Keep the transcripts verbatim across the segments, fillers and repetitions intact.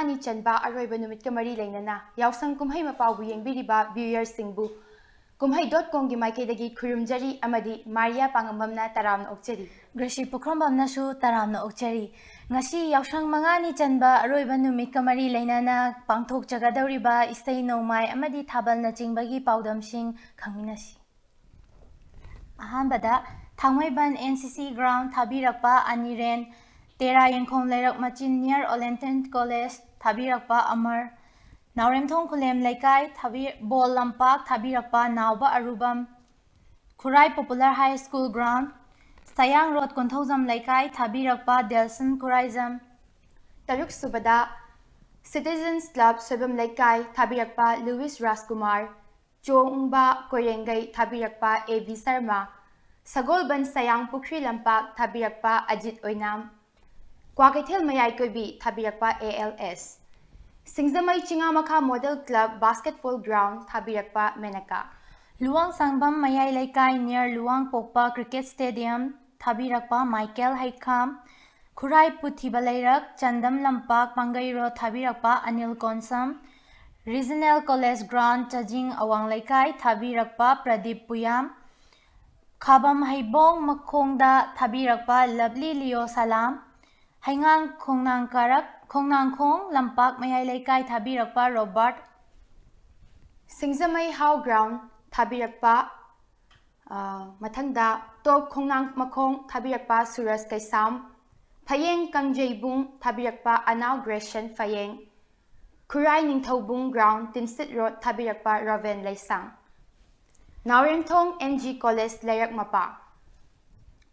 ꯃꯉꯥꯅꯤ ꯆꯟꯕ ꯑꯔꯣꯏꯕ ꯅꯨꯃꯤꯠꯀ ꯃꯔꯤ ꯂꯩꯅꯅ ꯌꯥꯎꯁꯪ ꯀꯨꯝꯍꯩ ꯃꯄꯥꯎꯕꯨ ꯌꯦꯡꯕꯤꯔꯤꯕ viewersꯁꯤꯡꯕꯨ ꯀꯨꯝꯍꯩ dot comꯒꯤ ꯃꯥꯏꯀꯩꯗꯒꯤ ꯈꯨꯔꯨꯝꯖꯔꯤ ꯑꯃꯗꯤ ꯃꯥꯔꯤꯌꯥ ꯄꯥꯉꯝꯕꯝꯅ ꯇꯔꯥꯝꯅ ꯑꯣꯛꯆꯔꯤ꯫ ꯒ꯭ꯔꯦꯁꯤ ꯄꯨꯈ꯭ꯔꯝꯕꯝꯅꯁꯨ ꯇꯔꯥꯝꯅ ꯑꯣꯛꯆꯔꯤ꯫ ꯉꯁꯤ ꯌꯥꯎꯁꯪ ꯃꯉꯥꯅꯤ ꯆꯟꯕ ꯑꯔꯣꯏꯕ ꯅꯨꯃꯤꯠꯀ ꯃꯔꯤ ꯂꯩꯅꯅ ꯄꯥꯡꯊꯣꯛꯆꯒꯗꯧꯔꯤꯕ ꯏꯁꯩ ꯅꯣꯡꯃꯥꯏ ꯑꯃꯗꯤ ꯊꯥꯕꯜꯅꯆꯤꯡꯕꯒꯤ ꯄꯥꯎꯗꯝꯁꯤꯡ ꯈꯪꯃꯤꯟꯅꯁꯤ꯫ ꯑꯍꯥꯟꯕꯗ ꯊꯥꯡꯃꯩꯕꯟ N C C ground ꯊꯥꯕꯤꯔꯛꯄ ꯑꯅꯤꯔꯦꯟ, ꯇꯦꯔꯥ ꯌꯦꯡꯈꯣꯡ ꯂꯩꯔꯛ ꯃꯆꯤꯟ near Olentan College ꯊꯥꯕꯤꯔꯛꯄ ꯑꯃꯔ, ꯅꯥꯎꯔꯦꯝꯊꯣꯡ ꯈꯨꯂꯦꯝ ꯂꯩꯀꯥꯏ ꯊꯥꯕꯤ-, ꯕꯣꯜ ꯂꯝꯄꯥꯛ ꯊꯥꯕꯤꯔꯛꯄ ꯅꯥꯎꯕ ꯑꯔꯨꯕꯝ, Khurai Popular High School ground, Sayang road ꯀꯣꯟꯊꯧꯖꯝ ꯂꯩꯀꯥꯏ ꯊꯥꯕꯤꯔꯛꯄ ꯗꯦꯜꯁꯟ ꯈꯨꯔꯥꯏꯖꯝ꯫ ꯇꯔꯨꯛ ꯁꯨꯕꯗ Citizens Club ꯁꯣꯏꯕꯝ ꯂꯩꯀꯥꯏ ꯊꯥꯕꯤꯔꯛꯄ ꯂꯨꯋꯤꯁ ꯔꯥꯖꯀꯨꯃꯥꯔ, ꯆꯣꯡꯕ ꯀꯣꯏꯔꯦꯡꯒꯩ ꯊꯥꯕꯤꯔꯛꯄ A V ꯁꯔꯃ, ꯁꯒꯣꯜꯕꯟ ꯁꯌꯥꯡ ꯄꯨꯈ꯭ꯔꯤ ꯂꯝꯄꯥꯛ ꯊꯥꯕꯤꯔꯛꯄ ꯑꯖꯤꯠ ꯑꯣꯏꯅꯥꯝ, ꯀ꯭ꯋꯥꯀꯩꯊꯦꯜ ꯃꯌꯥꯏ ꯀꯣꯏꯕꯤ ꯊꯥꯕꯤꯔꯛꯄ A L S, Singjamei ꯆꯤꯉꯥꯃꯈꯥ Model Club basketball ground ꯊꯥꯕꯤꯔꯛꯄ ꯃꯦꯅꯀꯥ, ꯂꯨꯋꯥꯡꯁꯥꯡꯕꯝ ꯃꯌꯥꯏ ꯂꯩꯀꯥꯏ near ꯂꯨꯋꯥꯡꯄꯣꯛꯄ Cricket Stadium ꯊꯥꯕꯤꯔꯛꯄ ꯃꯥꯏꯀꯦꯜ ꯍꯩꯈꯥꯝ, ꯈꯨꯔꯥꯏ ꯄꯨꯊꯤꯕ ꯂꯩꯔꯛ ꯆꯟꯗꯝ ꯂꯝꯄꯥꯛ ꯄꯥꯡꯒꯩꯔꯣ ꯊꯥꯕꯤꯔꯛꯄ Anil Konsam, Regional College ground ꯆꯥꯖꯤꯡ ꯑꯋꯥꯡ ꯂꯩꯀꯥꯏ ꯊꯥꯕꯤꯔꯛꯄ ꯄ꯭ꯔꯗꯤꯞ ꯄꯨꯌꯥꯝ, ꯈꯥꯕꯝ ꯍꯩꯕꯣꯡ ꯃꯈꯣꯡꯗ ꯊꯥꯕꯤꯔꯛꯄ ꯂꯕꯂꯤ ꯂꯤꯌꯣ ꯁꯂꯥꯝ, ꯍꯩꯉꯥꯡ ꯈꯣꯡꯅꯥꯡ ꯀꯥꯔꯛ ꯈꯣꯡꯅꯥꯡꯈꯣꯡ ꯂꯝꯄꯥꯛ ꯃꯌꯥꯏ ꯂꯩꯀꯥꯏ ꯊꯥꯕꯤꯔꯛꯄ ꯔꯣꯕꯥꯔꯠ, ꯁꯤꯡꯖꯃꯩ ꯍꯥꯎ ground ꯊꯥꯕꯤꯔꯛꯄ, ꯑ, ꯃꯊꯪꯗ ꯇꯣꯞ ꯈꯣꯡꯅꯥꯡ ꯃꯈꯣꯡ ꯊꯥꯕꯤꯔꯛꯄ ꯁꯨꯔꯖ ꯀꯩꯁꯥꯝ, ꯐꯌꯦꯡ ꯀꯥꯡꯖꯩꯕꯨꯡ ꯊꯥꯕꯤꯔꯛꯄ ꯑꯅꯥꯎ ꯒ꯭ꯔꯦꯁꯟ ꯐꯌꯦꯡ, ꯈꯨꯔꯥꯏ ꯅꯤꯡꯊꯧꯕꯨꯡ ground ꯇꯤꯟꯁꯤꯠ ꯔꯣꯗ ꯊꯥꯕꯤꯔꯛꯄ ꯔꯣꯕꯦꯟ ꯂꯩꯁꯥꯡ, ꯅꯥꯎꯔꯦꯝꯊꯣꯡ N G College ꯂꯩꯔꯛ ꯃꯄꯥ,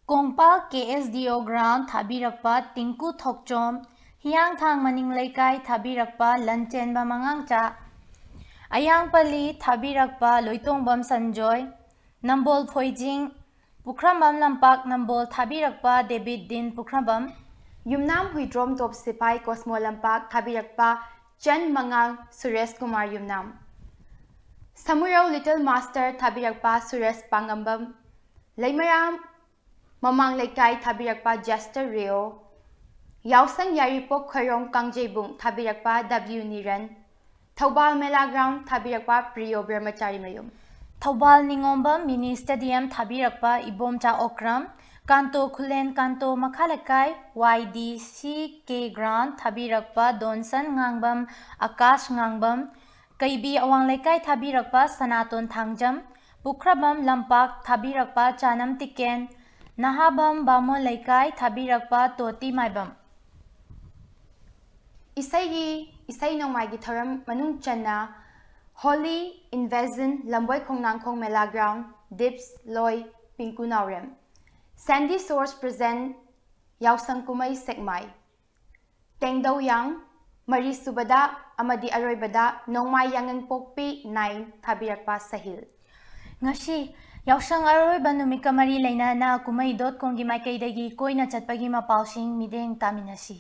Kongpal K S D O ground ꯊꯥꯕꯤꯔꯛꯄ ꯇꯤꯡꯀꯨ ꯊꯣꯛꯆꯣꯝ, ꯍꯤꯌꯥꯡꯊꯥꯡ ꯃꯅꯤꯡ ꯂꯩꯀꯥꯏ ꯊꯥꯕꯤꯔꯛꯄ ꯂꯟꯆꯦꯟꯕ ꯃꯉꯥꯡꯆꯥ, ꯑꯌꯥꯡꯄꯜꯂꯤ ꯊꯥꯕꯤꯔꯛꯄ ꯂꯣꯏꯇꯣꯡꯕꯝ ꯁꯟꯖꯣꯏ, ꯅꯝꯕꯣꯜ ꯐꯣꯏꯖꯤꯡ, ꯄꯨꯈ꯭ꯔꯝꯕꯝ ꯂꯝꯄꯥꯛ ꯅꯝꯕꯣꯜ ꯊꯥꯕꯤꯔꯛꯄ ꯗꯦꯕꯤꯠ ꯗꯤꯟ ꯄꯨꯈ꯭ꯔꯝꯕꯝ, ꯌꯨꯝꯅꯥꯝ ꯍꯨꯏꯗ꯭ꯔꯣꯝ ꯇꯣꯞ ꯁꯤꯐꯥꯏ ꯀꯣꯁꯃꯣ ꯂꯝꯄꯥꯛ ꯊꯥꯕꯤꯔꯛꯄ ꯆꯟ ꯃꯉꯥꯡ ꯁꯨꯔꯦꯁ ꯀꯨꯃꯥꯔ ꯌꯨꯝꯅꯥꯝ, ꯁꯃꯨꯔꯧ Little Master ꯊꯥꯕꯤꯔꯛꯄ ꯁꯨꯔꯦꯁ ꯄꯥꯉꯝꯕꯝ, ꯂꯩꯃꯔꯥꯝ ꯃꯃꯥꯡ ꯂꯩꯀꯥꯏ ꯊꯥꯕꯤꯔꯛꯄ ꯖꯦꯁꯇꯔ ꯔꯤꯑꯣ, ꯌꯥꯎꯁꯪ ꯌꯥꯏꯔꯤꯄꯣꯛ ꯈꯣꯏꯔꯣꯡ ꯀꯥꯡꯖꯩꯕꯨꯡ ꯊꯥꯕꯤꯔꯛꯄ ꯗꯕ꯭ꯂꯤꯌꯨ ꯅꯤꯔꯟ꯫ ꯊꯧꯕꯥꯜ ꯃꯦꯂꯥ ꯒ꯭ꯔꯥꯎꯟ ꯊꯥꯕꯤꯔꯛꯄ ꯄ꯭ꯔꯤꯌꯣ ꯕ꯭ꯔꯍꯃꯆꯥꯔꯤ ꯃꯌꯨꯝ꯫ ꯊꯧꯕꯥꯜ ꯅꯤꯉꯣꯝꯕꯝ ꯃꯤꯅꯤ ꯁ꯭ꯇꯦꯗꯤꯌꯝ ꯊꯥꯕꯤꯔꯛꯄ ꯏꯕꯣꯝꯆꯥ ꯑꯣꯀ꯭ꯔꯝ꯫ ꯀꯥꯟꯇꯣ ꯈꯨꯂꯦꯟ ꯀꯥꯟꯇꯣ ꯃꯈꯥ ꯂꯩꯀꯥꯏ ꯋꯥꯏ ꯗꯤ ꯁꯤ ꯀꯦ ꯒ꯭ꯔꯥꯎꯟ ꯊꯥꯕꯤꯔꯛꯄ ꯗꯣꯟꯁꯟ ꯉꯥꯡꯕꯝ, ꯑꯀꯥꯁ ꯉꯥꯡꯕꯝ꯫ ꯀꯩꯕꯤ ꯑꯋꯥꯡ ꯂꯩꯀꯥꯏ ꯊꯥꯕꯤꯔꯛꯄ ꯁꯅꯥꯇꯣꯟ ꯊꯥꯡꯖꯝ꯫ ꯄꯨꯈ꯭ꯔꯕꯝ ꯂꯝꯄꯥꯛ ꯊꯥꯕꯤꯔꯛꯄ ꯆꯥꯅꯝ ꯇꯤꯀꯦꯟ꯫ ꯅꯍꯥꯕꯝ ꯕꯥꯃꯣꯟ ꯂꯩꯀꯥꯏ ꯊꯥꯕꯤꯔꯛꯄ ꯇꯣꯇꯤ ꯃꯥꯏꯕꯝ꯫ ꯏꯁꯩꯒꯤ, ꯏꯁꯩ ꯅꯣꯡꯃꯥꯏꯒꯤ ꯊꯧꯔꯝ ꯃꯅꯨꯡ ꯆꯟꯅ Holy Invasion, ꯂꯝꯕꯣꯏ ꯈꯣꯡꯅꯥꯡꯈꯣꯡ ꯃꯦꯂꯥ ꯒ꯭ꯔꯥꯎꯟ, ꯗꯤꯞꯁ, ꯂꯣꯏ, ꯄꯤꯡꯀꯨ ꯅꯥꯎꯔꯦꯝ꯫ Sandy Source present ꯌꯥꯎꯁꯪ ꯀꯨꯝꯍꯩ ꯁꯦꯛꯃꯥꯏ꯫ ꯇꯦꯡꯗꯧ ꯌꯥꯡ, ꯃꯔꯤꯁꯨꯕꯗ ꯑꯃꯗꯤ ꯑꯔꯣꯏꯕꯗ ꯅꯣꯡꯃꯥꯏ ꯌꯥꯉꯪꯄꯣꯛꯄꯤ ꯅꯥꯏꯟ ꯊꯥꯕꯤꯔꯛꯄ ꯁꯍꯤꯜ꯫ ꯉꯁꯤ ꯌꯥꯎꯁꯪ ꯑꯔꯣꯏꯕ ꯅꯨꯃꯤꯠꯀ ꯃꯔꯤ ꯂꯩꯅꯅ ꯀꯨꯝꯍꯩ ꯗꯣꯠ ꯀꯣꯝꯒꯤ ꯃꯥꯏꯀꯩꯗꯒꯤ ꯀꯣꯏꯅ ꯆꯠꯄꯒꯤ ꯃꯄꯥꯎꯁꯤꯡ ꯃꯤꯠꯌꯦꯡ ꯇꯥꯃꯤꯟꯅꯁꯤ꯫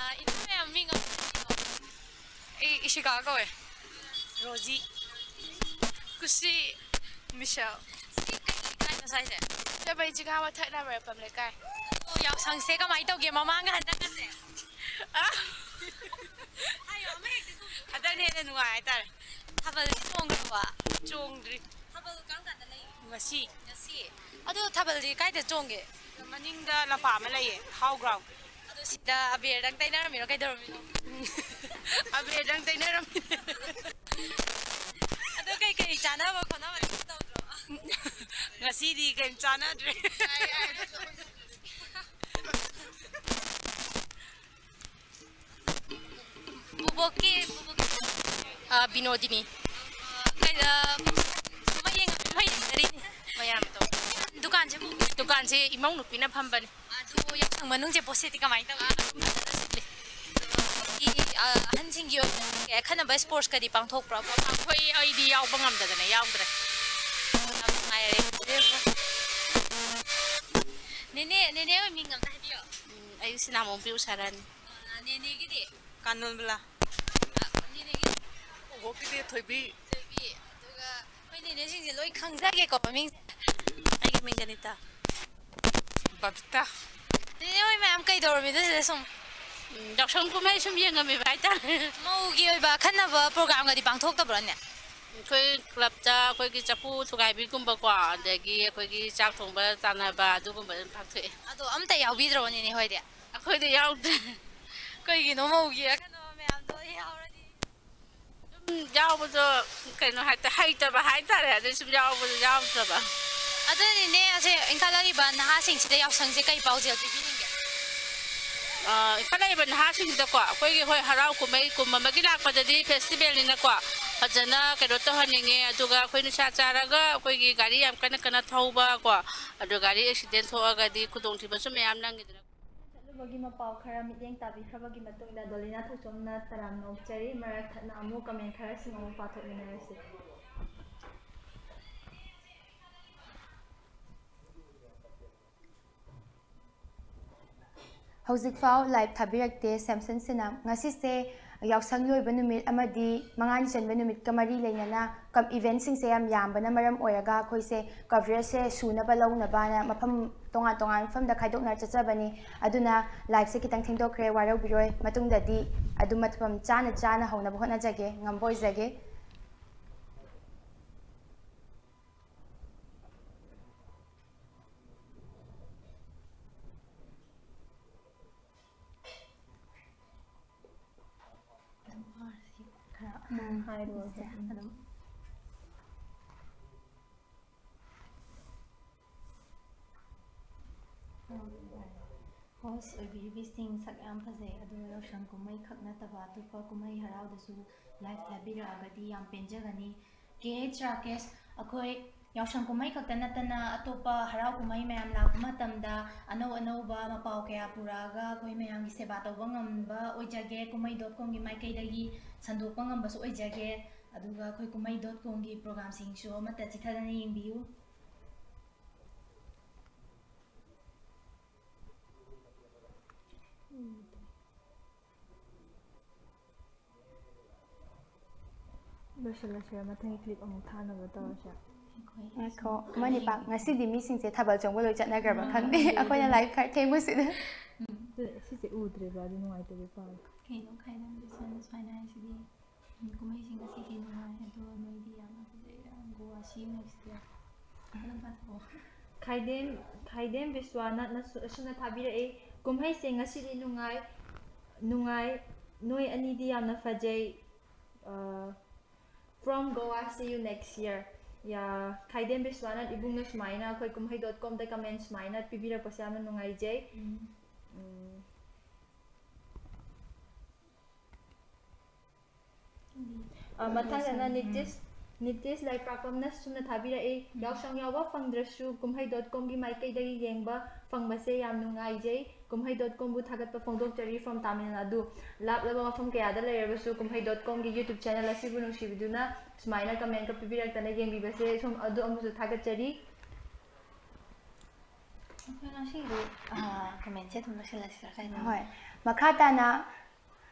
ꯑꯥ, ꯏꯅꯝꯃ ꯃꯌꯥꯝ ꯃꯤ ꯉꯝ-, ꯑꯩ ꯏꯁꯤꯀꯥ ꯀꯧꯋꯦ꯫ ꯔꯣꯖꯤ꯫ ꯀꯨꯁꯤ꯫ ꯃꯤꯁꯦꯜ꯫ ꯁꯤ ꯀꯩ ꯂꯩꯀꯥꯏꯅꯣ ꯁ꯭ꯋꯥꯏꯁꯦ? ꯆꯕꯩ ꯆꯤꯡꯈꯥ ꯃꯊꯛ ꯅꯥꯃꯔꯄꯝ ꯂꯩꯀꯥꯏ꯫ ꯑꯗꯣ ꯌꯥꯎꯁꯪꯁꯦ ꯀꯃꯥꯏꯅ ꯇꯧꯒꯦ ꯃꯃꯥꯡꯒ ꯍꯟꯗꯛꯀꯁꯦ? ꯑꯥ꯫ ꯍꯥꯏꯌꯣ, ꯑꯃ ꯍꯦꯛꯇ ꯇꯧꯕꯤꯌꯣ꯫ ꯍꯟꯗꯛꯅ ꯍꯦꯟꯅ ꯅꯨꯡꯉꯥꯏ ꯍꯥꯏꯇꯥꯔꯦ꯫ ꯊꯥꯕꯜꯗꯤ ꯆꯣꯡꯈ꯭ꯔꯕꯣ? ꯆꯣꯡꯗ꯭ꯔꯤ꯫ ꯊꯥꯕꯜ ꯀꯔꯝ ꯀꯥꯟꯗ ꯂꯩꯒꯦ? ꯉꯁꯤ꯫ ꯉꯁꯤ? ꯑꯗꯣ ꯊꯥꯕꯜꯗꯤ ꯀꯥꯏꯗ ꯆꯣꯡꯒꯦ? ꯃꯅꯤꯡꯗ ꯂꯝꯄꯥꯛ ꯑꯃ ꯂꯩꯌꯦ, ꯍꯥꯎ ꯒ꯭ꯔꯥꯎꯟ꯫ ꯑꯗꯣ ꯁꯤꯗ ꯑꯕꯦꯔꯗꯪ ꯇꯩꯅꯔꯝꯃꯤꯔꯣ, ꯀꯩꯗꯧꯔꯝꯃꯤꯅꯣ? ꯑꯕꯦꯔꯗꯪ ꯇꯩꯅꯔꯝꯃꯤ꯫ ꯑꯗꯣ ꯀꯩꯀꯩ ꯆꯥꯅꯕ ꯈꯣꯠꯅꯕꯗꯤ ꯇꯧꯗ꯭ꯔꯣ? ꯉꯁꯤꯗꯤ ꯀꯩꯝ ꯆꯥꯟꯅꯗ꯭ꯔꯦ꯫ ꯕꯨꯕꯣꯛꯀꯤ, ꯕꯨꯕꯣꯛꯀꯤ, ꯑ, ꯕꯤꯅꯣꯗꯤꯅꯤ꯫ ꯀꯩꯗ, ꯃꯩ ꯌꯦꯡ-, ꯃꯩ ꯌꯦꯡꯅꯔꯤꯅꯦ ꯃꯌꯥꯝꯗꯣ꯫ ꯗꯨꯀꯥꯟꯁꯤꯕꯨ? ꯗꯨꯀꯥꯟꯁꯦ ꯏꯃꯧ ꯅꯨꯄꯤꯅ ꯐꯝꯕꯅꯦ꯫ ꯑꯗꯨ ꯌꯥꯎꯁꯪ ꯃꯅꯨꯡꯁꯦ ꯄꯣꯠꯁꯤꯠꯇꯤ ꯀꯃꯥꯏꯅ ꯇꯧꯏ? ꯑ, ꯑꯗꯨꯝ ꯐꯖꯅ ꯁꯤꯠꯂꯤ꯫ ꯑꯗꯨꯗꯤ, ꯑ, ꯑꯍꯟꯁꯤꯡꯒꯤ ꯑꯣꯏꯅ ꯀꯩ ꯑꯈꯟꯅꯕ ꯁ꯭ꯄꯣꯔꯠꯁꯀꯗꯤ ꯄꯥꯡꯊꯣꯛꯄ꯭ꯔꯣ? ꯑꯩꯈꯣꯏ, ꯑꯩꯗꯤ ꯌꯥꯎꯕ ꯉꯝꯗꯗꯅ ꯌꯥꯎꯗ꯭ꯔꯦ꯫ ꯌꯥꯝ ꯅꯨꯡꯉꯥꯏꯔꯦ꯫ ꯅꯦꯅꯦ, ꯅꯦꯅꯦ ꯍꯣꯏ ꯃꯤꯡ ꯑꯝꯇ ꯍꯥꯏꯕꯤꯌꯣ꯫ ꯎꯝ, ꯑꯩ ꯁꯤꯅꯥꯃꯣꯝ ꯄꯤꯌꯨ ꯁꯥꯔꯅꯤ꯫ ꯑ, ꯅꯦꯅꯦꯒꯤꯗꯤ? ꯀꯥꯅꯣꯟꯕꯂꯥ꯫ ꯑ, ꯅꯦꯅꯦꯒꯤꯗꯤ? ꯎꯕꯣꯛꯀꯤꯗꯤ ꯊꯣꯏꯕꯤ꯫ ꯊꯣꯏꯕꯤ꯫ ꯑꯗꯨꯒ ꯑꯩꯈꯣꯏ ꯅꯦꯅꯦꯁꯤꯡꯁꯦ ꯂꯣꯏ ꯈꯪꯖꯒꯦꯀꯣ ꯃꯃꯤꯡꯁꯦ꯫ ꯑꯩꯒꯤ ꯃꯤꯡ ꯖꯅꯤꯇꯥ꯫ ꯕꯕꯤꯇꯥ꯫ ꯅꯦꯅꯦ ꯍꯣꯏ ꯃꯌꯥꯝ ꯀꯩꯗꯧꯔꯝꯃꯤꯅꯣ ꯁꯤꯗ ꯁꯨꯝ? ꯎꯝ, ꯌꯥꯎꯁꯪ ꯀꯨꯝꯍꯩ ꯁꯨꯝ ꯌꯦꯡꯉꯝꯃꯤꯕ ꯍꯥꯏꯇꯥꯔꯦ꯫ ꯃꯧꯒꯤ ꯑꯣꯏꯕ ꯑꯈꯟꯅꯕ ꯄ꯭ꯔꯣꯒ꯭ꯔꯥꯝꯒꯗꯤ ꯄꯥꯡꯊꯣꯛꯇꯕ꯭ꯔꯣꯅꯦ? ꯑꯩꯈꯣꯏ ꯀ꯭ꯂꯕꯇ ꯑꯩꯈꯣꯏꯒꯤ ꯆꯐꯨ ꯊꯨꯒꯥꯏꯕꯤꯒꯨꯝꯕꯀꯣ, ꯑꯗꯒꯤ ꯑꯩꯈꯣꯏꯒꯤ ꯆꯥꯛ ꯊꯣꯡꯕ ꯇꯥꯟꯅꯕ ꯑꯗꯨꯒꯨꯝꯕ ꯑꯗꯨꯝ ꯄꯥꯡꯊꯣꯛꯑꯦ꯫ ꯑꯗꯣ ꯑꯝꯇ ꯌꯥꯎꯕꯤꯗ꯭ꯔꯕꯣ ꯅꯦꯅꯦ ꯍꯣꯏꯗꯤ? ꯑꯩꯈꯣꯏꯗꯤ ꯌꯥꯎꯗ꯭ꯔꯦ꯫ ꯀꯩꯒꯤꯅꯣ ꯃꯧꯒꯤ ꯑꯈꯟꯅꯕ ꯃꯌꯥꯝꯗꯣ ꯌꯥꯎꯔꯗꯤ? ꯁꯨꯝ ꯌꯥꯎꯕꯗꯣ ꯀꯩꯅꯣ ꯍꯥꯏꯇꯥꯔꯦ, ꯍꯩꯇꯕ ꯍꯥꯏꯇꯥꯔꯦ, ꯑꯗꯨ ꯁꯨꯝ ꯌꯥꯎꯕꯗꯣ ꯌꯥꯎꯗ꯭ꯔꯕ꯫ ꯑꯗꯨꯅꯤꯅꯦ, ꯑꯁꯦ ꯏꯟꯈꯠꯂꯛꯏꯕ ꯅꯍꯥꯁꯤꯡꯁꯤꯗ ꯌꯥꯎꯁꯪꯁꯦ ꯀꯩ ꯄꯥꯎꯖꯦꯜ ꯄꯤꯕꯤꯅꯤꯡꯒꯦ? ꯑ, ꯏꯟꯈꯠꯂꯛꯏꯕ ꯅꯍꯥꯁꯤꯡꯁꯤꯗꯀꯣ, ꯑꯩꯈꯣꯏꯒꯤ ꯍꯣꯏ ꯍꯔꯥꯎ ꯀꯨꯝꯍꯩ ꯀꯨꯝ ꯑꯃꯒꯤ ꯂꯥꯛꯄꯗꯗꯤ ꯐꯦꯁꯇꯤꯚꯦꯜꯅꯤꯅꯀꯣ, ꯐꯖꯅ ꯀꯩꯅꯣ ꯇꯧꯍꯟꯅꯤꯡꯉꯦ꯫ ꯑꯗꯨꯒ ꯑꯩꯈꯣꯏ ꯅꯤꯁꯥ ꯆꯥꯔꯒ ꯑꯩꯈꯣꯏꯒꯤ ꯒꯥꯔꯤ ꯌꯥꯝ ꯀꯟꯅ ꯀꯟꯅ ꯊꯧꯕ ꯀꯣ, ꯑꯗꯨ ꯒꯥꯔꯤ ꯑꯦꯛꯁꯤꯗꯦꯟ ꯊꯣꯛꯑꯒꯗꯤ ꯈꯨꯗꯣꯡꯊꯤꯕꯁꯨ ꯃꯌꯥꯝ ꯅꯪꯉꯤꯗꯅ꯫ ꯆꯠꯂꯨꯕꯒꯤ ꯃꯄꯥꯎ ꯈꯔ ꯃꯤꯠꯌꯦꯡ ꯇꯥꯕꯤꯈ꯭ꯔꯕꯒꯤ ꯃꯇꯨꯡꯗ ꯗꯣꯂꯤꯅꯥ ꯊꯣꯏꯆꯣꯝꯅ ꯇꯔꯥꯝꯅ ꯑꯣꯛꯆꯔꯤ꯫ ꯃꯔꯛ ꯊꯠꯅ ꯑꯃꯨꯛ ꯀꯃꯦꯟ ꯈꯔꯁꯤꯡ ꯑꯃꯨꯛ ꯄꯥꯊꯣꯛꯃꯤꯟꯅꯔꯁꯤ꯫ ꯍꯧꯖꯤꯛꯐꯥꯎ ꯂꯥꯏꯚ ꯊꯥꯕꯤꯔꯛꯇꯦ ꯁꯦꯝꯁꯟꯁꯤꯅ꯫ ꯉꯁꯤꯁꯦ ꯌꯥꯎꯁꯪ ꯂꯣꯏꯕ ꯅꯨꯃꯤꯠ ꯑꯃꯗꯤ ꯃꯉꯥꯅꯤ ꯆꯟꯕ ꯅꯨꯃꯤꯠꯀ ꯃꯔꯤ ꯂꯩꯅꯅ ꯀꯝ-, ꯏꯚꯦꯟꯠꯁꯤꯡꯁꯦ ꯌꯥꯝ ꯌꯥꯝꯕꯅ ꯃꯔꯝ ꯑꯣꯏꯔꯒ ꯑꯩꯈꯣꯏꯁꯦ ꯀꯣꯚꯔꯦꯖꯁꯦ ꯁꯨꯅꯕ ꯂꯧꯅꯕꯅ ꯃꯐꯝ ꯇꯣꯉꯥꯟ ꯇꯣꯉꯥꯟꯕ ꯃꯐꯝꯗ ꯈꯥꯏꯗꯣꯛꯅꯔ ꯆꯠꯆꯕꯅꯤ꯫ ꯑꯗꯨꯅ ꯂꯥꯏꯚꯁꯦ ꯈꯤꯇꯪ ꯊꯦꯡꯗꯣꯛꯈ꯭ꯔꯦ, ꯋꯥꯔꯧꯕꯤꯔꯣꯏ꯫ ꯃꯇꯨꯡꯗꯗꯤ ꯑꯗꯨꯝ ꯃꯇꯝ ꯆꯥꯅ ꯆꯥꯅ ꯍꯧꯅꯕ ꯍꯣꯠꯅꯖꯒꯦ, ꯉꯝꯕ ꯑꯣꯏꯖꯒꯦ꯫ ꯑꯗꯨꯝ ꯐꯥꯔꯁꯤ ꯈꯔ꯫ ꯎꯝ, ꯍꯥꯏꯔꯣ ꯁꯤꯁꯦ ꯑꯗꯨꯝ꯫ ꯑꯗꯨꯝ꯫ ꯍꯣꯁ ꯑꯣꯏꯕꯤꯔꯤꯕꯤꯁꯤꯡ ꯁꯛ ꯌꯥꯝ ꯐꯖꯩ, ꯑꯗꯨꯒ ꯌꯥꯎꯁꯪ ꯀꯨꯝꯍꯩ ꯈꯛ ꯅꯠꯇꯕ ꯑꯇꯣꯞꯄ ꯀꯨꯝꯍꯩ ꯍꯔꯥꯎꯗꯁꯨ ꯂꯥꯏꯚ ꯊꯥꯕꯤꯔꯛꯑꯒꯗꯤ ꯌꯥꯝ ꯄꯦꯟꯖꯒꯅꯤ꯫ ꯀꯦ ꯑꯩꯆ ꯔꯥꯀꯦꯁ, ꯑꯩꯈꯣꯏ ꯌꯥꯎꯁꯪ ꯀꯨꯝꯍꯩ ꯈꯛꯇ ꯅꯠꯇꯅ ꯑꯇꯣꯞꯄ ꯍꯔꯥꯎ ꯀꯨꯝꯍꯩ ꯃꯌꯥꯝ ꯂꯥꯛꯄ ꯃꯇꯝꯗ ꯑꯅꯧ ꯑꯅꯧꯕ ꯃꯄꯥꯎ ꯀꯌꯥ ꯄꯨꯔꯛꯑꯒ ꯑꯩꯈꯣꯏ ꯃꯌꯥꯝꯒꯤ ꯁꯦꯕꯥ ꯇꯧꯕ ꯉꯝꯕ ꯑꯣꯏꯖꯒꯦ꯫ ꯀꯨꯝꯍꯩ ꯗꯣꯠ ꯀꯣꯝꯒꯤ ꯃꯥꯏꯀꯩꯗꯒꯤ ꯁꯟꯗꯣꯛꯄ ꯉꯝꯕꯁꯨ ꯑꯣꯏꯖꯒꯦ꯫ ꯑꯗꯨꯒ ꯑꯩꯈꯣꯏ ꯀꯨꯝꯍꯩ ꯗꯣꯠ ꯀꯣꯝꯒꯤ ꯄ꯭ꯔꯣꯒ꯭ꯔꯥꯝꯁꯤꯡꯁꯨ ꯑꯃꯠꯇ ꯆꯤꯊꯗꯅ ꯌꯦꯡꯕꯤꯌꯨ꯫ ꯂꯣꯏꯁꯤꯜꯂꯁꯤꯔ? ꯃꯊꯪꯒꯤ ꯀ꯭ꯂꯤꯞ ꯑꯃꯨꯛ ꯊꯥꯅꯕ ꯇꯧꯔꯁꯤꯔ? ꯑꯩꯈꯣꯏ ꯉꯥꯏꯈꯣ, ꯁꯨꯝ ꯃꯅꯤꯄꯥ, ꯉꯁꯤꯗꯤ ꯃꯤꯁꯤꯡꯁꯦ ꯊꯥꯕꯜ ꯆꯣꯡꯕ ꯂꯣꯏ ꯆꯠꯅꯈ꯭ꯔꯕ ꯎꯝ, ꯈꯪꯗꯦ꯫ ꯑꯗꯨꯅꯦ, ꯑꯩꯈꯣꯏꯅ ꯑꯗꯨꯅꯦ꯫ ꯂꯥꯏꯚ ꯈꯔ ꯊꯦꯡꯕꯁꯤꯗ꯫ ꯎꯝ꯫ ꯑꯗꯨ ꯁꯤꯁꯦ ꯎꯗ꯭ꯔꯦꯕ, ꯑꯗꯨ ꯅꯨꯡꯉꯥꯏꯇꯕꯩ ꯄꯥꯎ꯫ ꯀꯩꯅꯣ ꯈꯥꯏꯗꯝ ꯕꯤꯁ꯭ꯋꯥꯅ ꯁꯨꯃꯥꯏꯅ ꯍꯥꯏꯁꯤꯗꯤ? ꯎꯝ, ꯀꯨꯝꯍꯩꯁꯤꯡ ꯑꯁꯤꯗꯤ ꯅꯨꯡꯉꯥꯏ, ꯑꯗꯣ ꯅꯣꯏꯗꯤ ꯌꯥꯝꯅ ꯐꯖꯩ, ꯌꯥꯝ ꯒꯣꯋꯥ ꯁꯤ ꯅꯦꯛꯁ ꯏꯌꯥꯔ꯫ ꯑꯗꯨꯝ ꯄꯥꯊꯣꯛꯑꯣ꯫ ꯈꯥꯏꯗꯦꯝ, ꯈꯥꯏꯗꯦꯝ ꯕꯤꯁ꯭ꯋꯥꯅꯥꯊꯅ ꯁꯨ-, ꯑꯁꯨꯝꯅ ꯊꯥꯕꯤꯔꯛꯏ, "ꯀꯨꯝꯍꯩꯁꯦ ꯉꯁꯤꯗꯤ ꯅꯨꯡꯉꯥꯏ, ꯅꯨꯡꯉꯥꯏ, ꯅꯣꯏ ꯑꯅꯤꯗꯤ ꯌꯥꯝꯅ ꯐꯖꯩ"꯫ ꯑ, "From Goa, see you next year"꯫ ꯌꯥ, ꯈꯥꯏꯗꯦꯝ ꯕꯤꯁ꯭ꯋꯥꯅꯥꯊ ꯏꯕꯨꯡꯅ ꯁꯨꯃꯥꯏꯅ ꯑꯩꯈꯣꯏ ꯀꯨꯝꯍꯩ ꯗꯣꯠ ꯀꯣꯝꯗ ꯀꯃꯦꯟ ꯁꯨꯃꯥꯏꯅ ꯄꯤꯕꯤꯔꯛꯄꯁꯦ ꯌꯥꯝꯅ ꯅꯨꯡꯉꯥꯏꯖꯩ꯫ ꯎꯝ꯫ ꯎꯝ꯫ ꯑ, ꯃꯊꯪꯗꯅ ꯎꯝ꯫ ꯅꯤꯇꯤꯁ, ꯅꯤꯇꯤꯁ ꯂꯥꯏꯄꯥꯛꯄꯝꯅ ꯁꯨꯝꯅ ꯊꯥꯕꯤꯔꯛꯏ, ꯎꯝ꯫ "ꯌꯥꯎꯁꯪ ꯌꯥꯎꯕ ꯐꯪꯗ꯭ꯔꯁꯨ ꯀꯨꯝꯍꯩ ꯗꯣꯠ ꯀꯣꯝꯒꯤ ꯃꯥꯏꯀꯩꯗꯒꯤ ꯌꯦꯡꯕ ꯐꯪꯕꯁꯦ ꯌꯥꯝ ꯅꯨꯡꯉꯥꯏꯖꯩ꯫ ꯀꯨꯝꯍꯩ ꯗꯣꯠ ꯀꯣꯝꯕꯨ ꯊꯥꯒꯠꯄ ꯐꯣꯡꯗꯣꯛꯆꯔꯤ from ꯇꯥꯃꯤꯜ ꯅꯥꯗꯨ꯫ ꯂꯥꯞꯂꯕ ꯃꯐꯝ ꯀꯌꯥꯗ ꯂꯩꯔꯕꯁꯨ ꯀꯨꯝꯍꯩ ꯗꯣꯠ ꯀꯣꯝꯒꯤ YouTube ꯆꯦꯅꯦꯜ ꯑꯁꯤꯕꯨ ꯅꯨꯡꯁꯤꯕꯤꯗꯨꯅ ꯁꯨꯃꯥꯏꯅ ꯀꯃꯦꯟꯀ ꯄꯤꯕꯤꯔꯛꯇꯅ ꯌꯦꯡꯕꯤꯕꯁꯦ ꯁꯣꯝ ꯑꯗꯨ ꯑꯃꯨꯛꯁꯨ ꯊꯥꯒꯠꯆꯔꯤ"꯫ ꯉꯁꯤꯒꯤꯗꯤ ꯀꯃꯦꯟꯁꯦ ꯑꯗꯨꯝ ꯂꯣꯏꯁꯤꯜꯂꯁꯤꯔ ꯀꯩꯅꯣ? ꯍꯣꯏ, ꯃꯈꯥ ꯇꯥꯅ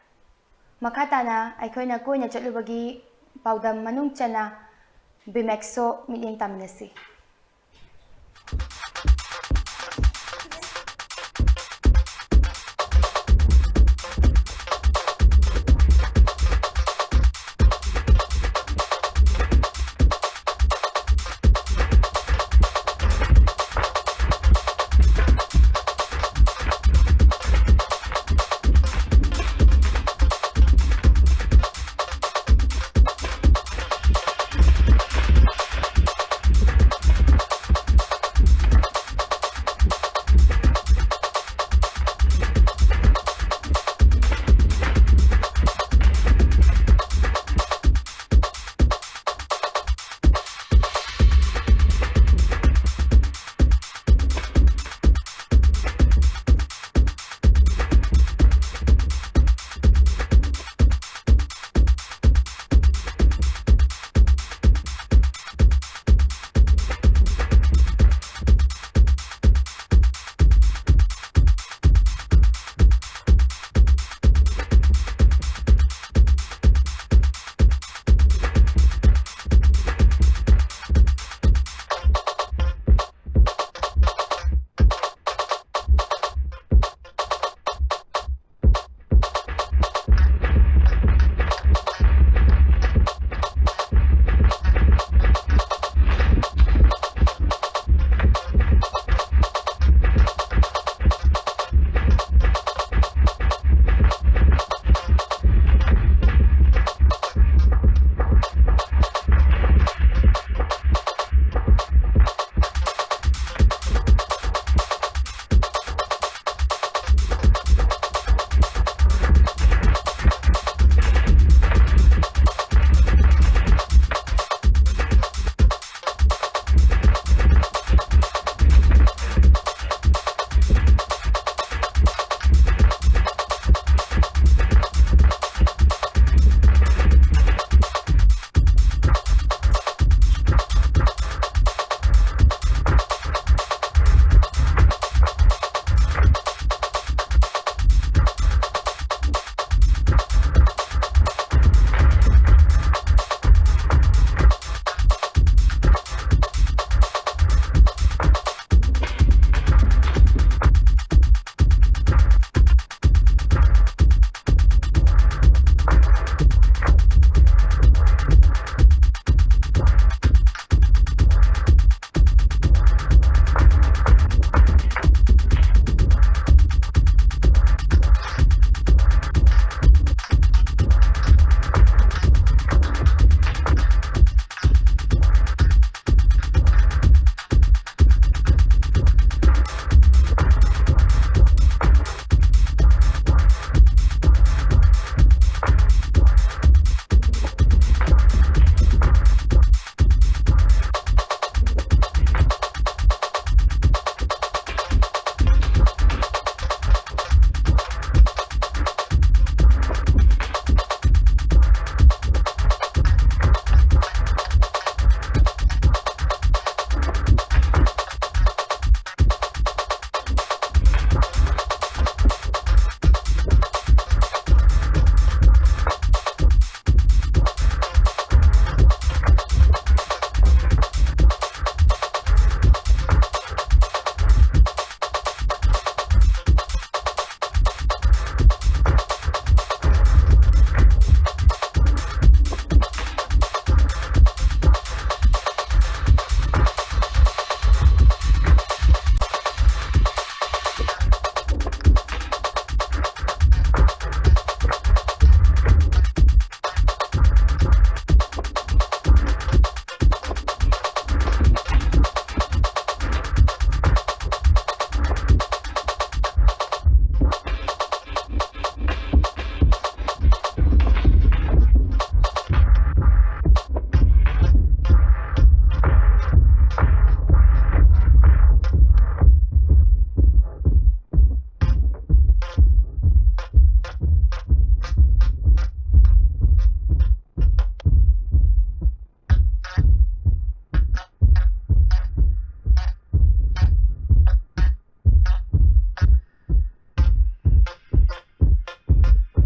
ꯃꯈꯥ ꯇꯥꯅ ꯑꯩꯈꯣꯏꯅ ꯀꯣꯏꯅ ꯆꯠꯂꯨꯕꯒꯤ ꯄꯥꯎꯗꯝ ꯃꯅꯨꯡ ꯆꯟꯅ ꯕꯤꯃꯦꯛꯁꯣ ꯃꯤꯠꯌꯦꯡ ꯇꯥꯃꯤꯟꯅꯁꯤ꯫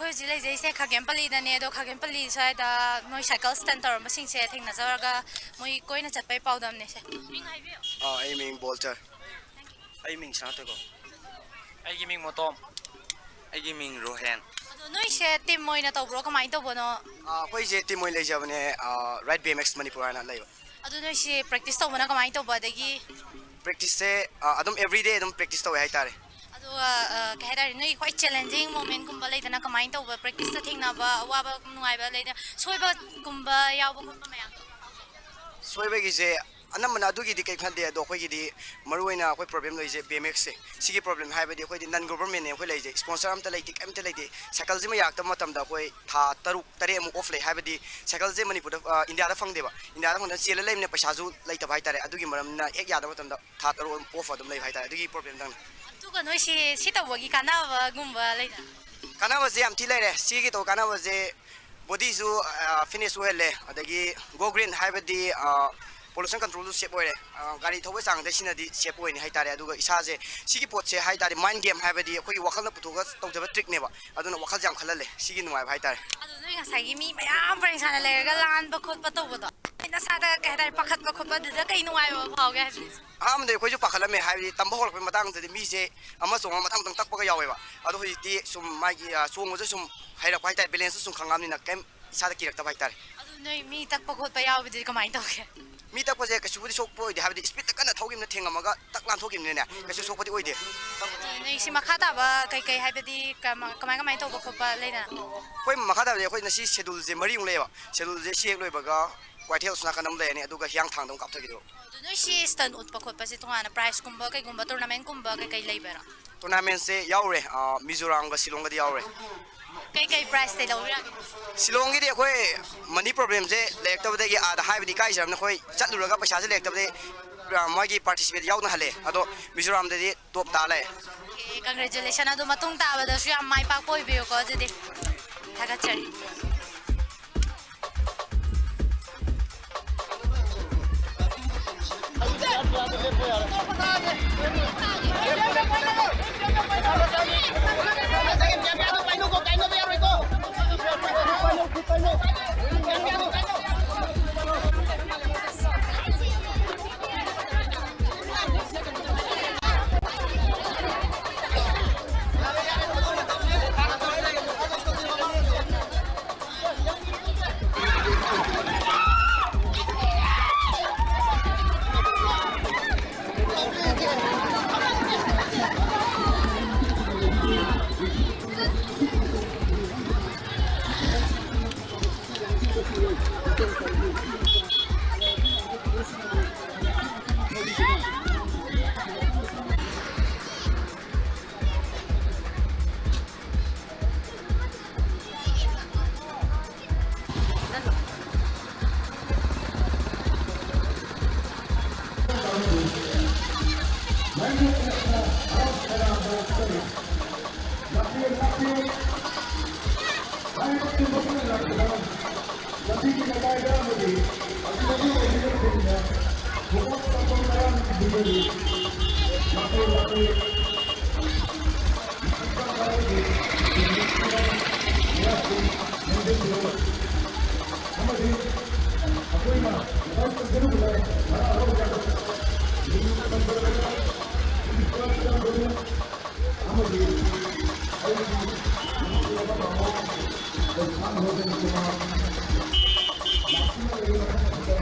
ꯍꯧꯖꯤꯛ ꯂꯩꯖꯩꯁꯦ ꯈꯥꯒꯦꯝꯄꯜꯂꯤꯗꯅꯦ, ꯑꯗꯣ ꯈꯥꯒꯦꯝꯄꯜꯂꯤ ꯁ꯭ꯋꯥꯏꯗ ꯃꯣꯏ ꯁꯥꯏꯀꯜ ꯁ꯭ꯇꯟ ꯇꯧꯔꯝꯕꯁꯤꯡꯁꯦ ꯊꯦꯡꯅꯖꯔꯒ ꯃꯣꯏ ꯀꯣꯏꯅ ꯆꯠꯄꯩ ꯄꯥꯎꯗꯝꯅꯦ ꯁꯦ꯫ ꯃꯤꯡ ꯍꯥꯏꯕꯤꯌꯨ꯫ ꯑꯥ, ꯑꯩ ꯃꯤꯡ ꯕꯣꯜꯆꯔ꯫ ꯑꯩ ꯃꯤꯡ ꯁꯅꯥꯇꯣꯏꯀꯣ꯫ ꯑꯩꯒꯤ ꯃꯤꯡ ꯃꯣꯇꯣꯝ꯫ ꯑꯩꯒꯤ ꯃꯤꯡ ꯔꯣꯍꯦꯟ꯫ ꯑꯗꯣ ꯅꯣꯏꯁꯦ ꯇꯤꯝ ꯑꯣꯏꯅ ꯇꯧꯕ꯭ꯔꯣ, ꯀꯃꯥꯏꯅ ꯇꯧꯕꯅꯣ? ꯑꯥ, ꯑꯩꯈꯣꯏꯁꯦ ꯇꯤꯝ ꯑꯣꯏꯅ ꯂꯩꯖꯕꯅꯦ, ꯑꯥ, Ride B M X Manipur ꯍꯥꯏꯅ ꯂꯩꯕ꯫ ꯑꯗꯨ ꯅꯣꯏꯁꯤ ꯄ꯭ꯔꯦꯛꯇꯤꯁ ꯇꯧꯕꯅ ꯀꯃꯥꯏꯅ ꯇꯧꯕ? ꯑꯗꯒꯤ ꯄ꯭ꯔꯦꯛꯇꯤꯁꯁꯦ, ꯑ, ꯑꯗꯨꯝ ꯑꯦꯕ꯭ꯔꯤꯗꯦ ꯑꯗꯨꯝ ꯄ꯭ꯔꯦꯛꯇꯤꯁ ꯇꯧꯋꯦ ꯍꯥꯏꯇꯥꯔꯦ꯫ ꯑꯗꯨꯒ, ꯑ, ꯀꯩ ꯍꯥꯏꯇꯥꯔꯦ, ꯅꯣꯏꯒꯤ ꯈ꯭ꯋꯥꯏ ꯆꯦꯂꯦꯟꯖꯤꯡ ꯃꯣꯃꯦꯟꯠꯀꯨꯝꯕ ꯂꯩꯗꯅ, ꯀꯃꯥꯏꯅ ꯇꯧꯕ, ꯄ꯭ꯔꯦꯛꯇꯤꯁꯇ ꯊꯦꯡꯅꯕ ꯑꯋꯥꯕ ꯅꯨꯡꯉꯥꯏꯕ ꯂꯩꯗꯅ, ꯁꯣꯏꯕꯒꯨꯝꯕ ꯌꯥꯎꯕ ꯈꯣꯠꯄ ꯃꯌꯥꯝꯗꯣ? ꯁꯣꯏꯕꯒꯤꯁꯦ ꯑꯅꯝꯕꯅ ꯑꯗꯨꯒꯤꯗꯤ ꯀꯩꯝ ꯈꯟꯗꯦ, ꯑꯗꯣ ꯑꯩꯈꯣꯏꯒꯤꯗꯤ ꯃꯔꯨꯑꯣꯏꯅ ꯑꯩꯈꯣꯏ ꯄ꯭ꯔꯣꯕ꯭ꯂꯦꯝ ꯂꯩꯔꯤꯁꯦ ꯕꯤ ꯑꯦꯝ ꯑꯦꯛꯁꯁꯦ꯫ ꯁꯤꯒꯤ ꯄ꯭ꯔꯣꯕ꯭ꯂꯦꯝ ꯍꯥꯏꯕꯗꯤ ꯑꯩꯈꯣꯏꯗꯤ ꯅꯟ ꯒꯣꯕꯔꯃꯦꯟꯅꯦ ꯑꯩꯈꯣꯏ ꯂꯩꯔꯤꯁꯦ, ꯁ꯭ꯄꯣꯟꯁꯔ ꯑꯝꯇ ꯂꯩꯇꯦ, ꯀꯩꯝꯇ ꯂꯩꯇꯦ꯫ ꯁꯥꯏꯀꯜꯁꯤꯃ ꯌꯥꯔꯛꯇꯕ ꯃꯇꯝꯗ ꯑꯩꯈꯣꯏ ꯊꯥ ꯇꯔꯨꯛ ꯇꯔꯦꯠꯃꯨꯛ ꯑꯣꯐ ꯂꯩ, ꯍꯥꯏꯕꯗꯤ ꯁꯥꯏꯀꯜꯁꯦ ꯃꯅꯤꯄꯨꯔꯗ, ꯑ, ꯏꯟꯗꯤꯌꯥꯗ ꯐꯪꯗꯦꯕ꯫ ꯏꯟꯗꯤꯌꯥꯗ ꯐꯪꯗꯅ ꯆꯦꯜꯂ ꯂꯩꯕꯅꯤꯅ ꯄꯩꯁꯥꯁꯨ ꯂꯩꯇꯕ ꯍꯥꯏꯇꯥꯔꯦ꯫ ꯑꯗꯨꯒꯤ ꯃꯔꯝꯅ ꯍꯦꯛ ꯌꯥꯗꯕ ꯃꯇꯝꯗ ꯊꯥ ꯇꯔꯨꯛ ꯑꯣꯐ ꯑꯗꯨꯝ ꯂꯩꯕ ꯍꯥꯏꯇꯥꯔꯦ꯫ ꯑꯗꯨꯒꯤ ꯄ꯭ꯔꯣꯕ꯭ꯂꯦꯝꯗꯪꯅꯤ꯫ ꯑꯗꯨꯒ ꯅꯣꯏꯁꯤ ꯁꯤ ꯇꯧꯕꯒꯤ ꯀꯥꯟꯅꯕꯒꯨꯝꯕ ꯂꯩꯗꯅ? ꯀꯥꯟꯅꯕꯁꯦ ꯌꯥꯝ ꯊꯤ ꯂꯩꯔꯦ꯫ ꯁꯤꯒꯤ ꯇꯧ ꯀꯥꯟꯅꯕꯁꯦ ꯕꯣꯗꯤꯁꯨ, ꯑ, ꯐꯤꯠꯅꯦꯁꯁꯨ ꯑꯣꯏꯍꯜꯂꯦ, ꯑꯗꯒꯤ ꯒꯣ ꯒ꯭ꯔꯤꯟ ꯍꯥꯏꯕꯗꯤ, ꯑ, ꯄꯣꯂꯨꯁꯟ ꯀꯟꯇ꯭ꯔꯣꯜꯁꯨ ꯁꯦꯞ ꯑꯣꯏꯔꯦ꯫ ꯑ, ꯒꯥꯔꯤ ꯊꯧꯕ ꯆꯥꯡꯗ ꯁꯤꯅꯗꯤ ꯁꯦꯞ ꯑꯣꯏꯅꯤ ꯍꯥꯏꯇꯥꯔꯦ꯫ ꯑꯗꯨꯒ ꯏꯁꯥꯁꯦ ꯁꯤꯒꯤ ꯄꯣꯠꯁꯦ ꯍꯥꯏꯇꯥꯔꯦ, ꯃꯥꯏꯟ ꯒꯦꯝ ꯍꯥꯏꯕꯗꯤ ꯑꯩꯈꯣꯏꯒꯤ ꯋꯥꯈꯜꯅ ꯄꯨꯊꯣꯛꯑꯒ ꯇꯧꯖꯕ ꯇ꯭ꯔꯤꯛꯅꯦꯕ꯫ ꯑꯗꯨꯅ ꯋꯥꯈꯜꯁꯦ ꯌꯥꯝ ꯈꯜꯍꯜꯂꯦ꯫ ꯁꯤꯒꯤ ꯅꯨꯡꯉꯥꯏꯕ ꯍꯥꯏꯇꯥꯔꯦ꯫ ꯑꯗꯣ ꯅꯣꯏ ꯉꯁꯥꯏꯒꯤ ꯃꯤ ꯃꯌꯥꯝ ꯄꯔꯦꯡ ꯁꯥꯅ ꯂꯩꯔꯒ ꯂꯥꯟꯕ ꯈꯣꯠꯄ ꯇꯧꯕꯗꯣ, ꯅꯣꯏ ꯅꯁꯥꯗ ꯀꯩ ꯍꯥꯏꯇꯥꯔꯦ, ꯄꯥꯈꯠꯄ ꯈꯣꯠꯄ, ꯑꯗꯨꯗ ꯀꯩ ꯅꯨꯡꯉꯥꯏꯕ ꯐꯥꯎꯒꯦ ꯍꯥꯏꯕꯅꯤ? ꯑꯍꯥꯟꯕꯗ ꯑꯩꯈꯣꯏꯁꯨ ꯄꯥꯈꯠꯂꯝꯃꯦ, ꯍꯥꯏꯕꯗꯤ ꯇꯝꯕ ꯍꯧꯔꯛꯄꯩ ꯃꯇꯥꯡꯗꯗꯤ ꯃꯤꯁꯦ ꯑꯃ ꯆꯣꯡꯉ ꯃꯊꯪ ꯃꯊꯪ ꯇꯛꯄꯒ ꯌꯥꯎꯋꯦꯕ꯫ ꯑꯗꯣ ꯍꯧꯖꯤꯛꯇꯤ ꯁꯨꯝ ꯃꯥꯒꯤ, ꯑ, ꯆꯣꯡꯕꯁꯦ ꯁꯨꯝ ꯍꯩꯔꯛꯄ ꯍꯥꯏꯇꯥꯔꯦ, ꯕꯦꯂꯦꯟꯁꯁꯨ ꯁꯨꯝ ꯈꯪꯉꯕꯅꯤꯅ ꯀꯩꯝ ꯏꯁꯥꯗ ꯀꯤꯔꯛꯇꯕ ꯍꯥꯏꯇꯥꯔꯦ꯫ ꯑꯗꯨ ꯅꯣꯏ ꯃꯤ ꯇꯛꯄ ꯈꯣꯠꯄ ꯌꯥꯎꯕꯗꯨꯗꯤ ꯀꯃꯥꯏꯅ ꯇꯧꯒꯦ? ꯃꯤ ꯇꯛꯄꯁꯦ ꯀꯩꯁꯨꯕꯨꯗꯤ ꯁꯣꯛꯄ ꯑꯣꯏꯗꯦ, ꯍꯥꯏꯕꯗꯤ ꯁ꯭ꯄꯤꯠꯇ ꯀꯟꯅ ꯊꯧꯈꯤꯕꯅ ꯊꯦꯡꯉꯝꯃꯒ ꯇꯛ ꯂꯥꯟꯊꯣꯛꯈꯤꯕꯅꯤꯅꯦ, ꯀꯩꯁꯨ ꯁꯣꯛꯄꯗꯤ ꯑꯣꯏꯗꯦ꯫ ꯑꯗꯨ ꯅꯣꯏ ꯁꯤ ꯃꯈꯥ ꯇꯥꯕ ꯀꯩꯀꯩ, ꯍꯥꯏꯕꯗꯤ ꯀꯃ-, ꯀꯃꯥꯏ ꯀꯃꯥꯏꯅ ꯇꯧꯕ ꯈꯣꯠꯄ ꯂꯩꯗꯅ? ꯑꯩꯈꯣꯏ ꯃꯈꯥ ꯇꯥꯕꯗꯤ ꯑꯩꯈꯣꯏ ꯉꯁꯤ ꯁꯦꯗꯨꯜꯁꯦ ꯃꯔꯤꯃꯨꯛ ꯂꯩꯌꯦꯕ꯫ ꯁꯦꯗꯨꯜꯁꯦ ꯁꯤ ꯍꯦꯛ ꯂꯣꯏꯕꯒ ꯀ꯭ꯋꯥꯏꯊꯦꯜ ꯑꯁꯣꯝ ꯅꯥꯀꯟꯗ ꯑꯃ ꯂꯩꯔꯅꯤ, ꯑꯗꯨꯒ ꯍꯤꯌꯥꯡꯊꯥꯡꯗ ꯑꯃꯨꯛ ꯀꯥꯞꯊꯈꯤꯗꯣꯏꯕ꯫ ꯑꯗꯨ ꯅꯣꯏ ꯁꯤ ꯁ꯭ꯇꯟ ꯎꯠꯄ ꯈꯣꯠꯄꯁꯦ ꯇꯣꯉꯥꯟꯅ ꯄ꯭ꯔꯥꯏꯖꯀꯨꯝꯕ ꯀꯩꯒꯨꯝꯕ ꯇꯣꯔꯅꯥꯃꯦꯟꯠꯀꯨꯝꯕ ꯀꯩꯀꯩ ꯂꯩꯕꯔꯥ? ꯇꯣꯔꯅꯥꯃꯦꯟꯠꯁꯦ ꯌꯥꯎꯔꯦ, ꯑ, ꯃꯤꯖꯣꯔꯥꯝꯒ ꯁꯤꯂꯣꯡꯒꯗꯤ ꯌꯥꯎꯔꯦ꯫ ꯀꯩꯀꯩ ꯄ꯭ꯔꯥꯏꯖꯇꯩ ꯂꯧꯕꯤꯔꯛꯒꯦ? ꯁꯤꯂꯣꯡꯒꯤꯗꯤ ꯑꯩꯈꯣꯏ ꯃꯅꯤ ꯄ꯭ꯔꯣꯕ꯭ꯂꯦꯝꯁꯦ ꯂꯩꯔꯛꯇꯕꯗꯒꯤ ꯑꯥꯗ ꯍꯥꯏꯕꯗꯤ ꯏꯀꯥꯏꯖꯔꯕꯅꯤꯅ ꯑꯩꯈꯣꯏ ꯆꯠꯂꯨꯔꯒ ꯄꯩꯁꯥꯁꯦ ꯂꯩꯔꯛꯇꯕꯗꯒꯤ, ꯑ, ꯃꯣꯏꯒꯤ ꯄꯥꯔꯇꯤꯁꯤꯄꯦꯠ ꯌꯥꯎꯗꯅ ꯍꯜꯂꯛꯑꯦ꯫ ꯑꯗꯣ ꯃꯤꯖꯣꯔꯥꯝꯗꯗꯤ ꯇꯣꯞ ꯇꯥ ꯂꯩꯔꯦ꯫ Okay, congratulation. ꯑꯗꯣ ꯃꯇꯨꯡ ꯇꯥꯕꯗꯁꯨ ꯌꯥꯝ ꯃꯥꯏ ꯄꯥꯛꯄ ꯑꯣꯏꯕꯤꯌꯨꯀꯣ ꯑꯗꯨꯗꯤ꯫ ꯊꯥꯒꯠꯆꯔꯤ꯫ ꯂꯥꯛꯄꯤꯌꯨ, ꯂꯥꯛꯄꯤꯌꯨ꯫ ꯍꯥꯏꯔꯤꯕ ꯈꯨꯗꯤꯡꯃꯛ ꯂꯥꯛꯄꯤꯌꯨ꯫ ꯂꯝꯕꯤꯒꯤ ꯃꯇꯥꯏꯗ ꯑꯃꯗꯤ ꯑꯗꯨꯗꯒꯤ ꯑꯣꯏꯕꯤꯔꯛꯄꯅꯤꯅ ꯄꯨꯂꯞ ꯇꯧꯕ ꯃꯌꯥꯝ ꯄꯤꯕꯤꯔꯤ꯫ ꯂꯥꯛꯄꯤꯌꯨ, ꯂꯥꯛꯄꯤꯌꯨ꯫ ꯃꯌꯥꯝꯁꯤꯡ ꯂꯦꯡꯖꯟꯕꯤꯔꯛꯎ꯫ ꯑꯃꯗꯤ ꯑꯩꯈꯣꯏꯅ ꯂꯥꯏ ꯀꯠꯆꯔꯨꯕꯗ ꯍꯔꯥꯎ ꯍꯔꯥꯎꯅ ꯅꯤꯡꯕ ꯊꯝꯖꯔꯒ ꯏꯁꯣꯔ ꯆꯥꯟꯕꯤꯌꯨ꯫ ꯑꯃꯗꯤ ꯑꯩꯒꯤ ꯅꯨꯡꯁꯤꯔꯕ ꯇꯥꯃꯣ ꯄ꯭ꯔꯁꯥꯟ ꯔꯣꯖꯟ ꯀꯨꯃꯥꯔ ꯂꯥꯛꯇꯨꯅ ꯂꯩꯔꯤꯕ ꯃꯐꯝ ꯑꯁꯤꯗ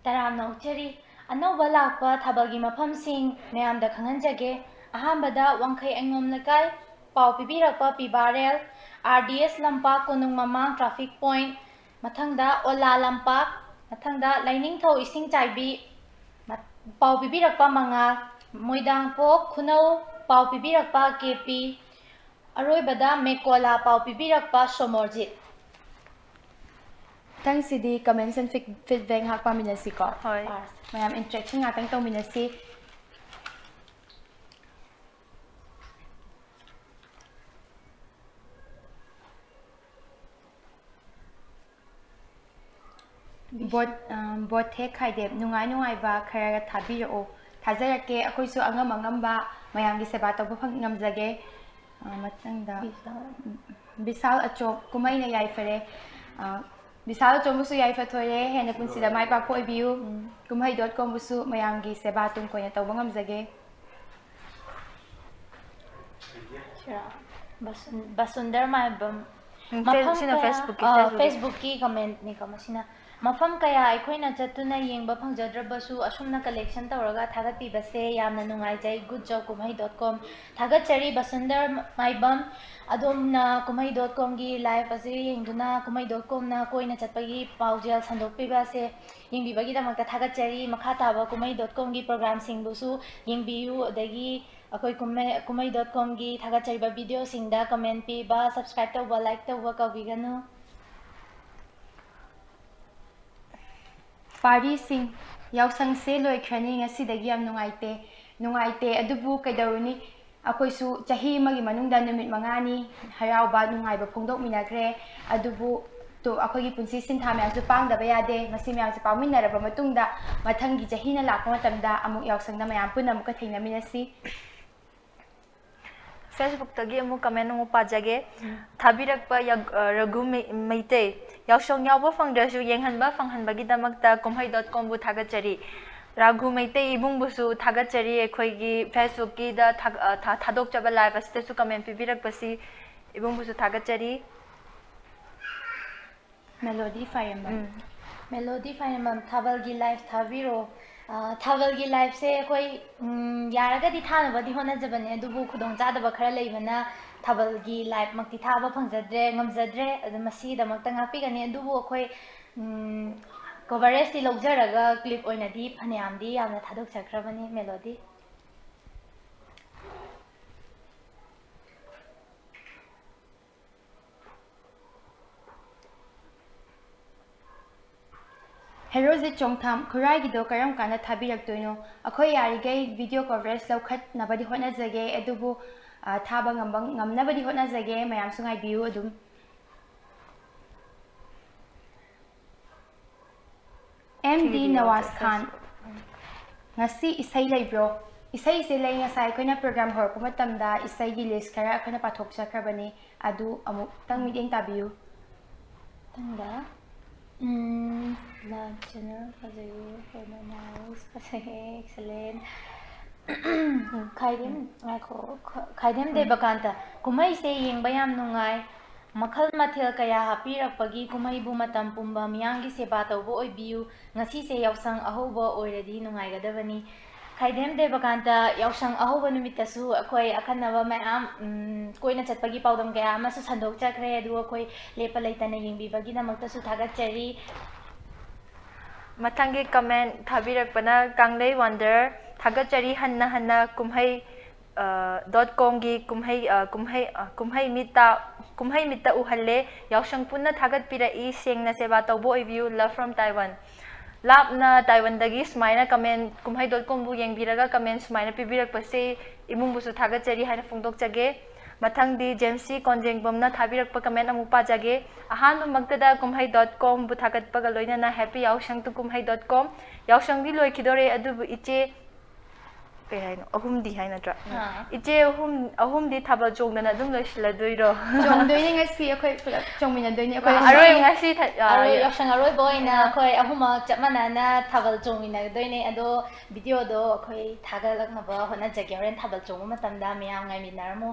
ꯇꯔꯥꯝꯅ ꯑꯣꯛꯆꯔꯤ꯫ ꯑꯅꯧꯕ ꯂꯥꯛꯄ ꯊꯥꯕꯜꯒꯤ ꯃꯐꯝꯁꯤꯡ ꯃꯌꯥꯝꯗ ꯈꯪꯍꯟꯖꯒꯦ꯫ ꯑꯍꯥꯟꯕꯗ ꯋꯥꯡꯈꯩ ꯑꯩꯉꯣꯝ ꯂꯩꯀꯥꯏ, ꯄꯥꯎ ꯄꯤꯕꯤꯔꯛꯄ ꯄꯤꯕꯥꯔꯦꯜ, ꯑꯥꯔ ꯗꯤ ꯑꯦꯁ ꯂꯝꯄꯥꯛ ꯀꯣꯅꯨꯡ ꯃꯃꯥꯡ traffic point, ꯃꯊꯪꯗ ꯑꯣꯂꯥ ꯂꯝꯄꯥꯛ, ꯃꯊꯪꯗ ꯂꯥꯏꯅꯤꯡꯊꯧ ꯏꯁꯤꯡ ꯆꯥꯏꯕꯤ, ꯃ-, ꯄꯥꯎ ꯄꯤꯕꯤꯔꯛꯄ ꯃꯉꯥꯜ, ꯃꯣꯏꯗꯥꯡꯄꯣꯛ ꯈꯨꯅꯧ, ꯄꯥꯎ ꯄꯤꯕꯤꯔꯛꯄ ꯀꯦ ꯄꯤ, ꯑꯔꯣꯏꯕꯗ ꯃꯦꯀꯣꯂꯥ, ꯄꯥꯎ ꯄꯤꯕꯤꯔꯛꯄ Somorjit. ꯃꯊꯪꯁꯤꯗꯤ comments and feed-, feedback ꯉꯥꯏꯍꯥꯛ ꯄꯥꯃꯤꯟꯅꯁꯤꯀꯣ꯫ ꯍꯣꯏ꯫ ꯃꯌꯥꯝ interaction ꯉꯥꯛꯇꯪ ꯇꯧꯃꯤꯟꯅꯁꯤ꯫ ꯕꯣꯠ-, ꯑ, ꯕꯣꯠꯊꯦꯛ ꯈꯥꯏꯗꯦꯞ, ꯅꯨꯡꯉꯥꯏ ꯅꯨꯡꯉꯥꯏꯕ ꯈꯔꯒ ꯊꯥꯕꯤꯔꯛꯑꯣ꯫ ꯊꯥꯖꯔꯛꯀꯦ, ꯑꯩꯈꯣꯏꯁꯨ ꯑꯉꯝ ꯑꯉꯝꯕ ꯃꯌꯥꯝꯒꯤ ꯁꯦꯕꯥ ꯇꯧꯕ ꯐꯪ-, ꯉꯝꯖꯒꯦ꯫ ꯑ, ꯃꯊꯪꯗ ꯕꯤꯁꯥꯜ ꯑꯆꯣꯛ, ꯀꯨꯝꯍꯩꯅ ꯌꯥꯏꯐꯔꯦ꯫ ꯑ, ꯕꯤꯁꯥꯜ ꯑꯆꯣꯛꯕꯨꯁꯨ ꯌꯥꯏꯐꯊꯣꯏꯔꯦ, ꯍꯦꯟꯅ ꯄꯨꯟꯁꯤꯗ ꯃꯥꯏ ꯄꯥꯛꯄ ꯑꯣꯏꯕꯤꯌꯨ꯫ ꯀꯨꯝꯍꯩ dot com ꯕꯨꯁꯨ ꯃꯌꯥꯝꯒꯤ ꯁꯦꯕꯥ ꯇꯨꯡ ꯀꯣꯏꯅ ꯇꯧꯕ ꯉꯝꯖꯒꯦ꯫ ꯁꯤꯔꯥ? ꯕꯁꯨꯟ-, ꯕꯁꯨꯟꯗꯔ ꯃꯥꯏꯕꯝ꯫ ꯎꯝ, ꯃꯐꯝ ꯁꯤꯅ ꯀꯌꯥ-, Facebook ꯀꯤ, ꯑ, Facebook ꯀꯤ꯫ Facebook ꯀꯤ comment ꯅꯤꯀꯣ ꯃꯁꯤꯅ꯫ ꯃꯐꯝ ꯀꯌꯥ ꯑꯩꯈꯣꯏꯅ ꯆꯠꯇꯨꯅ ꯌꯦꯡꯕ ꯐꯪꯖꯗ꯭ꯔꯕꯁꯨ ꯑꯁꯨꯝꯅ collection ꯇꯧꯔꯒ ꯊꯥꯒꯠꯄꯤꯕꯁꯦ ꯌꯥꯝꯅ ꯅꯨꯡꯉꯥꯏꯖꯩ꯫ Good job ꯀꯨꯝꯍꯩ dot com꯫ ꯊꯥꯒꯠꯆꯔꯤ ꯕꯁꯨꯟꯗꯔ ꯃꯥꯏꯕꯝ꯫ ꯑꯗꯣꯝꯅ ꯀꯨꯝꯍꯩ dot com ꯒꯤ live ꯑꯁꯤ ꯌꯦꯡꯗꯨꯅ ꯀꯨꯝꯍꯩ dot com ꯅ ꯀꯣꯏꯅ ꯆꯠꯄꯒꯤ ꯄꯥꯎꯖꯦꯜ ꯁꯟꯗꯣꯛꯄꯤꯕ ꯑꯁꯦ ꯌꯦꯡꯕꯤꯕꯒꯤꯗꯃꯛꯇ ꯊꯥꯒꯠꯆꯔꯤ꯫ ꯃꯈꯥ ꯇꯥꯕ ꯀꯨꯝꯍꯩ dot com ꯒꯤ program ꯁꯤꯡꯕꯨꯁꯨ ꯌꯦꯡꯕꯤꯌꯨ, ꯑꯗꯒꯤ ꯑꯩꯈꯣꯏ ꯀꯨꯝꯍꯩ, ꯀꯨꯝꯍꯩ dot com ꯒꯤ ꯊꯥꯒꯠꯆꯔꯤꯕ video ꯁꯤꯡꯗ comment ꯄꯤꯕ, subscribe ꯇꯧꯕ, like ꯇꯧꯕ ꯀꯥꯎꯕꯤꯒꯅꯨ꯫ ꯄꯥꯔꯤꯁꯤꯡ, ꯌꯥꯎꯁꯪꯁꯦ ꯂꯣꯏꯈ꯭ꯔꯅꯤ, ꯉꯁꯤꯗꯒꯤ ꯌꯥꯝ ꯅꯨꯡꯉꯥꯏꯇꯦ꯫ ꯅꯨꯡꯉꯥꯏꯇꯦ, ꯑꯗꯨꯕꯨ ꯀꯩꯗꯧꯔꯨꯅꯤ? ꯑꯩꯈꯣꯏꯁꯨ ꯆꯍꯤ ꯑꯃꯒꯤ ꯃꯅꯨꯡꯗ ꯅꯨꯃꯤꯠ ꯃꯉꯥꯅꯤ ꯍꯔꯥꯎꯕ, ꯅꯨꯡꯉꯥꯏꯕ ꯐꯣꯡꯗꯣꯛꯃꯤꯟꯅꯈ꯭ꯔꯦ꯫ ꯑꯗꯨꯕꯨ ꯇꯣ-, ꯑꯩꯈꯣꯏꯒꯤ ꯄꯨꯟꯁꯤ ꯁꯤꯟꯊꯥ ꯃꯌꯥꯝꯁꯨ ꯄꯥꯡꯗꯕ ꯌꯥꯗꯦ꯫ ꯃꯁꯤ ꯃꯌꯥꯝꯁꯦ ꯄꯥꯡꯃꯤꯟꯅꯔꯕ ꯃꯇꯨꯡꯗ, ꯃꯊꯪꯒꯤ ꯆꯍꯤꯅ ꯂꯥꯛꯄ ꯃꯇꯝꯗ ꯑꯃꯨꯛ ꯌꯥꯎꯁꯪꯗ ꯃꯌꯥꯝ ꯄꯨꯟꯅ ꯑꯃꯨꯛꯀ ꯊꯦꯡꯅꯃꯤꯟꯅꯁꯤ꯫ Facebook ꯇꯒꯤ ꯑꯃꯨꯛ comment ꯑꯃꯨꯛ ꯄꯥꯖꯒꯦ꯫ ꯊꯥꯕꯤꯔꯛꯄ ꯌꯥ-, ꯑ, ꯔꯘꯨ ꯃꯩ-, ꯃꯩꯇꯩ, ꯌꯥꯎꯁꯪ ꯌꯥꯎꯕ ꯐꯪꯗ꯭ꯔꯁꯨ ꯌꯦꯡꯍꯟꯕ ꯐꯪꯍꯟꯕꯒꯤꯗꯃꯛꯇ ꯀꯨꯝꯍꯩ dot com ꯕꯨ ꯊꯥꯒꯠꯆꯔꯤ꯫ ꯔꯥꯘꯨ ꯃꯩꯇꯩ ꯏꯕꯨꯡꯕꯨꯁꯨ ꯊꯥꯒꯠꯆꯔꯤ꯫ ꯑꯩꯈꯣꯏꯒꯤ Facebook ꯀꯤꯗ ꯊꯥ-, ꯑ, ꯊꯥ-, ꯊꯥꯗꯣꯛꯆꯕ live ꯑꯁꯤꯗꯁꯨ comment ꯄꯤꯕꯤꯔꯛꯄꯁꯤ ꯏꯕꯨꯡꯕꯨꯁꯨ ꯊꯥꯒꯠꯆꯔꯤ꯫ ꯃꯦꯂꯣꯗꯤ ꯐꯥꯏꯔꯦꯝꯕꯝ꯫ ꯎꯝ꯫ ꯃꯦꯂꯣꯗꯤ ꯐꯥꯏꯅꯃꯝ, ꯊꯥꯕꯜꯒꯤ ꯂꯥꯏꯐ ꯊꯥꯕꯤꯔꯣ꯫ ꯑ, ꯊꯥꯕꯜꯒꯤ ꯂꯥꯏꯐꯁꯦ ꯑꯩꯈꯣꯏ, ꯎꯝ, ꯌꯥꯔꯒꯗꯤ ꯊꯥꯅꯕꯗꯤ ꯍꯣꯠꯅꯖꯕꯅꯦ, ꯑꯗꯨꯕꯨ ꯈꯨꯗꯣꯡꯆꯥꯗꯕ ꯈꯔ ꯂꯩꯕꯅ ꯊꯥꯕꯜꯒꯤ ꯂꯥꯏꯐꯃꯛꯇꯤ ꯊꯥꯕ ꯐꯪꯖꯗ꯭ꯔꯦ, ꯉꯝꯖꯗ꯭ꯔꯦ꯫ ꯑꯗꯨ ꯃꯁꯤꯒꯤꯗꯃꯛꯇ ꯉꯥꯛꯄꯤꯒꯅꯤ꯫ ꯑꯗꯨꯕꯨ ꯑꯩꯈꯣꯏ, ꯎꯝ, ꯀꯣꯚꯔꯦꯖꯇꯤ ꯂꯧꯖꯔꯒ ꯀ꯭ꯂꯤꯞ ꯑꯣꯏꯅꯗꯤ ꯐꯅꯌꯥꯝꯗꯤ ꯌꯥꯝꯅ ꯊꯥꯗꯣꯛꯆꯈ꯭ꯔꯕꯅꯤ ꯃꯦꯂꯣꯗꯤ꯫ ꯍꯦꯔꯣꯖꯤꯠ ꯆꯣꯡꯊꯥꯝ, ꯈꯨꯔꯥꯏꯒꯤꯗꯣ ꯀꯔꯝ ꯀꯥꯟꯗ ꯊꯥꯕꯤꯔꯛꯇꯣꯏꯅꯣ? ꯑꯩꯈꯣꯏ ꯌꯥꯔꯤꯈꯩ ꯚꯤꯗꯤꯑꯣ ꯀꯣꯚꯔꯦꯖ ꯂꯧꯈꯠꯅꯕꯗꯤ ꯍꯣꯠꯅꯖꯒꯦ, ꯑꯗꯨꯕꯨ, ꯑ, ꯊꯥꯕ ꯉꯝꯕ, ꯉꯝꯅꯕꯗꯤ ꯍꯣꯠꯅꯖꯒꯦ꯫ ꯃꯌꯥꯝꯁꯨ ꯉꯥꯏꯕꯤꯌꯨ ꯑꯗꯨꯝ꯫ ꯑꯦꯝ ꯗꯤ ꯊꯤꯔꯤꯕ ꯅꯋꯥꯖ ꯈꯥꯟ, ꯉꯁꯤ ꯏꯁꯩ ꯂꯩꯕ꯭ꯔꯣ? ꯏꯁꯩꯁꯦ ꯂꯩ꯫ ꯉꯁꯥꯏ ꯑꯩꯈꯣꯏꯅ ꯄ꯭ꯔꯣꯒ꯭ꯔꯥꯝ ꯍꯧꯔꯛꯄ ꯃꯇꯝꯗ ꯏꯁꯩꯒꯤ ꯂꯤꯁ ꯈꯔ ꯑꯩꯈꯣꯏꯅ ꯄꯥꯊꯣꯛꯆꯈ꯭ꯔꯕꯅꯤ꯫ ꯑꯗꯨ ꯑꯃꯨꯛꯇꯪ ꯎꯝ꯫ ꯃꯤꯠꯌꯦꯡ ꯇꯥꯕꯤꯌꯨ꯫ ꯃꯊꯪꯗ, ꯎꯝ, ꯂꯥꯏꯚ ꯆꯦꯅꯦꯜ ꯐꯖꯩꯌꯦ, ꯀꯩꯅꯣ, ꯅꯥꯏꯁ, ꯐꯖꯩꯌꯦ, ꯑꯦꯛꯁꯦꯂꯦꯟ꯫ ꯈꯥꯏꯗꯦꯝ, ꯉꯥꯏꯈꯣ, ꯈ-, ꯈꯥꯏꯗꯦꯝ ꯎꯝ꯫ ꯗꯦꯕꯀꯥꯟꯇ, ꯀꯨꯝꯍꯩꯁꯦ ꯌꯦꯡꯕ ꯌꯥꯝ ꯅꯨꯡꯉꯥꯏ꯫ ꯃꯈꯜ ꯃꯊꯦꯜ ꯀꯌꯥ ꯍꯥꯞꯄꯤꯔꯛꯄꯒꯤ ꯀꯨꯝꯍꯩꯕꯨ ꯃꯇꯝ ꯄꯨꯝꯕ ꯃꯤꯌꯥꯝꯒꯤ ꯁꯦꯕꯥ ꯇꯧꯕ ꯑꯣꯏꯕꯤꯌꯨ꯫ ꯉꯁꯤꯁꯦ ꯌꯥꯎꯁꯪ ꯑꯍꯧꯕ ꯑꯣꯏꯔꯗꯤ ꯅꯨꯡꯉꯥꯏꯒꯗꯕꯅꯤ꯫ ꯈꯥꯏꯗꯦꯝ ꯗꯦꯕꯀꯥꯟꯇ, ꯌꯥꯎꯁꯪ ꯑꯍꯧꯕ ꯅꯨꯃꯤꯠꯇꯁꯨ ꯑꯩꯈꯣꯏ ꯑꯈꯟꯅꯕ ꯃꯌꯥꯝ, ꯎꯝ, ꯀꯣꯏꯅ ꯆꯠꯄꯒꯤ ꯄꯥꯎꯗꯝ ꯀꯌꯥ ꯑꯃꯁꯨ ꯁꯟꯗꯣꯛꯆꯈ꯭ꯔꯦ, ꯑꯗꯨ ꯑꯩꯈꯣꯏ ꯂꯦꯞꯄ ꯂꯩꯇꯅ ꯌꯦꯡꯕꯤꯕꯒꯤꯗꯃꯛꯇꯁꯨ ꯊꯥꯒꯠꯆꯔꯤ꯫ ꯃꯊꯪꯒꯤ ꯀꯃꯦꯟ ꯊꯥꯕꯤꯔꯛꯄꯅ ꯀꯪꯂꯩ ꯋꯥꯟꯗꯔ, ꯊꯥꯒꯠꯆꯔꯤ ꯍꯟꯅ ꯍꯟꯅ ꯀꯨꯝꯍꯩ, ꯑ, dot com ꯒꯤ ꯀꯨꯝꯍꯩ, ꯑ, ꯀꯨꯝꯍꯩ, ꯑ, ꯀꯨꯝꯍꯩ ꯃꯤꯠꯇ, ꯀꯨꯝꯍꯩ ꯃꯤꯠꯇ ꯎꯍꯜꯂꯦ꯫ ꯌꯥꯎꯁꯪ ꯄꯨꯟꯅ ꯊꯥꯒꯠꯄꯤꯔꯛꯏ, ꯁꯦꯡꯅ ꯁꯦꯕꯥ ꯇꯧꯕ ꯑꯣꯏꯕꯤꯌꯨ, love from Taiwan꯫ ꯂꯥꯞꯅ ꯇꯥꯏꯋꯥꯟꯗꯒꯤ ꯁꯨꯃꯥꯏꯅ ꯀꯃꯦꯟ, ꯀꯨꯝꯍꯩ dot com ꯕꯨ ꯌꯦꯡꯕꯤꯔꯒ ꯀꯃꯦꯟ ꯁꯨꯃꯥꯏꯅ ꯄꯤꯕꯤꯔꯛꯄꯁꯦ ꯏꯃꯨꯡꯕꯨꯁꯨ ꯊꯥꯒꯠꯆꯔꯤ ꯍꯥꯏꯅ ꯐꯣꯡꯗꯣꯛꯆꯒꯦ꯫ ꯃꯊꯪꯗꯤ ꯖꯦꯝꯁꯤ ꯀꯣꯟꯖꯦꯡꯕꯝꯅ ꯊꯥꯕꯤꯔꯛꯄ ꯀꯃꯦꯟ ꯑꯃꯨꯛ ꯄꯥꯖꯒꯦ꯫ ꯑꯍꯥꯟꯕꯃꯛꯇꯗ ꯀꯨꯝꯍꯩ dot com ꯕꯨ ꯊꯥꯒꯠꯄꯒ ꯂꯣꯏꯅꯅ Happy Yaoshang to ꯀꯨꯝꯍꯩ dot com꯫ ꯌꯥꯎꯁꯪꯗꯤ ꯂꯣꯏꯈꯤꯗꯣꯔꯦ, ꯑꯗꯨꯕꯨ ꯏꯆꯦ, ꯀꯩ ꯍꯥꯏꯅꯣ? ꯑꯍꯨꯝꯗꯤ ꯍꯥꯏ ꯅꯠꯇ꯭ꯔꯥ? ꯑꯥ꯫ ꯏꯆꯦ ꯑꯍꯨꯝ, ꯑꯍꯨꯝꯗꯤ ꯊꯥꯕꯜ ꯆꯣꯡꯗꯅ ꯑꯗꯨꯝ ꯂꯣꯏꯁꯤꯜꯂꯗꯣꯏꯔꯣ? ꯆꯣꯡꯗꯣꯏꯅꯦ ꯉꯁꯤ, ꯑꯩꯈꯣꯏ ꯄꯨꯂꯞ ꯆꯣꯡꯃꯤꯟꯅꯗꯣꯏꯅꯦ꯫ ꯑꯩꯈꯣꯏ ꯑꯔꯣꯏ-, ꯑꯍꯨꯝ ꯉꯁꯤ ꯊ-, ꯑꯥ, ꯑꯔꯣꯏ-, ꯌꯥꯎꯁꯪ ꯑꯔꯣꯏꯕ ꯑꯣꯏꯅ ꯑꯥ꯫ ꯑꯩꯈꯣꯏ ꯑꯍꯨꯝꯃꯛ ꯆꯞ ꯃꯥꯟꯅꯅ ꯊꯥꯕꯜ ꯆꯣꯡꯃꯤꯟꯅꯗꯣꯏꯅꯦ꯫ ꯑꯗꯣ ꯚꯤꯗꯤꯑꯣꯗꯣ ꯑꯩꯈꯣꯏ ꯊꯥꯒꯠꯂꯛꯅꯕ ꯍꯣꯠꯅꯖꯒꯦ꯫ ꯍꯣꯔꯦꯟ ꯊꯥꯕꯜ ꯆꯣꯡꯕ ꯃꯇꯝꯗ ꯃꯌꯥꯝ ꯉꯥꯏꯃꯤꯟꯅꯔꯝꯃꯣ꯫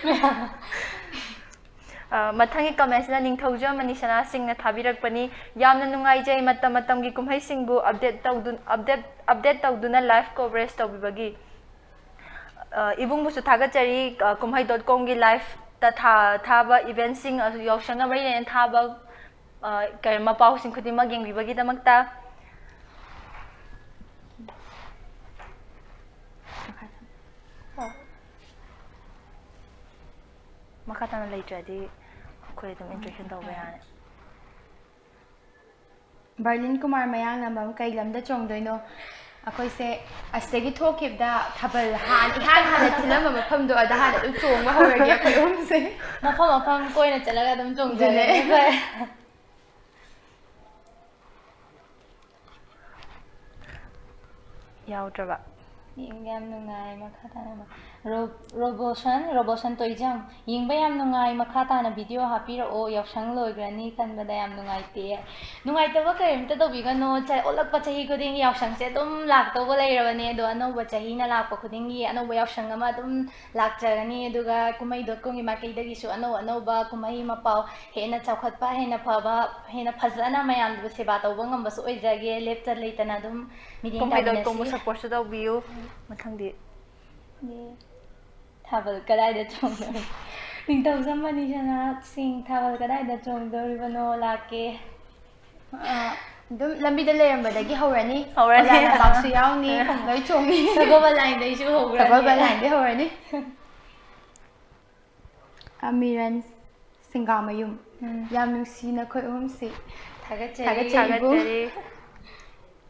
ꯃꯌꯥꯝ꯫ ꯑ, ꯃꯊꯪꯒꯤ comment ꯁꯤꯅ ꯅꯤꯡꯊꯧꯖꯝ ꯃꯅꯤꯁꯅꯥ ꯁꯤꯡꯅ ꯊꯥꯕꯤꯔꯛꯄꯅꯤ꯫ "ꯌꯥꯝꯅ ꯅꯨꯡꯉꯥꯏꯖꯩ ꯃꯇꯝ ꯃꯇꯝꯒꯤ ꯀꯨꯝꯍꯩꯁꯤꯡꯕꯨ update ꯇꯧꯗꯨ-, update, update ꯇꯧꯗꯨꯅ live coverage ꯇꯧꯕꯤꯕꯒꯤ"꯫ ꯑ, ꯏꯕꯨꯡꯕꯨꯁꯨ ꯊꯥꯒꯠꯆꯔꯤ, ꯑ, ꯀꯨꯝꯍꯩ dot com ꯒꯤ live ꯇ ꯊꯥ-, ꯊꯥꯕ event ꯁꯤꯡ, ꯑ, ꯌꯥꯎꯁꯪꯒ ꯃꯔꯤ ꯂꯩꯅꯅ ꯊꯥꯕ, ꯑ, ꯀꯩ, ꯃꯄꯥꯎꯁꯤꯡ ꯈꯨꯗꯤꯡꯃꯛ ꯌꯦꯡꯕꯤꯕꯒꯤꯗꯃꯛꯇ꯫ ꯃꯈꯥ ꯇꯥꯅ ꯂꯩꯇ꯭ꯔꯗꯤ ꯑꯩꯈꯣꯏ ꯑꯗꯨꯝ introduction ꯇꯧꯕ ꯌꯥꯔꯅꯤ꯫ ꯕꯔꯂꯤꯟ ꯀꯨꯃꯥꯔ ꯃꯌꯥꯡꯂꯝꯕꯝ, "ꯀꯩ ꯂꯝꯗ ꯆꯣꯡꯗꯣꯏꯅꯣ?" ꯑꯩꯈꯣꯏꯁꯦ ꯑꯁꯤꯗꯒꯤ ꯊꯣꯛꯈꯤꯕꯗ ꯊꯥꯕꯜ ꯍꯥꯟꯅ, ꯏꯍꯥꯟ ꯍꯥꯟꯅ ꯊꯤꯜꯂꯝꯕ ꯃꯐꯝꯗꯣ ꯑꯗ ꯍꯥꯟꯅ ꯑꯗꯨꯝ ꯆꯣꯡꯕ ꯍꯧꯔꯒꯦ ꯑꯩꯈꯣꯏ ꯑꯍꯨꯝꯁꯦ꯫ ꯃꯐꯝ ꯃꯐꯝ ꯀꯣꯏꯅ ꯆꯠꯂꯒ ꯑꯗꯨꯝ ꯆꯣꯡꯖꯔꯅꯤ ꯑꯗꯨꯅꯦ꯫ ꯑꯩꯈꯣꯏ꯫ ꯌꯥꯎꯗ꯭ꯔꯕ? ꯌꯦꯡꯕ ꯌꯥꯝ ꯅꯨꯡꯉꯥꯏ꯫ ꯃꯈꯥ ꯇꯥꯅ ꯔꯣ-, ꯔꯣꯕꯣꯁꯟ, ꯔꯣꯕꯣꯁꯟ ꯇꯣꯏꯖꯝ, "ꯌꯦꯡꯕ ꯌꯥꯝ ꯅꯨꯡꯉꯥꯏ꯫ ꯃꯈꯥ ꯇꯥꯅ video ꯍꯥꯞꯄꯤꯔꯛꯑꯣ, ꯌꯥꯎꯁꯪ ꯂꯣꯏꯈ꯭ꯔꯅꯤ ꯈꯟꯕꯗ ꯌꯥꯝ ꯅꯨꯡꯉꯥꯏꯇꯦ"꯫ ꯅꯨꯡꯉꯥꯏꯇꯕ ꯀꯔꯤꯝꯇ ꯇꯧꯕꯤꯒꯅꯨ꯫ ꯆ-, ꯑꯣꯜꯂꯛꯄ ꯆꯍꯤ ꯈꯨꯗꯤꯡꯒꯤ ꯌꯥꯎꯁꯪꯁꯦ ꯑꯗꯨꯝ ꯂꯥꯛꯇꯧꯕ ꯂꯩꯔꯕꯅꯦ꯫ ꯑꯗꯣ ꯑꯅꯧꯕ ꯆꯍꯤꯅ ꯂꯥꯛꯄ ꯈꯨꯗꯤꯡꯒꯤ ꯑꯅꯧꯕ ꯌꯥꯎꯁꯪ ꯑꯃ ꯑꯗꯨꯝ ꯂꯥꯛꯆꯒꯅꯤ꯫ ꯑꯗꯨꯒ ꯀꯨꯝꯍꯩ dot com ꯒꯤ ꯃꯥꯏꯀꯩꯗꯒꯤꯁꯨ ꯑꯅꯧ ꯑꯅꯧꯕ ꯀꯨꯝꯍꯩ ꯃꯄꯥꯎ, ꯍꯦꯟꯅ ꯆꯥꯎꯈꯠꯄ, ꯍꯦꯟꯅ ꯐꯕ, ꯍꯦꯟꯅ ꯐꯖꯅ ꯃꯌꯥꯝꯗꯨꯕꯨ ꯁꯦꯕꯥ ꯇꯧꯕ ꯉꯝꯕꯁꯨ ꯑꯣꯏꯖꯒꯦ꯫ ꯂꯦꯞꯇ ꯂꯩꯇꯅ ꯑꯗꯨꯝ ꯃꯤꯠꯌꯦꯡ ꯀꯨꯝꯍꯩ dot com ꯕꯨ ꯇꯥꯃꯤꯟꯅꯁꯤ꯫ Support ꯁꯨ ꯇꯧꯕꯤꯌꯨ꯫ ꯃꯊꯪꯗꯤ꯫ ꯌꯦ꯫ ꯊꯥꯕꯜ ꯀꯗꯥꯏꯗ ꯆꯣꯡꯗꯣꯏꯅꯣ? ꯅꯤꯡꯊꯧꯖꯝ ꯃꯅꯤꯁꯅꯥ ꯁꯤꯡ, "ꯊꯥꯕꯜ ꯀꯗꯥꯏꯗ ꯆꯣꯡꯗꯣꯔꯤꯕꯅꯣ?" ꯂꯥꯛꯀꯦ꯫ ꯑ, ꯑꯗꯨꯝ ꯂꯝꯕꯤꯗ ꯂꯩꯔꯝꯕꯗꯒꯤ ꯍꯧꯔꯅꯤ꯫ ꯍꯧꯔꯅꯤ꯫ ꯑꯣꯂꯥ ꯂꯝꯄꯥꯛꯁꯨ ꯌꯥꯎꯅꯤ, ꯂꯣꯏ ꯆꯣꯡꯅꯤ꯫ ꯁꯒꯣꯜꯕꯟ line ꯗꯩꯁꯨ ꯍꯧꯈ꯭ꯔꯅꯤ꯫ ꯁꯒꯣꯜꯕꯟ line ꯗꯩ ꯍꯧꯔꯅꯤ꯫ ꯑꯃꯤꯔꯟ ꯁꯤꯡꯒꯥꯃꯌꯨꯝ꯫ ꯎꯝ꯫ ꯌꯥꯝ ꯅꯨꯡꯁꯤ ꯅꯈꯣꯏ ꯑꯍꯨꯝꯁꯤ꯫ ꯊꯥꯒꯠꯆꯔꯤ꯫ ꯊꯥꯒꯠꯆꯔꯤ, ꯏꯕꯨꯡ꯫ ꯊꯥꯒꯠꯆꯔꯤ꯫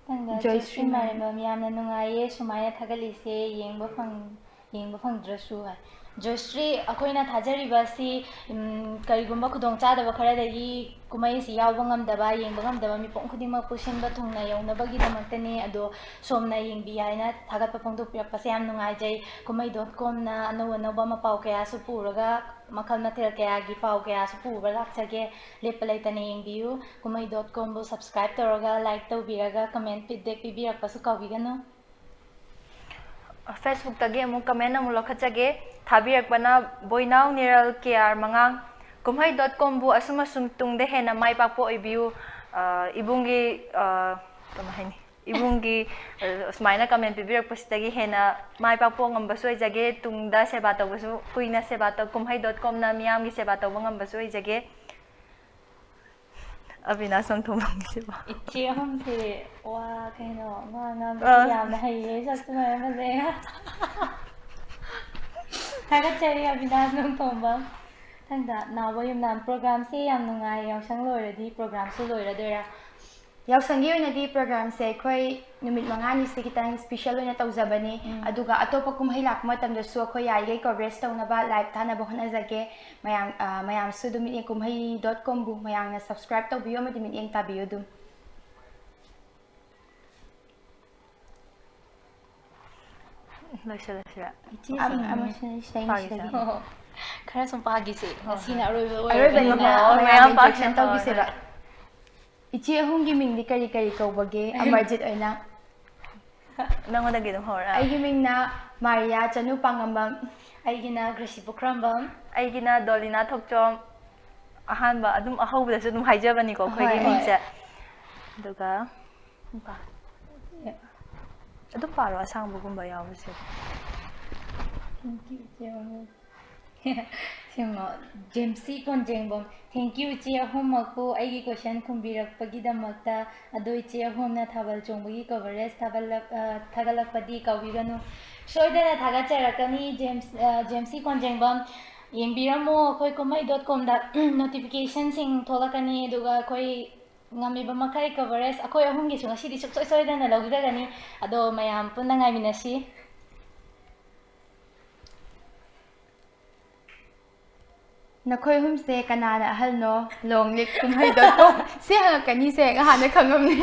ꯃꯊꯪꯗ ꯖꯣꯏꯁ꯭ꯔꯤ ꯖꯣꯏꯁ꯭ꯔꯤ ꯃꯥꯏꯔꯦꯝꯕꯝ꯫ ꯃꯥꯏꯔꯦꯝꯕꯝ, "ꯌꯥꯝꯅ ꯅꯨꯡꯉꯥꯏꯌꯦ ꯁꯨꯃꯥꯏꯅ ꯊꯥꯒꯠꯂꯤꯁꯦ, ꯌꯦꯡꯕ ꯐꯪ-, ꯌꯦꯡꯕ ꯐꯪꯗ꯭ꯔꯁꯨ" ꯍꯥꯏ꯫ ꯖꯣꯏꯁ꯭ꯔꯤ, ꯑꯩꯈꯣꯏꯅ ꯊꯥꯖꯔꯤꯕ ꯑꯁꯤ, ꯎꯝ, ꯀꯔꯤꯒꯨꯝꯕ ꯈꯨꯗꯣꯡꯆꯥꯗꯕ ꯈꯔꯗꯒꯤ ꯀꯨꯝꯍꯩ ꯑꯁꯤ ꯌꯥꯎꯕ ꯉꯝꯗꯕ, ꯌꯦꯡꯕ ꯉꯝꯗꯕ ꯃꯤꯄꯨꯝ ꯈꯨꯗꯤꯡꯃꯛꯄꯨ ꯁꯤꯟꯕ ꯊꯨꯡꯅ ꯌꯧꯅꯕꯒꯤꯗꯃꯛꯇꯅꯤ꯫ ꯑꯗꯣ ꯁꯣꯝꯅ ꯌꯦꯡꯕꯤ ꯍꯥꯏꯅ ꯊꯥꯒꯠꯄ ꯐꯣꯡꯗꯣꯛꯄꯤꯔꯛꯄꯁꯦ ꯌꯥꯝ ꯅꯨꯡꯉꯥꯏꯖꯩ꯫ ꯀꯨꯝꯍꯩ dot com ꯅ ꯑꯅꯧ ꯑꯅꯧꯕ ꯃꯄꯥꯎ ꯀꯌꯥꯁꯨ ꯄꯨꯔꯒ, ꯃꯈꯜ ꯃꯊꯦꯜ ꯀꯌꯥꯒꯤ ꯄꯥꯎ ꯀꯌꯥꯁꯨ ꯄꯨꯕ ꯂꯥꯛꯆꯒꯦ꯫ ꯂꯦꯞꯄ ꯂꯩꯇꯅ ꯌꯦꯡꯕꯤꯌꯨ꯫ ꯀꯨꯝꯍꯩ dot com ꯕꯨ subscribe ꯇꯧꯔꯒ, like ꯇꯧꯕꯤꯔꯒ, comment feedback ꯄꯤꯕꯤꯔꯛꯄꯁꯨ ꯀꯥꯎꯕꯤꯒꯅꯨ꯫ Facebook ꯇꯒꯤ ꯑꯃꯨꯛ comment ꯑꯃꯨꯛ ꯂꯧꯈꯠꯆꯒꯦ꯫ ꯊꯥꯕꯤꯔꯛꯄꯅ ꯕꯣꯏꯅꯥꯎ ꯅꯤꯔꯜ ꯀꯦ ꯑꯥꯔ ꯃꯉꯥꯡ꯫ ꯀꯨꯝꯍꯩ ꯗꯣꯠ ꯀꯣꯝꯕꯨ ꯑꯁꯨꯝ ꯑꯁꯨꯝ ꯇꯨꯡꯗ ꯍꯦꯟꯅ ꯃꯥꯏ ꯄꯥꯛꯄ ꯑꯣꯏꯕꯤꯌꯨ꯫ ꯑ, ꯏꯕꯨꯡꯒꯤ, ꯑ, ꯀꯃꯥꯏ ꯍꯥꯏꯅꯤ? ꯏꯕꯨꯡꯒꯤ, ꯑ, ꯁꯨꯃꯥꯏꯅ ꯀꯃꯦꯟ ꯄꯤꯕꯤꯔꯛꯄꯁꯤꯗꯒꯤ ꯍꯦꯟꯅ ꯃꯥꯏ ꯄꯥꯛꯄ ꯉꯝꯕꯁꯨ ꯑꯣꯏꯖꯒꯦ꯫ ꯇꯨꯡꯗ ꯁꯦꯕꯥ ꯇꯧꯕꯁꯨ, ꯀꯨꯏꯅ ꯁꯦꯕꯥ ꯇꯧ-, ꯀꯨꯝꯍꯩ ꯗꯣꯠ ꯀꯣꯝꯅ ꯃꯤꯌꯥꯝꯒꯤ ꯁꯦꯕꯥ ꯇꯧꯕ ꯉꯝꯕꯁꯨ ꯑꯣꯏꯖꯒꯦ꯫ ꯑꯕꯤꯅꯥꯁ ꯅꯣꯡꯊꯣꯝꯕꯝꯒꯤꯁꯤꯕꯣ? ꯏꯆꯦ ꯑꯍꯨꯝꯁꯦ ꯋꯥ ꯀꯩꯅꯣ, ꯉꯥ ꯉꯥꯡꯕꯁꯨ ꯑꯥ꯫ ꯌꯥꯝꯅ ꯍꯩꯌꯦ, ꯁꯛꯁꯨ ꯃꯌꯥꯝ ꯐꯖꯩ꯫ ꯊꯥꯒꯠꯆꯔꯤ ꯑꯕꯤꯅꯥꯁ ꯅꯣꯡꯊꯣꯝꯕꯝ꯫ ꯃꯊꯪꯗ ꯅꯥꯎꯕ ꯌꯨꯝꯅꯥꯝ꯫ ꯄ꯭ꯔꯣꯒ꯭ꯔꯥꯝꯁꯦ ꯌꯥꯝ ꯅꯨꯡꯉꯥꯏ, ꯌꯥꯎꯁꯪ ꯂꯣꯏꯔꯗꯤ ꯄ꯭ꯔꯣꯒ꯭ꯔꯥꯝꯁꯨ ꯂꯣꯏꯔꯗꯣꯏꯔꯥ? ꯌꯥꯎꯁꯪꯒꯤ ꯑꯣꯏꯅꯗꯤ ꯄ꯭ꯔꯣꯒ꯭ꯔꯥꯝꯁꯦ ꯑꯩꯈꯣꯏ ꯅꯨꯃꯤꯠ ꯃꯉꯥꯅꯤꯁꯤ ꯈꯤꯇꯪ ꯁ꯭ꯄꯤꯁꯦꯜ ꯑꯣꯏꯅ ꯇꯧꯖꯕꯅꯤ꯫ ꯎꯝ꯫ ꯑꯗꯨꯒ ꯑꯇꯣꯞꯄ ꯀꯨꯝꯍꯩ ꯂꯥꯛꯄ ꯃꯇꯝꯗꯁꯨ ꯑꯩꯈꯣꯏ ꯌꯥꯔꯤꯈꯩ ꯀꯣꯚꯔꯦꯖ ꯇꯧꯅꯕ ꯂꯥꯏꯚ ꯊꯥꯅꯕ ꯍꯣꯠꯅꯖꯒꯦ꯫ ꯃꯌꯥꯝ, ꯑ, ꯃꯌꯥꯝꯁꯨ ꯑꯗꯨꯝ ꯃꯤꯠꯌꯦꯡ ꯀꯨꯝꯍꯩ ꯗꯣꯠ ꯀꯣꯝꯕꯨ ꯃꯌꯥꯝꯅ ꯁꯕꯁꯀ꯭ꯔꯥꯏꯕ ꯇꯧꯕꯤꯌꯨ ꯑꯃꯗꯤ ꯃꯤꯠꯌꯦꯡ ꯇꯥꯕꯤꯌꯨ ꯑꯗꯨꯝ꯫ ꯂꯣꯏꯁꯤꯜꯂꯁꯤꯔ? ꯏꯆꯦ ꯑꯝ-, ꯁꯤꯡ-, ꯑꯃꯁꯤꯅ ꯁꯤꯗꯒꯤ ꯄꯥꯒꯦ ꯁꯤꯗꯒꯤ꯫ ꯁꯥꯔ꯫ ꯍꯣ, ꯍꯣ꯫ ꯈꯔ ꯁꯨꯝ ꯄꯥꯈꯤꯁꯦ꯫ ꯍꯣꯏ, ꯉꯁꯤꯅ ꯍꯣꯏ꯫ ꯑꯔꯣꯏꯕ ꯑꯔꯣꯏꯕꯅꯤꯅ ꯑꯣꯏꯔꯕꯅꯤꯅ꯫ ꯍꯣꯏ, ꯃꯌꯥꯝ ꯃꯌꯥꯝ ꯄꯥꯁꯦ, ꯃꯦꯟꯁꯟ ꯍꯣꯏ, ꯇꯧꯈꯤꯁꯦꯕ꯫ ꯍꯣꯏ꯫ ꯏꯆꯦ ꯑꯍꯨꯝꯒꯤ ꯃꯤꯡꯗꯤ ꯀꯔꯤ ꯀꯔꯤ ꯀꯧꯕꯒꯦ? ꯑꯃꯔꯖꯤꯠ ꯑꯣꯏꯅ꯫ ꯅꯪꯉꯣꯟꯗꯒꯤ ꯑꯗꯨꯝ ꯍꯧꯔ꯫ ꯑꯩꯒꯤ ꯃꯤꯡꯅ ꯃꯥꯔꯤꯌꯥ ꯆꯅꯨ ꯄꯥꯉꯝꯕꯝ꯫ ꯑꯩꯒꯤꯅ ꯒ꯭ꯔꯦꯁꯤ ꯄꯨꯈ꯭ꯔꯝꯕꯝ꯫ ꯑꯩꯒꯤꯅ ꯗꯣꯂꯤꯅꯥ ꯊꯣꯛꯆꯣꯝ꯫ ꯑꯍꯥꯟꯕ ꯑꯗꯨꯝ ꯑꯍꯧꯕꯗꯁꯨ ꯑꯗꯨꯝ ꯍꯥꯏꯖꯕꯅꯤꯀꯣ ꯑꯩꯈꯣꯏꯒꯤ ꯍꯣꯏ, ꯍꯣꯏ꯫ ꯃꯤꯡꯁꯦ꯫ ꯑꯗꯨꯒ ꯑꯗꯨꯝ ꯄꯥꯔꯣ, ꯑꯁꯥꯡꯕꯒꯨꯝꯕ ꯌꯥꯎꯕꯁꯦ꯫ Thank you, ꯏꯆꯦ ꯃꯃꯣ꯫ ꯁꯦꯡꯉꯣ, ꯖꯦꯝꯁꯤ ꯀꯣꯟꯖꯦꯡꯕꯝ꯫ Thank you, ꯏꯆꯦ ꯑꯍꯨꯝꯃꯛꯄꯨ ꯑꯩꯒꯤ question ꯈꯨꯝꯕꯤꯔꯛꯄꯒꯤꯗꯃꯛꯇ꯫ ꯑꯗꯣ ꯏꯆꯦ ꯑꯍꯨꯝꯅ ꯊꯥꯕꯜ ꯆꯣꯡꯕꯒꯤ coverage ꯊꯥꯕꯜꯂꯛ-, ꯑ, ꯊꯥꯒꯠꯂꯛꯄꯗꯤ ꯀꯥꯎꯕꯤꯒꯅꯨ꯫ ꯁꯣꯏꯗꯅ ꯊꯥꯒꯠꯆꯔꯛꯀꯅꯤ, ꯖꯦꯝꯁ-, ꯑ, ꯖꯦꯝꯁꯤ ꯀꯣꯟꯖꯦꯡꯕꯝ꯫ ꯌꯦꯡꯕꯤꯔꯝꯃꯣ, ꯑꯩꯈꯣꯏ ꯀꯨꯝꯍꯩ ꯗꯣꯠ ꯀꯣꯝꯗ notificationꯁꯤꯡ ꯊꯣꯛꯂꯛꯀꯅꯤ, ꯑꯗꯨꯒ ꯑꯩꯈꯣꯏ ꯉꯝꯃꯤꯕ ꯃꯈꯩ coverage ꯑꯩꯈꯣꯏ ꯑꯍꯨꯝꯒꯤꯁꯨ ꯉꯁꯤꯗꯤ ꯁꯨꯡꯁꯣꯏ ꯁꯣꯏꯗꯅ ꯂꯧꯖꯒꯅꯤ꯫ ꯑꯗꯣ ꯃꯌꯥꯝ ꯄꯨꯟꯅ ꯉꯥꯏꯃꯤꯟꯅꯁꯤ꯫ ꯅꯈꯣꯏ ꯑꯍꯨꯝꯁꯦ ꯀꯅꯥꯅ ꯑꯍꯜꯅꯣ? Long live ꯀꯨꯝꯍꯩꯗꯣ꯫ ꯁꯤ ꯍꯪꯉꯛꯀꯅꯤꯁꯦ ꯉꯍꯥꯟꯅ ꯈꯪꯉꯝꯅꯤ꯫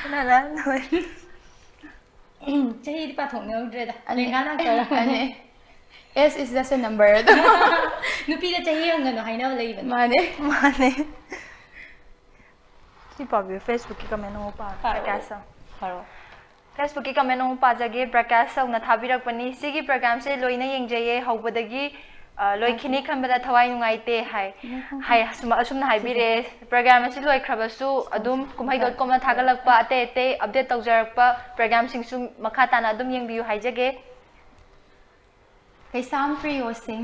ꯀꯅꯥꯅ ꯑꯍꯜꯅꯣ? ꯆꯍꯤꯗꯤ ꯄꯥꯊꯣꯛꯅꯍꯧꯗ꯭ꯔꯦꯗ꯫ ꯑꯅꯦ-, ꯂꯦꯡꯒꯥ ꯂꯥꯛꯇꯧꯔꯕꯅꯦ꯫ ꯑꯅꯦ꯫ Age is just a number ꯑꯗꯣ꯫ ꯅꯨꯄꯤꯗ ꯆꯍꯤ ꯍꯪꯒꯅꯨ ꯍꯥꯏꯅꯕ ꯂꯩꯕꯅꯦ꯫ ꯃꯥꯅꯦ꯫ ꯃꯥꯅꯦ꯫ ꯁꯤ ꯄꯥꯕꯤꯌꯨ, Facebookꯀꯤ comment ꯑꯃꯨꯛ ꯄꯥꯔꯣ꯫ ꯄꯥꯔꯛꯑꯣ꯫ ꯄ꯭ꯔꯀꯥꯁ꯫ ꯄꯥꯔꯛꯑꯣ꯫ Facebookꯀꯤ comment ꯑꯃꯨꯛ ꯄꯥꯖꯒꯦ, ꯄ꯭ꯔꯀꯥꯁ ꯁꯧꯅ ꯊꯥꯕꯤꯔꯛꯄꯅꯤ꯫ ꯁꯤꯒꯤ programꯁꯦ ꯂꯣꯏꯅ ꯌꯦꯡꯖꯩꯌꯦ, ꯍꯧꯕꯗꯒꯤ ꯑ, ꯂꯣꯏꯈꯤꯅꯤ ꯈꯟꯕꯗ ꯊꯋꯥꯏ ꯅꯨꯡꯉꯥꯏꯇꯦ ꯍꯥꯏ꯫ ꯍꯥꯏ, ꯑꯁꯨꯝ-, ꯑꯁꯨꯝꯅ ꯍꯥꯏꯕꯤꯔꯛꯑꯦ꯫ ꯄ꯭ꯔꯣꯒ꯭ꯔꯥꯝ ꯑꯁꯤ ꯂꯣꯏꯈ꯭ꯔꯕꯁꯨ ꯑꯗꯨꯝ ꯀꯨꯝꯍꯩ ꯗꯣꯠ ꯀꯣꯝꯅ ꯊꯥꯒꯠꯂꯛꯄ ꯑꯇꯩ ꯑꯇꯩ ꯑꯞꯗꯦꯠ ꯇꯧꯖꯔꯛꯄ ꯄ꯭ꯔꯣꯒ꯭ꯔꯥꯝꯁꯤꯡꯁꯨ ꯃꯈꯥ ꯇꯥꯅ ꯑꯗꯨꯝ ꯌꯦꯡꯕꯤꯌꯨ ꯍꯥꯏꯖꯒꯦ꯫ ꯀꯩꯁꯥꯝ ꯄ꯭ꯔꯤꯌꯣ ꯁꯤꯡ,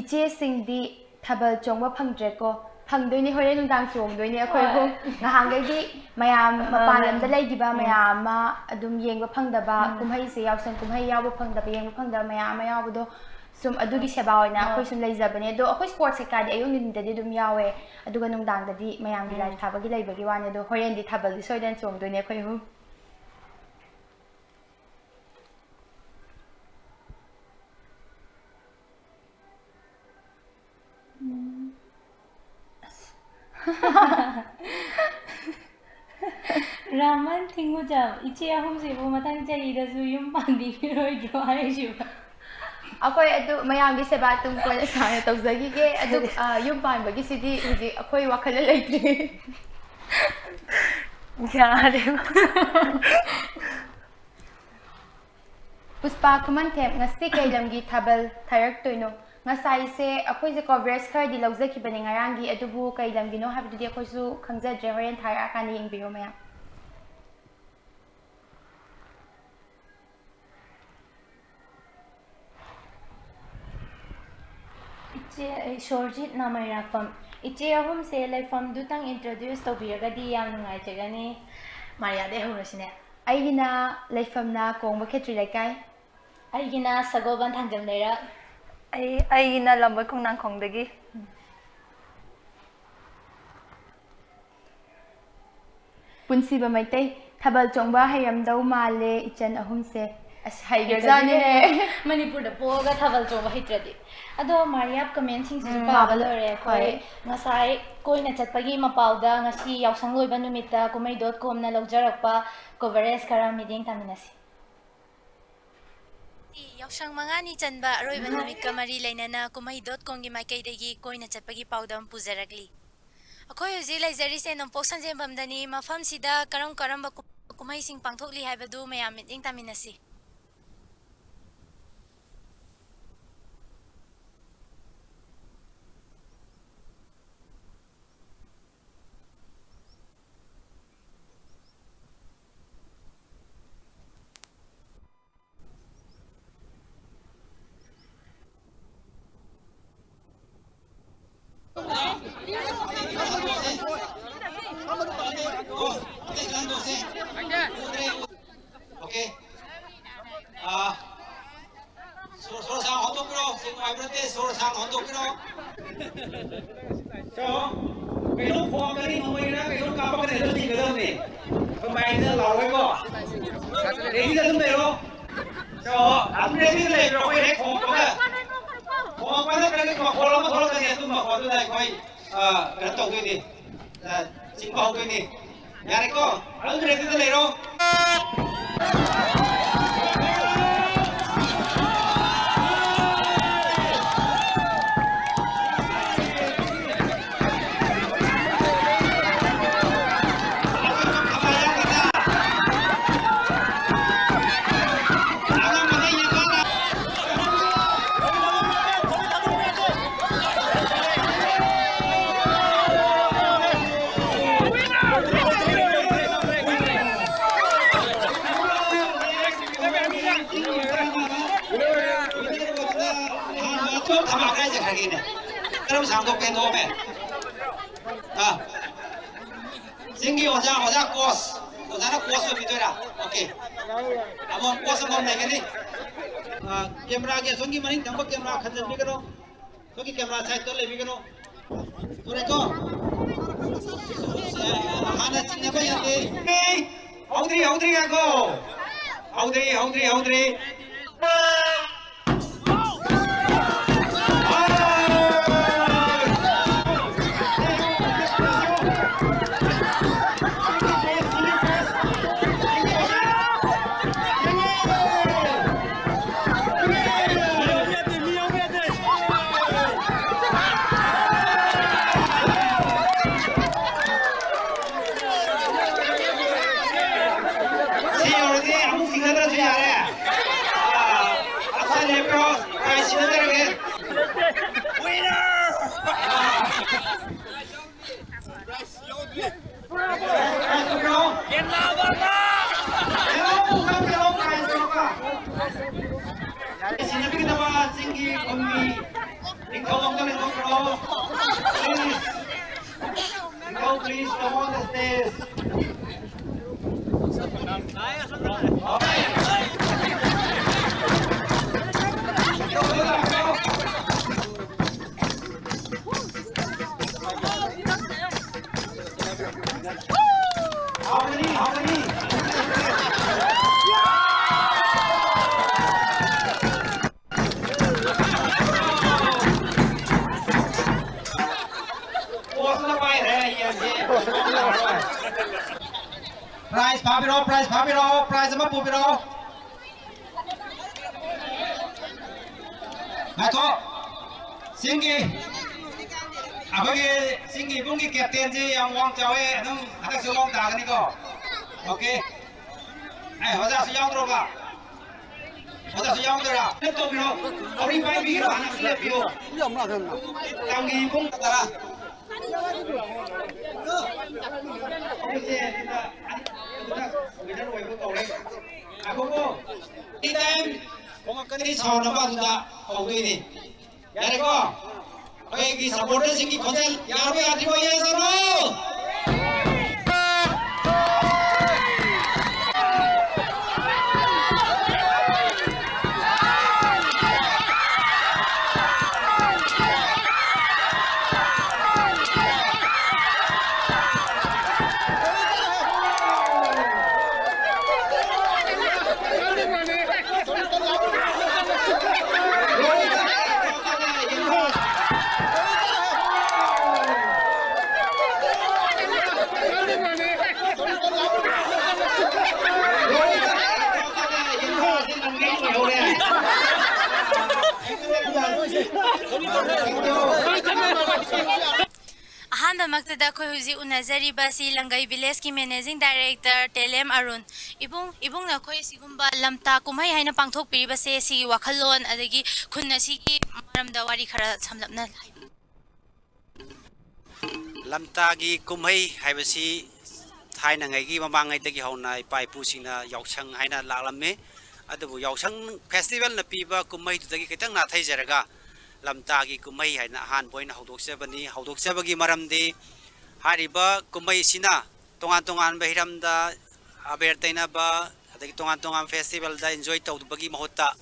ꯏꯆꯦꯁꯤꯡꯗꯤ ꯊꯥꯕꯜ ꯆꯣꯡꯕ ꯐꯪꯗ꯭ꯔꯦꯀꯣ? ꯐꯪꯗꯣꯏꯅꯦ, ꯍꯣꯔꯦꯟ ꯅꯨꯡꯗꯥꯡ ꯆꯣꯡꯗꯣꯏꯅꯦ ꯑꯩꯈꯣꯏ ꯍꯣꯏ꯫ ꯑꯍꯨꯝ꯫ ꯉꯍꯥꯟꯈꯩꯗꯤ ꯃꯌꯥꯝ ꯑꯥ, ꯃꯄꯥꯟ ꯃꯥꯅꯦ꯫ ꯂꯝꯗ ꯂꯩꯈꯤꯕ ꯎꯝ꯫ ꯃꯌꯥꯝ ꯑꯃ ꯑꯗꯨꯝ ꯌꯦꯡꯕ ꯐꯪꯗꯕ, ꯎꯝ꯫ ꯀꯨꯝꯍꯩꯁꯦ, ꯌꯥꯎꯁꯪ ꯀꯨꯝꯍꯩ ꯌꯥꯎꯕ ꯐꯪꯗꯕ, ꯌꯦꯡꯕ ꯐꯪꯗꯕ ꯃꯌꯥꯝ ꯑꯃ ꯌꯥꯎꯕꯗꯣ, ꯁꯨꯝ ꯑꯗꯨꯒꯤ ꯁꯦꯕꯥ ꯑꯣꯏꯅ ꯍꯣꯏ꯫ ꯑꯩꯈꯣꯏ ꯁꯨꯝ ꯂꯩꯖꯕꯅꯦ꯫ ꯑꯗꯣ ꯑꯩꯈꯣꯏ ꯁ꯭ꯄꯣꯔꯠꯁ ꯀꯩꯀꯥꯗꯤ ꯑꯌꯨꯛ ꯅꯨꯡꯊꯤꯟꯗꯗꯤ ꯑꯗꯨꯝ ꯌꯥꯎꯋꯦ, ꯑꯗꯨꯒ ꯅꯨꯡꯗꯥꯡꯗꯗꯤ ꯃꯌꯥꯝꯒꯤ ꯎꯝ꯫ ꯂꯥꯏ ꯊꯥꯕꯒꯤ ꯂꯩꯕꯒꯤ ꯋꯥꯅꯤ꯫ ꯑꯗꯣ ꯍꯣꯔꯦꯟꯗꯤ ꯊꯥꯕꯜꯗꯤ ꯁꯣꯏꯗꯅ ꯆꯣꯡꯗꯣꯏꯅꯦ ꯑꯩꯈꯣꯏ ꯑꯍꯨꯝ꯫ ꯎꯝ꯫ ꯑꯁ꯫ ꯔꯥꯃꯟ ꯊꯤꯡꯒꯨꯖꯝ, ꯏꯆꯦ ꯑꯍꯨꯝꯁꯤꯕꯨ ꯃꯊꯪ ꯆꯍꯤꯗꯁꯨ ꯌꯨꯝ ꯄꯥꯟꯕꯤꯔꯣꯏꯗ꯭ꯔꯣ ꯍꯥꯏꯔꯤꯁꯤꯕꯣ? ꯑꯩꯈꯣꯏ ꯑꯗꯨ ꯃꯌꯥꯝꯒꯤ ꯁꯦꯕꯥ ꯇꯨꯡ ꯀꯣꯏꯅ ꯁꯥꯡꯅ ꯇꯧꯖꯈꯤꯒꯦ꯫ ꯑꯗꯨ, ꯑ, ꯌꯨꯝ ꯄꯥꯟꯕꯒꯤꯁꯤꯗꯤ ꯍꯧꯖꯤꯛ ꯑꯩꯈꯣꯏ ꯋꯥꯈꯜꯗ ꯂꯩꯇ꯭ꯔꯤ꯫ ꯌꯥꯔꯦ꯫ ꯄꯨꯁꯄꯥ ꯈꯨꯃꯟꯊꯦꯝ, ꯉꯁꯤ ꯀꯩ ꯂꯝꯒꯤ ꯊꯥꯕꯜ ꯊꯥꯔꯛꯇꯣꯏꯅꯣ? ꯉꯁꯥꯏꯁꯦ ꯑꯩꯈꯣꯏꯁꯦ ꯀꯣꯚꯔꯦꯖ ꯈꯔꯗꯤ ꯂꯧꯖꯈꯤꯕꯅꯦ ꯉꯔꯥꯡꯒꯤ, ꯑꯗꯨꯕꯨ ꯀꯩ ꯂꯝꯒꯤꯅꯣ ꯍꯥꯏꯕꯗꯨꯗꯤ ꯑꯩꯈꯣꯏꯁꯨ ꯈꯪꯖꯗ꯭ꯔꯦ, ꯍꯣꯔꯦꯟ ꯊꯥꯔꯛꯑꯀꯥꯟꯗ ꯌꯦꯡꯕꯤꯔꯣ ꯃꯌꯥꯝ꯫ ꯏꯆꯦ, ꯑꯩ ꯁꯣꯔꯖꯤꯠ ꯅꯥꯃꯩꯔꯥꯛꯄꯝ꯫ ꯏꯆꯦ ꯑꯍꯨꯝꯁꯦ ꯂꯩꯐꯝꯗꯨꯇꯪ introduce ꯇꯧꯕꯤꯔꯒꯗꯤ ꯌꯥꯝ ꯅꯨꯡꯉꯥꯏꯖꯒꯅꯤ꯫ ꯃꯥꯔꯤꯌꯥꯗꯩ ꯍꯧꯔꯁꯤꯅꯦ꯫ ꯑꯩꯒꯤꯅ ꯂꯩꯐꯝꯅ ꯀꯣꯡꯕ ꯈꯦꯇ꯭ꯔꯤ ꯂꯩꯀꯥꯏ꯫ ꯑꯩꯒꯤꯅ ꯁꯒꯣꯜꯕꯟ ꯊꯥꯡꯖꯝ ꯂꯩꯔꯛ꯫ ꯑꯩ, ꯑꯩꯒꯤꯅ ꯂꯝꯕꯣꯏ ꯈꯣꯡꯅꯥꯡꯈꯣꯡꯗꯒꯤ꯫ ꯄꯨꯟꯁꯤꯕ ꯃꯩꯇꯩ, ꯊꯥꯕꯜ ꯆꯣꯡꯕ ꯍꯩꯔꯝꯗꯧ ꯃꯥꯜꯂꯦ ꯏꯆꯟ ꯑꯍꯨꯝꯁꯦ꯫ ꯑꯁ, ꯍꯩꯈ꯭ꯔꯖꯥꯠꯅꯤꯍꯦ꯫ ꯃꯅꯤꯄꯨꯔꯗ ꯄꯣꯛꯑꯒ ꯊꯥꯕꯜ ꯆꯣꯡꯕ ꯍꯩꯇ꯭ꯔꯗꯤ꯫ ꯑꯗꯣ ꯃꯥꯔꯤꯌꯥꯞ ꯀꯃꯦꯟꯁꯤꯡꯁꯤꯁꯨ ꯎꯝ, ꯄꯥꯕ ꯄꯥꯕ ꯂꯣꯏꯔꯦ ꯑꯩꯈꯣꯏ꯫ ꯍꯣꯏ꯫ ꯉꯁꯥꯏ ꯀꯣꯏꯅ ꯆꯠꯄꯒꯤ ꯃꯄꯥꯎꯗ ꯉꯁꯤ ꯌꯥꯎꯁꯪ ꯂꯣꯏꯕ ꯅꯨꯃꯤꯠꯇ ꯀꯨꯝꯍꯩ ꯗꯣꯠ ꯀꯣꯝꯅ ꯂꯧꯖꯔꯛꯄ ꯀꯣꯚꯔꯦꯖ ꯈꯔ ꯃꯤꯠꯌꯦꯡ ꯇꯥꯃꯤꯟꯅꯁꯤ꯫ ꯌꯥꯎꯁꯪ ꯃꯉꯥꯅꯤ ꯆꯟꯕ ꯑꯔꯣꯏꯕ ꯅꯨꯃꯤꯠꯀ ꯃꯔꯤ ꯂꯩꯅꯅ ꯀꯨꯝꯍꯩ ꯗꯣꯠ ꯀꯣꯝꯒꯤ ꯃꯥꯏꯀꯩꯗꯒꯤ ꯀꯣꯏꯅ ꯆꯠꯄꯒꯤ ꯄꯥꯎꯗꯝ ꯄꯨꯖꯔꯛꯂꯤ꯫ ꯑꯩꯈꯣꯏ ꯍꯧꯖꯤꯛ ꯂꯩꯖꯔꯤꯁꯦ ꯅꯣꯡꯄꯣꯛ ꯁꯟꯖꯦꯟꯕꯝꯗꯅꯤ꯫ ꯃꯐꯝꯁꯤꯗ ꯀꯔꯝ ꯀꯔꯝꯕ ꯀꯨꯝ-, ꯀꯨꯝꯍꯩꯁꯤꯡ ꯄꯥꯡꯊꯣꯛꯂꯤ ꯍꯥꯏꯕꯗꯨ ꯃꯌꯥꯝ ꯃꯤꯠꯌꯦꯡ ꯇꯥꯃꯤꯟꯅꯁꯤ꯫ Ready-ꯗ ꯑꯗꯨꯝ ꯂꯩꯔꯣ꯫ So, ꯑꯗꯨꯝ ready-ꯗ ꯂꯩꯕꯤꯔꯣ꯫ ꯑꯩꯈꯣꯏ ꯍꯦꯛ ꯈꯣꯡꯉꯛꯄꯒ, ꯈꯣꯡꯉꯛꯄ ꯅꯠꯇ꯭ꯔꯒ ꯃꯈꯣꯜ ꯑꯃ ꯊꯣꯛꯂꯛꯀꯅꯤ꯫ ꯑꯗꯨ ꯃꯈꯣꯜꯗꯨꯗ ꯑꯩꯈꯣꯏ, ꯑ, ꯀꯩꯅꯣ ꯇꯧꯗꯣꯏꯅꯤ꯫ ꯑ, ꯆꯤꯡꯕ ꯍꯧꯗꯣꯏꯅꯤ꯫ ꯌꯥꯔꯦꯀꯣ? ꯑꯗꯨꯝ ready-ꯗ ꯂꯩꯔꯣ꯫ ꯊꯕꯥꯛ ꯀꯥꯏ ꯆꯠꯈ꯭ꯔꯒꯦꯅꯦ? ꯀꯔꯝ ꯁꯥꯡꯗꯣꯛꯀꯦ ꯅꯣꯝꯃꯦ? ꯑꯥ꯫ ꯆꯤꯡꯒꯤ ꯑꯣꯖꯥ, ꯑꯣꯖꯥ coach꯫ ꯑꯣꯖꯥꯅ coach ꯑꯣꯏꯕꯤꯗꯣꯏꯔꯥ? Okay꯫ ꯑꯃꯃꯝ coach ꯑꯃꯃꯝ ꯂꯩꯒꯅꯤ꯫ ꯑꯥ, camera-ꯒꯤ ꯑꯁꯣꯝꯒꯤ ꯃꯅꯤꯡ ꯊꯪꯕ camera ꯈꯟꯖꯟꯕꯤꯒꯅꯨ꯫ ꯑꯩꯈꯣꯏꯒꯤ camera side-ꯇ ꯂꯩꯕꯤꯒꯅꯨ꯫ ꯎꯔꯦꯀꯣ? ꯍꯥꯟꯅ ꯆꯤꯡꯅꯕ ꯌꯥꯗꯦ꯫ ꯍꯧꯗ꯭ꯔꯤ, ꯍꯧꯗ꯭ꯔꯤ, ꯉꯥꯏꯈꯣ꯫ ꯍꯧꯗ꯭ꯔꯤ, ꯍꯧꯗ꯭ꯔꯤ, ꯍꯧꯗ꯭ꯔꯤ꯫ ꯁꯤ ꯌꯧꯔꯗꯤ ꯑꯃꯨꯛ ꯆꯤꯡꯅꯗ꯭ꯔꯁꯨ ꯌꯥꯔꯦ꯫ ꯑꯥ, ꯑꯁꯥ ꯂꯦꯞꯄ꯭ꯔꯣ? ꯀꯥꯏ ꯁꯤꯟꯅꯗ꯭ꯔꯒꯦ? Winner! Prize ꯌꯧꯗ꯭ꯔꯤ꯫ Prize ꯌꯧꯗ꯭ꯔꯣ? ꯌꯦꯟꯅꯕ ꯑꯃ! ꯌꯦꯟꯅꯕ ꯑꯃ! ꯌꯦꯟꯅꯕ ꯑꯃ! Prize ꯌꯧꯔꯒ꯫ ꯁꯤꯟꯅꯕꯤꯒꯗꯕ ꯆꯤꯡꯒꯤ ꯈꯨꯟꯒꯤ ꯅꯤꯡꯊꯧ ꯑꯝꯇ ꯂꯦꯡꯊꯣꯛꯄꯤꯔꯛꯑꯣ꯫ Please. Now please come on the stage. How many? How many? ꯐꯥꯕꯤꯔꯛꯑꯣ, prize ꯐꯥꯕꯤꯔꯛꯑꯣ, prize ꯑꯃ ꯄꯨꯕꯤꯔꯛꯑꯣ꯫ ꯉꯥꯏꯈꯣ꯫ ꯆꯤꯡꯒꯤ, ꯑꯩꯈꯣꯏꯒꯤ ꯆꯤꯡꯒꯤ ꯏꯕꯨꯡꯒꯤ captainꯁꯤ ꯌꯥꯝ ꯋꯥꯡ ꯆꯥꯎꯋꯦ, ꯑꯗꯨꯝ ꯍꯟꯗꯛꯁꯨ ꯃꯑꯣꯡ ꯇꯥꯒꯅꯤꯀꯣ꯫ Okay꯫ ꯑꯦ, ꯑꯣꯖꯥꯁꯨ ꯌꯥꯎꯗ꯭ꯔꯣꯕ? ꯑꯣꯖꯥꯁꯨ ꯌꯥꯎꯗꯣꯏꯔꯥ? ꯇꯧꯕꯤꯔꯣ꯫ ꯊꯧꯔꯤ ꯄꯥꯏꯕꯤꯔꯣ, ꯍꯥꯟꯅ ꯂꯦꯞꯄꯤꯌꯣ꯫ ꯇꯝꯒꯤ ꯏꯕꯨꯡ ꯇꯔꯥ꯫ Winner ꯑꯣꯏꯕ ꯀꯧꯔꯦ꯫ ꯉꯥꯏꯈꯣꯀꯣ꯫ Anytime ꯈꯣꯡꯉꯛꯀꯅꯤ ꯁꯥꯎꯅꯕ ꯑꯗꯨꯗ ꯀꯧꯗꯣꯏꯅꯤ꯫ ꯌꯥꯔꯦꯀꯣ? ꯑꯩꯈꯣꯏꯒꯤ supporterꯁꯤꯡꯒꯤ ꯈꯣꯟꯖꯦꯜ ꯌꯥꯔꯕ ꯌꯥꯗ꯭ꯔꯤꯕ? Yes or no? ꯑꯍꯥꯟꯕꯃꯛꯇꯗ ꯑꯩꯈꯣꯏ ꯍꯧꯖꯤꯛ ꯎꯅꯖꯔꯤꯕ ꯑꯁꯤ ꯂꯪꯒꯩ villageꯀꯤ managing director ꯇꯦꯂꯦꯝ ꯑꯔꯨꯟ꯫ ꯏꯕꯨꯡ, ꯏꯕꯨꯡꯅ ꯑꯩꯈꯣꯏ ꯁꯤꯒꯨꯝꯕ ꯂꯝꯇꯥ ꯀꯨꯝꯍꯩ ꯍꯥꯏꯅ ꯄꯥꯡꯊꯣꯛꯄꯤꯔꯤꯕꯁꯦ, ꯁꯤꯒꯤ ꯋꯥꯈꯜꯂꯣꯟ ꯑꯗꯒꯤ ꯈꯨꯟ ꯑꯁꯤꯒꯤ ꯃꯔꯝꯗ ꯋꯥꯔꯤ ꯈꯔ ꯁꯝꯂꯞꯅ ꯍꯥꯏꯕꯤꯌꯨ꯫ ꯂꯝꯇꯥꯒꯤ ꯀꯨꯝꯍꯩ ꯍꯥꯏꯕꯁꯤ ꯊꯥꯏꯅꯉꯩꯒꯤ ꯃꯃꯥꯡꯉꯩꯗꯒꯤ ꯍꯧꯅ ꯏꯄꯥ ꯏꯄꯨꯁꯤꯡꯅ ꯌꯥꯎꯁꯪ ꯍꯥꯏꯅ ꯂꯥꯛꯂꯝꯃꯤ꯫ ꯑꯗꯨꯕꯨ ꯌꯥꯎꯁꯪ festivalꯅ ꯄꯤꯕ ꯀꯨꯝꯍꯩꯗꯨꯗꯒꯤ ꯈꯤꯇꯪ ꯅꯥꯊꯩꯖꯔꯒ ꯂꯝꯇꯥꯒꯤ ꯀꯨꯝꯍꯩ ꯍꯥꯏꯅ ꯑꯍꯥꯟꯕ ꯑꯣꯏꯅ ꯍꯧꯗꯣꯛꯆꯕꯅꯤ꯫ ꯍꯧꯗꯣꯛꯆꯕꯒꯤ ꯃꯔꯝꯗꯤ ꯍꯥꯏꯔꯤꯕ ꯀꯨꯝꯍꯩꯁꯤꯅ ꯇꯣꯉꯥꯟ ꯇꯣꯉꯥꯟꯕ ꯍꯤꯔꯝꯗ ꯑꯕꯦꯔ ꯇꯩꯅꯕ, ꯑꯗꯒꯤ ꯇꯣꯉꯥꯟ ꯇꯣꯉꯥꯟꯕ festivalꯗ enjoy ꯇꯧꯕꯒꯤ ꯃꯍꯨꯠꯇ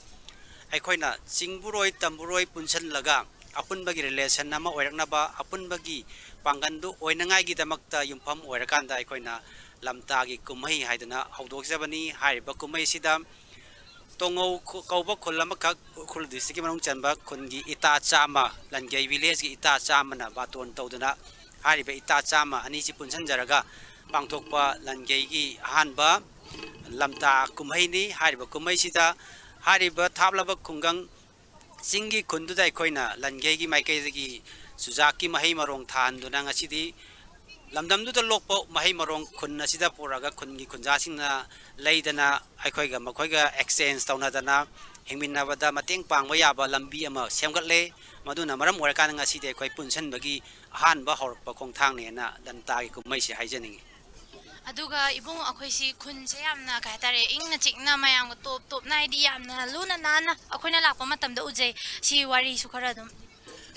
ꯑꯩꯈꯣꯏꯅ ꯆꯤꯡꯕꯨꯔꯣꯏ ꯇꯝꯕꯨꯔꯣꯏ ꯄꯨꯟꯁꯤꯜꯂꯒ ꯑꯄꯨꯟꯕꯒꯤ relation ꯑꯃ ꯑꯣꯏꯔꯛꯅꯕ, ꯑꯄꯨꯟꯕꯒꯤ ꯄꯥꯡꯒꯜꯗꯨ ꯑꯣꯏꯅꯉꯥꯏꯒꯤꯗꯃꯛꯇ ꯌꯨꯝꯐꯝ ꯑꯣꯏꯔꯀꯥꯟꯗ ꯑꯩꯈꯣꯏꯅ ꯂꯝꯇꯥꯒꯤ ꯀꯨꯝꯍꯩ ꯍꯥꯏꯗꯨꯅ ꯍꯧꯗꯣꯛꯆꯕꯅꯤ꯫ ꯍꯥꯏꯔꯤꯕ ꯀꯨꯝꯍꯩꯁꯤꯗ ꯇꯣꯉꯧ ꯈꯨ-, ꯀꯧꯕ ꯈꯨꯜ ꯑꯃꯈꯛ, ꯎꯈ꯭ꯔꯨꯜ districtꯀꯤ ꯃꯅꯨꯡ ꯆꯟꯕ ꯈꯨꯟꯒꯤ ꯏꯇꯥ ꯆꯥꯝꯃ, ꯂꯟꯒꯩ villageꯀꯤ ꯏꯇꯥ ꯆꯥꯝꯃꯅ ꯕꯥꯇꯣꯟ ꯇꯧꯗꯨꯅ ꯍꯥꯏꯔꯤꯕ ꯏꯇꯥ ꯆꯥꯝꯃ ꯑꯅꯤꯁꯤ ꯄꯨꯟꯁꯤꯟꯖꯔꯒ ꯄꯥꯡꯊꯣꯛꯄ ꯂꯟꯒꯩꯒꯤ ꯑꯍꯥꯟꯕ ꯂꯝꯇꯥ ꯀꯨꯝꯍꯩꯅꯤ꯫ ꯍꯥꯏꯔꯤꯕ ꯀꯨꯝꯍꯩꯁꯤꯗ ꯍꯥꯏꯔꯤꯕ ꯊꯥꯞꯂꯕ ꯈꯨꯡꯒꯪ ꯆꯤꯡꯒꯤ ꯈꯨꯟꯗꯨꯗ ꯑꯩꯈꯣꯏꯅ ꯂꯟꯒꯩꯒꯤ ꯃꯥꯏꯀꯩꯗꯒꯤ ꯆꯨꯖꯥꯛꯀꯤ ꯃꯍꯩ ꯃꯔꯣꯡ ꯊꯥꯍꯟꯗꯨꯅ ꯉꯁꯤꯗꯤ ꯂꯝꯗꯝꯗꯨꯗ ꯂꯣꯛꯄ ꯃꯍꯩ ꯃꯔꯣꯡ ꯈꯨꯟ ꯑꯁꯤꯗ ꯄꯨꯔꯛꯑꯒ ꯈꯨꯟꯒꯤ ꯈꯨꯟꯖꯥꯁꯤꯡꯅ ꯂꯩꯗꯅ ꯑꯩꯈꯣꯏꯒ ꯃꯈꯣꯏꯒ exchange ꯇꯧꯅꯗꯅ ꯍꯤꯡꯃꯤꯟꯅꯕꯗ ꯃꯇꯦꯡ ꯄꯥꯡꯕ ꯌꯥꯕ ꯂꯝꯕꯤ ꯑꯃ ꯁꯦꯝꯒꯠꯂꯦ꯫ ꯃꯗꯨꯅ ꯃꯔꯝ ꯑꯣꯏꯔꯀꯥꯟꯗ ꯉꯁꯤꯗꯤ ꯑꯩꯈꯣꯏ ꯄꯨꯟꯁꯤꯟꯕꯒꯤ ꯑꯍꯥꯟꯕ ꯍꯧꯔꯛꯄ ꯈꯣꯡꯊꯥꯡꯅꯦꯅ ꯂꯟꯇꯥꯒꯤ ꯀꯨꯝꯍꯩꯁꯤ ꯍꯥꯏꯖꯅꯤꯡꯉꯤ꯫ ꯑꯗꯨꯒ ꯏꯕꯨꯡ, ꯑꯩꯈꯣꯏꯁꯤ ꯈꯨꯟꯁꯦ ꯌꯥꯝꯅ ꯀꯩ ꯍꯥꯏꯇꯥꯔꯦ, ꯏꯪꯅ ꯆꯤꯛꯅ ꯃꯌꯥꯝꯒ ꯇꯣꯞ ꯇꯣꯞꯅ, ꯍꯥꯏꯗꯤ ꯌꯥꯝꯅ ꯂꯨꯅ ꯅꯥꯟꯅ ꯑꯩꯈꯣꯏꯅ ꯂꯥꯛꯄ ꯃꯇꯝꯗ ꯎꯖꯩ꯫ ꯁꯤ ꯋꯥꯔꯤꯁꯨ ꯈꯔ ꯑꯗꯨꯝ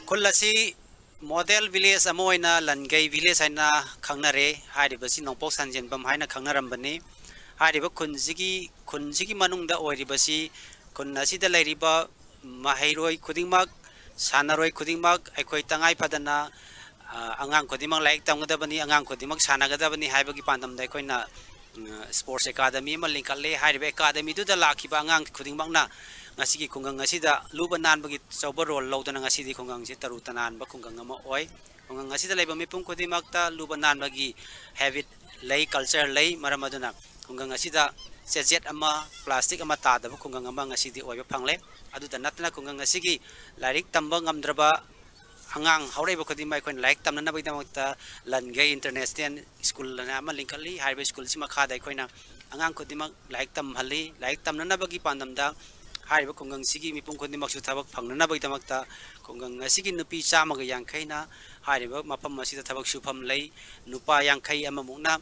ꯈꯨꯜ ꯑꯁꯤ model village ꯑꯃ ꯑꯣꯏꯅ ꯂꯟꯒꯩ village ꯍꯥꯏꯅ ꯈꯪꯅꯔꯦ꯫ ꯍꯥꯏꯔꯤꯕꯁꯤ ꯅꯣꯡꯄꯣꯛ ꯁꯟꯖꯦꯟꯕꯝ ꯍꯥꯏꯅ ꯈꯪꯅꯔꯝꯕꯅꯤ꯫ ꯍꯥꯏꯔꯤꯕ ꯈꯨꯟꯁꯤꯒꯤ ꯈꯨꯟꯁꯤꯒꯤ ꯃꯅꯨꯡꯗ ꯑꯣꯏꯔꯤꯕꯁꯤ ꯈꯨꯟ ꯑꯁꯤꯗ ꯂꯩꯔꯤꯕ ꯃꯍꯩꯔꯣꯏ ꯈꯨꯗꯤꯡꯃꯛ, ꯁꯥꯟꯅꯔꯣꯏ ꯈꯨꯗꯤꯡꯃꯛ ꯑꯩꯈꯣꯏ ꯇꯉꯥꯏ ꯐꯗꯅ ꯑꯉꯥꯡ ꯈꯨꯗꯤꯡꯃꯛ ꯂꯥꯏꯔꯤꯛ ꯇꯝꯒꯗꯕꯅꯤ, ꯑꯉꯥꯡ ꯈꯨꯗꯤꯡꯃꯛ ꯁꯥꯟꯅꯒꯗꯕꯅꯤ ꯍꯥꯏꯕꯒꯤ ꯄꯥꯟꯗꯝꯗ ꯑꯩꯈꯣꯏꯅ sports academy ꯑꯃ ꯂꯤꯡꯈꯠꯂꯦ꯫ ꯍꯥꯏꯔꯤꯕ academyꯗꯨꯗ ꯂꯥꯛꯈꯤꯕ ꯑꯉꯥꯡ ꯈꯨꯗꯤꯡꯃꯛꯅ ꯉꯁꯤꯒꯤ ꯈꯨꯡꯒꯪ ꯑꯁꯤꯗ ꯂꯨꯕ ꯅꯥꯟꯕꯒꯤ ꯑꯆꯧꯕ role ꯂꯧꯗꯨꯅ ꯉꯁꯤꯗꯤ ꯈꯨꯡꯒꯪꯁꯤ ꯇꯔꯨ ꯇꯅꯥꯟꯕ ꯈꯨꯡꯒꯪ ꯑꯃ ꯑꯣꯏ꯫ ꯈꯨꯡꯒꯪ ꯑꯁꯤꯗ ꯂꯩꯕ ꯃꯤꯄꯨꯝ ꯈꯨꯗꯤꯡꯃꯛꯇ ꯂꯨꯕ ꯅꯥꯟꯕꯒꯤ habit ꯂꯩ, culture ꯂꯩ꯫ ꯃꯔꯝ ꯑꯗꯨꯅ ꯈꯨꯡꯒꯪ ꯑꯁꯤꯗ ꯆꯦꯆꯦꯠ ꯑꯃ, plastic ꯑꯃ ꯇꯥꯗꯕ ꯈꯨꯡꯒꯪ ꯑꯃ ꯉꯁꯤꯗꯤ ꯑꯣꯏꯕ ꯐꯪꯂꯦ꯫ ꯑꯗꯨꯇ ꯅꯠꯇꯅ ꯈꯨꯡꯒꯪ ꯑꯁꯤꯒꯤ ꯂꯥꯏꯔꯤꯛ ꯇꯝꯕ ꯉꯝꯗ꯭ꯔꯕ ꯑꯉꯥꯡ ꯍꯧꯔꯛꯏꯕ ꯈꯨꯗꯤꯡꯃꯛ ꯑꯩꯈꯣꯏꯅ ꯂꯥꯏꯔꯤꯛ ꯇꯝꯅꯅꯕꯒꯤꯗꯃꯛꯇ ꯂꯟꯒꯩ International School ꯑꯅ ꯑꯃ ꯂꯤꯡꯈꯠꯂꯤ꯫ ꯍꯥꯏꯔꯤꯕ school ꯑꯁꯤ ꯃꯈꯥꯗ ꯑꯩꯈꯣꯏꯅ ꯑꯉꯥꯡ ꯈꯨꯗꯤꯡꯃꯛ ꯂꯥꯏꯔꯤꯛ ꯇꯝꯍꯜꯂꯤ꯫ ꯂꯥꯏꯔꯤꯛ ꯇꯝꯅꯅꯕꯒꯤ ꯄꯥꯟꯗꯝꯗ ꯍꯥꯏꯔꯤꯕ ꯈꯨꯡꯒꯪꯁꯤꯒꯤ ꯃꯤꯄꯨꯝ ꯈꯨꯗꯤꯡꯃꯛꯁꯨ ꯊꯕꯛ ꯐꯪꯅꯅꯕꯒꯤꯗꯃꯛꯇ ꯈꯨꯡꯒꯪ ꯑꯁꯤꯒꯤ ꯅꯨꯄꯤ ꯆꯥꯝꯃꯒ ꯌꯥꯡꯈꯩꯅ ꯍꯥꯏꯔꯤꯕ ꯃꯐꯝ ꯑꯁꯤꯗ ꯊꯕꯛ ꯁꯨꯐꯝ ꯂꯩ꯫ ꯅꯨꯄꯥ ꯌꯥꯡꯈꯩ ꯑꯃꯃꯨꯛꯅ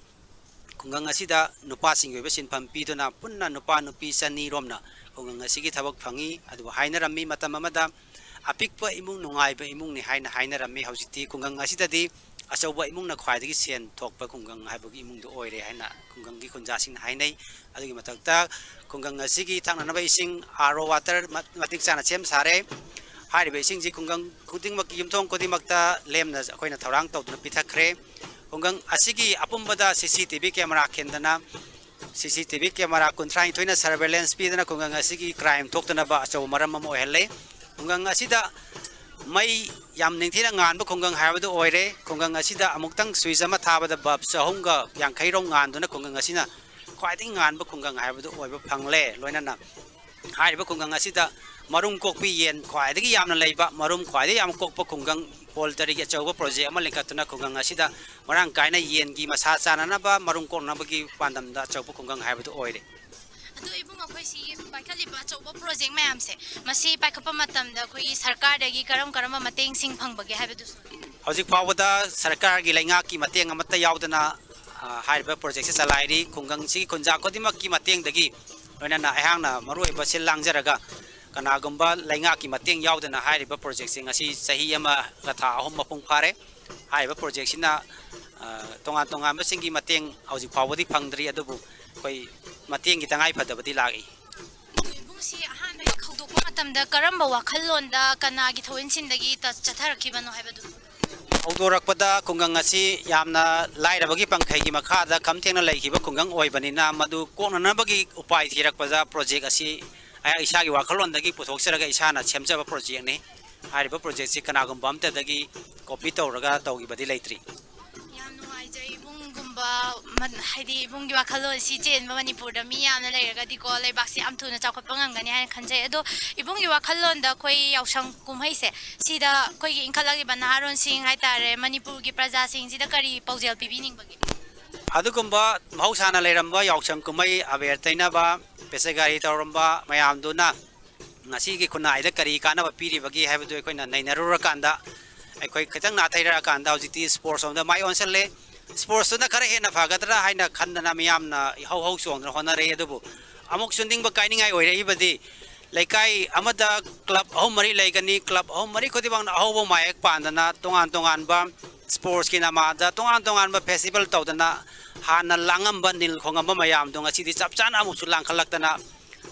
ꯈꯨꯡꯒꯪ ꯑꯁꯤꯗ ꯅꯨꯄꯥꯁꯤꯡꯒꯤ ꯑꯣꯏꯕ ꯁꯤꯟꯐꯝ ꯄꯤꯗꯨꯅ ꯄꯨꯟꯅ ꯅꯨꯄꯥ ꯅꯨꯄꯤ ꯆꯅꯤ ꯔꯣꯝꯅ ꯈꯨꯡꯒꯪ ꯑꯁꯤꯒꯤ ꯊꯕꯛ ꯐꯪꯉꯤ꯫ ꯑꯗꯨꯕꯨ ꯍꯥꯏꯅꯔꯝꯃꯤ ꯃꯇꯝ ꯑꯃꯗ ꯑꯄꯤꯛꯄ ꯏꯃꯨꯡ ꯅꯨꯡꯉꯥꯏꯕ ꯏꯃꯨꯡꯅꯤ ꯍꯥꯏꯅ ꯍꯥꯏꯅꯔꯝꯃꯤ꯫ ꯍꯧꯖꯤꯛꯇꯤ ꯈꯨꯡꯒꯪ ꯑꯁꯤꯗꯗꯤ ꯑꯆꯧꯕ ꯏꯃꯨꯡꯅ ꯈ꯭ꯋꯥꯏꯗꯒꯤ ꯁꯦꯟ ꯊꯣꯛꯄ ꯈꯨꯡꯒꯪ ꯍꯥꯏꯕꯒꯤ ꯏꯃꯨꯡꯗꯨ ꯑꯣꯏꯔꯦ ꯍꯥꯏꯅ ꯈꯨꯡꯒꯪꯒꯤ ꯈꯨꯟꯖꯥꯁꯤꯡꯅ ꯍꯥꯏꯅꯩ꯫ ꯑꯗꯨꯒꯤ ꯃꯊꯛꯇ ꯈꯨꯡꯒꯪ ꯑꯁꯤꯒꯤ ꯊꯛꯅꯅꯕ ꯏꯁꯤꯡ R O water ꯃ-, ꯃꯇꯤꯛ ꯆꯥꯅ ꯁꯦꯝ ꯁꯥꯔꯦ꯫ ꯍꯥꯏꯔꯤꯕ ꯏꯁꯤꯡꯁꯤ ꯈꯨꯡꯒꯪ ꯈꯨꯗꯤꯡꯃꯛꯀꯤ ꯌꯨꯝꯊꯣꯡ ꯈꯨꯗꯤꯡꯃꯛꯇ ꯂꯦꯝꯅ ꯑꯩꯈꯣꯏꯅ ꯊꯧꯔꯥꯡ ꯇꯧꯗꯨꯅ ꯄꯤꯊꯛꯈ꯭ꯔꯦ꯫ ꯈꯨꯡꯒꯪ ꯑꯁꯤꯒꯤ ꯑꯄꯨꯝꯕꯗ C C T V camera ꯈꯤꯟꯗꯅ, C C T V camera ꯀꯨꯟꯊ꯭ꯔꯥ ꯅꯤꯊꯣꯏꯅ surveillance ꯄꯤꯗꯨꯅ ꯈꯨꯡꯒꯪ ꯑꯁꯤꯒꯤ crime ꯊꯣꯛꯇꯅꯕ ꯑꯆꯧꯕ ꯃꯔꯝ ꯑꯃ ꯑꯣꯏꯍꯜꯂꯦ꯫ ꯈꯨꯡꯒꯪ ꯑꯁꯤꯗ ꯃꯩ ꯌꯥꯝ ꯅꯤꯡꯊꯤꯅ ꯉꯥꯟꯕ ꯈꯨꯡꯒꯪ ꯍꯥꯏꯕꯗꯨ ꯑꯣꯏꯔꯦ꯫ ꯈꯨꯡꯒꯪ ꯑꯁꯤꯗ ꯑꯃꯨꯛꯇꯪ ꯁ꯭ꯋꯤꯆ ꯑꯃ ꯊꯥꯕꯗ ꯕꯜꯕ ꯆꯍꯨꯝꯒ ꯌꯥꯡꯈꯩ ꯔꯣꯝ ꯉꯥꯟꯗꯨꯅ ꯈꯨꯡꯒꯪ ꯑꯁꯤꯅ ꯈ꯭ꯋꯥꯏꯗꯒꯤ ꯉꯥꯟꯕ ꯈꯨꯡꯒꯪ ꯍꯥꯏꯕꯗꯨ ꯑꯣꯏꯕ ꯐꯪꯂꯦ꯫ ꯂꯣꯏꯅꯅ ꯍꯥꯏꯔꯤꯕ ꯈꯨꯡꯒꯪ ꯑꯁꯤꯗ ꯃꯔꯨꯝ ꯀꯣꯛꯄꯤ ꯌꯦꯟ ꯈ꯭ꯋꯥꯏꯗꯒꯤ ꯌꯥꯝꯅ ꯂꯩꯕ, ꯃꯔꯨꯝ ꯈ꯭ꯋꯥꯏꯗꯒꯤ ꯌꯥꯝ ꯀꯣꯛꯄ ꯈꯨꯡꯒꯪ, ꯄꯣꯜꯇꯔꯤꯒꯤ ꯑꯆꯧꯕ ꯄ꯭ꯔꯣꯖꯦꯛ ꯑꯃ ꯂꯤꯡꯈꯠꯇꯨꯅ ꯈꯨꯡꯒꯪ ꯑꯁꯤꯗ ꯃꯔꯥꯡ ꯀꯥꯏꯅ ꯌꯦꯟꯒꯤ ꯃꯁꯥ ꯆꯥꯅꯅꯕ ꯃꯔꯨꯝ ꯀꯣꯛꯅꯕꯒꯤ ꯄꯥꯟꯗꯝꯗ ꯑꯆꯧꯕ ꯈꯨꯡꯒꯪ ꯍꯥꯏꯕꯗꯨ ꯑꯣꯏꯔꯦ꯫ ꯑꯗꯣ ꯏꯕꯨꯡ, ꯑꯩꯈꯣꯏ ꯁꯤꯒꯤ ꯄꯥꯏꯈꯠꯂꯤꯕ ꯑꯆꯧꯕ ꯄ꯭ꯔꯣꯖꯦꯛ ꯃꯌꯥꯝꯁꯦ, ꯃꯁꯤ ꯄꯥꯏꯈꯠꯄ ꯃꯇꯝꯗ ꯑꯩꯈꯣꯏꯒꯤ ꯁꯔꯀꯥꯔꯗꯒꯤ ꯀꯔꯝ ꯀꯔꯝꯕ ꯃꯇꯦꯡꯁꯤꯡ ꯐꯪꯕꯒꯦ ꯍꯥꯏꯕꯗꯨꯁꯨ? ꯍꯧꯖꯤꯛ ꯐꯥꯎꯕꯗ ꯁꯔꯀꯥꯔꯒꯤ ꯂꯩꯉꯥꯛꯀꯤ ꯃꯇꯦꯡ ꯑꯃꯠꯇ ꯌꯥꯎꯗꯅ, ꯑ, ꯍꯥꯏꯔꯤꯕ ꯄ꯭ꯔꯣꯖꯦꯛꯁꯤ ꯆꯂꯥꯏꯔꯤ꯫ ꯈꯨꯡꯒꯪꯁꯤꯒꯤ ꯈꯨꯟꯖꯥ ꯈꯨꯗꯤꯡꯃꯛꯀꯤ ꯃꯇꯦꯡꯗꯒꯤ, ꯂꯣꯏꯅꯅ ꯑꯩꯍꯥꯛꯅ ꯃꯔꯨꯑꯣꯏꯕ ꯁꯤꯜ ꯂꯥꯡꯖꯔꯒ, ꯀꯅꯥꯒꯨꯝꯕ ꯂꯩꯉꯥꯛꯀꯤ ꯃꯇꯦꯡ ꯌꯥꯎꯗꯅ ꯍꯥꯏꯔꯤꯕ ꯄ꯭ꯔꯣꯖꯦꯛꯁꯤ ꯉꯁꯤ ꯆꯍꯤ ꯑꯃꯒ ꯊꯥ ꯑꯍꯨꯝ ꯃꯄꯨꯡ ꯐꯥꯔꯦ꯫ ꯍꯥꯏꯔꯤꯕ ꯄ꯭ꯔꯣꯖꯦꯛꯁꯤꯅ, ꯑ, ꯇꯣꯉꯥꯟ ꯇꯣꯉꯥꯟꯕꯁꯤꯡꯒꯤ ꯃꯇꯦꯡ ꯍꯧꯖꯤꯛ ꯐꯥꯎꯕꯗꯤ ꯐꯪꯗ꯭ꯔꯤ, ꯑꯗꯨꯕꯨ ꯑꯩꯈꯣꯏ ꯃꯇꯦꯡꯒꯤ ꯇꯉꯥꯏ ꯐꯗꯕꯗꯤ ꯂꯥꯛꯏ꯫ ꯏꯕꯨꯡꯁꯤ ꯑꯍꯥꯟꯕ ꯍꯦꯛ ꯍꯧꯗꯣꯛꯄ ꯃꯇꯝꯗ ꯀꯔꯝꯕ ꯋꯥꯈꯜꯂꯣꯟꯗ, ꯀꯅꯥꯒꯤ ꯊꯧꯑꯣꯏꯟꯁꯤꯟꯗꯒꯤ ꯇ-, ꯆꯠꯊꯔꯛꯈꯤꯕꯅꯣ ꯍꯥꯏꯕꯗꯨ? ꯍꯧꯗꯣꯔꯛꯄꯗ ꯈꯨꯡꯒꯪ ꯑꯁꯤ ꯌꯥꯝꯅ ꯂꯥꯏꯔꯕꯒꯤ ꯄꯪꯈꯩꯒꯤ ꯃꯈꯥꯗ ꯈꯝ ꯊꯦꯡꯅ ꯂꯩꯈꯤꯕ ꯈꯨꯡꯒꯪ ꯑꯣꯏꯕꯅꯤꯅ, ꯃꯗꯨ ꯀꯣꯛꯅꯅꯕꯒꯤ ꯎꯄꯥꯏ ꯊꯤꯔꯛꯄꯗ ꯄ꯭ꯔꯣꯖꯦꯛ ꯑꯁꯤ ꯑꯩꯍꯥꯛ ꯏꯁꯥꯒꯤ ꯋꯥꯈꯜꯂꯣꯟꯗꯒꯤ ꯄꯨꯊꯣꯛꯆꯔꯒ ꯏꯁꯥꯅ ꯁꯦꯝꯖꯕ ꯄ꯭ꯔꯣꯖꯦꯛꯅꯤ꯫ ꯍꯥꯏꯔꯤꯕ ꯄ꯭ꯔꯣꯖꯦꯛꯁꯤ ꯀꯅꯥꯒꯨꯝꯕ ꯑꯝꯇꯗꯒꯤ ꯀꯣꯄꯤ ꯇꯧꯔꯒ ꯇꯧꯈꯤꯕꯗꯤ ꯂꯩꯇ꯭ꯔꯤ꯫ ꯌꯥꯝ ꯅꯨꯡꯉꯥꯏꯖꯩ꯫ ꯏꯕꯨꯡꯒꯨꯝꯕ ꯃꯟ-, ꯍꯥꯏꯗꯤ ꯏꯕꯨꯡꯒꯤ ꯋꯥꯈꯜꯂꯣꯟꯁꯤ ꯆꯦꯟꯕ ꯃꯅꯤꯄꯨꯔꯗ ꯃꯤ ꯌꯥꯝꯅ ꯂꯩꯔꯒꯗꯤꯀꯣ, ꯂꯩꯕꯥꯛꯁꯤ ꯌꯥꯝ ꯊꯨꯅ ꯆꯥꯎꯈꯠꯄ ꯉꯝꯒꯅꯤ ꯍꯥꯏꯅ ꯈꯟꯖꯩ꯫ ꯑꯗꯣ ꯏꯕꯨꯡꯒꯤ ꯋꯥꯈꯜꯂꯣꯟꯗ ꯑꯩꯈꯣꯏ ꯌꯥꯎꯁꯪ ꯀꯨꯝꯍꯩꯁꯦ, ꯁꯤꯗ ꯑꯩꯈꯣꯏꯒꯤ ꯏꯟꯈꯠꯂꯛꯂꯤꯕ ꯅꯍꯥꯔꯣꯟꯁꯤꯡ ꯍꯥꯏꯇꯥꯔꯦ, ꯃꯅꯤꯄꯨꯔꯒꯤ ꯄ꯭ꯔꯖꯥꯁꯤꯡꯁꯤꯗ ꯀꯔꯤ ꯄꯥꯎꯖꯦꯜ ꯄꯤꯕꯤꯅꯤꯡꯕꯒꯦ? ꯑꯗꯨꯒꯨꯝꯕ ꯃꯍꯧꯁꯥꯅ ꯂꯩꯔꯝꯕ ꯌꯥꯎꯁꯪ ꯀꯨꯝꯍꯩ, ꯑꯕꯦꯔ ꯇꯩꯅꯕ, ꯄꯦꯆꯀꯥꯔꯤ ꯇꯧꯔꯝꯕ ꯃꯌꯥꯝꯗꯨꯅ ꯉꯁꯤꯒꯤ ꯈꯨꯟꯅꯥꯏꯗ ꯀꯔꯤ ꯀꯥꯟꯅꯕ ꯄꯤꯔꯤꯕꯒꯦ ꯍꯥꯏꯕꯗꯨ ꯑꯩꯈꯣꯏꯅ ꯅꯩꯅꯔꯨꯔꯀꯥꯟꯗ, ꯑꯩꯈꯣꯏ ꯈꯤꯇꯪ ꯅꯥꯊꯩꯔꯛꯑꯀꯥꯟꯗ ꯍꯧꯖꯤꯛꯇꯤ ꯁ꯭ꯄꯣꯔꯠꯁ ꯂꯣꯝꯗ ꯃꯥꯏ ꯑꯣꯟꯁꯤꯜꯂꯦ꯫ ꯁ꯭ꯄꯣꯔꯠꯁꯇꯨꯅ ꯈꯔ ꯍꯦꯟꯅ ꯐꯒꯗ꯭ꯔꯥ ꯍꯥꯏꯅ ꯈꯟꯗꯅ ꯃꯤꯌꯥꯝꯅ ꯏꯍꯧ ꯍꯧ ꯆꯣꯡꯗꯅ ꯍꯣꯠꯅꯔꯛꯏ꯫ ꯑꯗꯨꯕꯨ ꯑꯃꯨꯛꯁꯨ ꯅꯤꯡꯕ ꯀꯥꯏꯅꯤꯡꯉꯥꯏ ꯑꯣꯏꯔꯛꯏꯕꯗꯤ, ꯂꯩꯀꯥꯏ ꯑꯃꯗ ꯀ꯭ꯂꯕ ꯑꯍꯨꯝ ꯃꯔꯤ ꯂꯩꯒꯅꯤ, ꯀ꯭ꯂꯕ ꯑꯍꯨꯝ ꯃꯔꯤ ꯈꯨꯗꯤꯡꯃꯛꯅ ꯑꯍꯧꯕ ꯃꯥꯏꯌꯦꯛ ꯄꯥꯟꯗꯅ, ꯇꯣꯉꯥꯟ ꯇꯣꯉꯥꯟꯕ ꯁ꯭ꯄꯣꯔꯠꯁꯀꯤ ꯅꯃꯥꯗ ꯇꯣꯉꯥꯟ ꯇꯣꯉꯥꯟꯕ ꯐꯦꯁꯇꯤꯚꯦꯜ ꯇꯧꯗꯅ, ꯍꯥꯟꯅ ꯂꯥꯡꯉꯝꯕ, ꯅꯤꯜ ꯈꯣꯡꯉꯝꯕ ꯃꯌꯥꯝꯗꯣ ꯉꯁꯤꯗꯤ ꯆꯞ ꯆꯥꯅ ꯑꯃꯨꯛꯁꯨ ꯂꯥꯡꯈꯠꯂꯛꯇꯅ,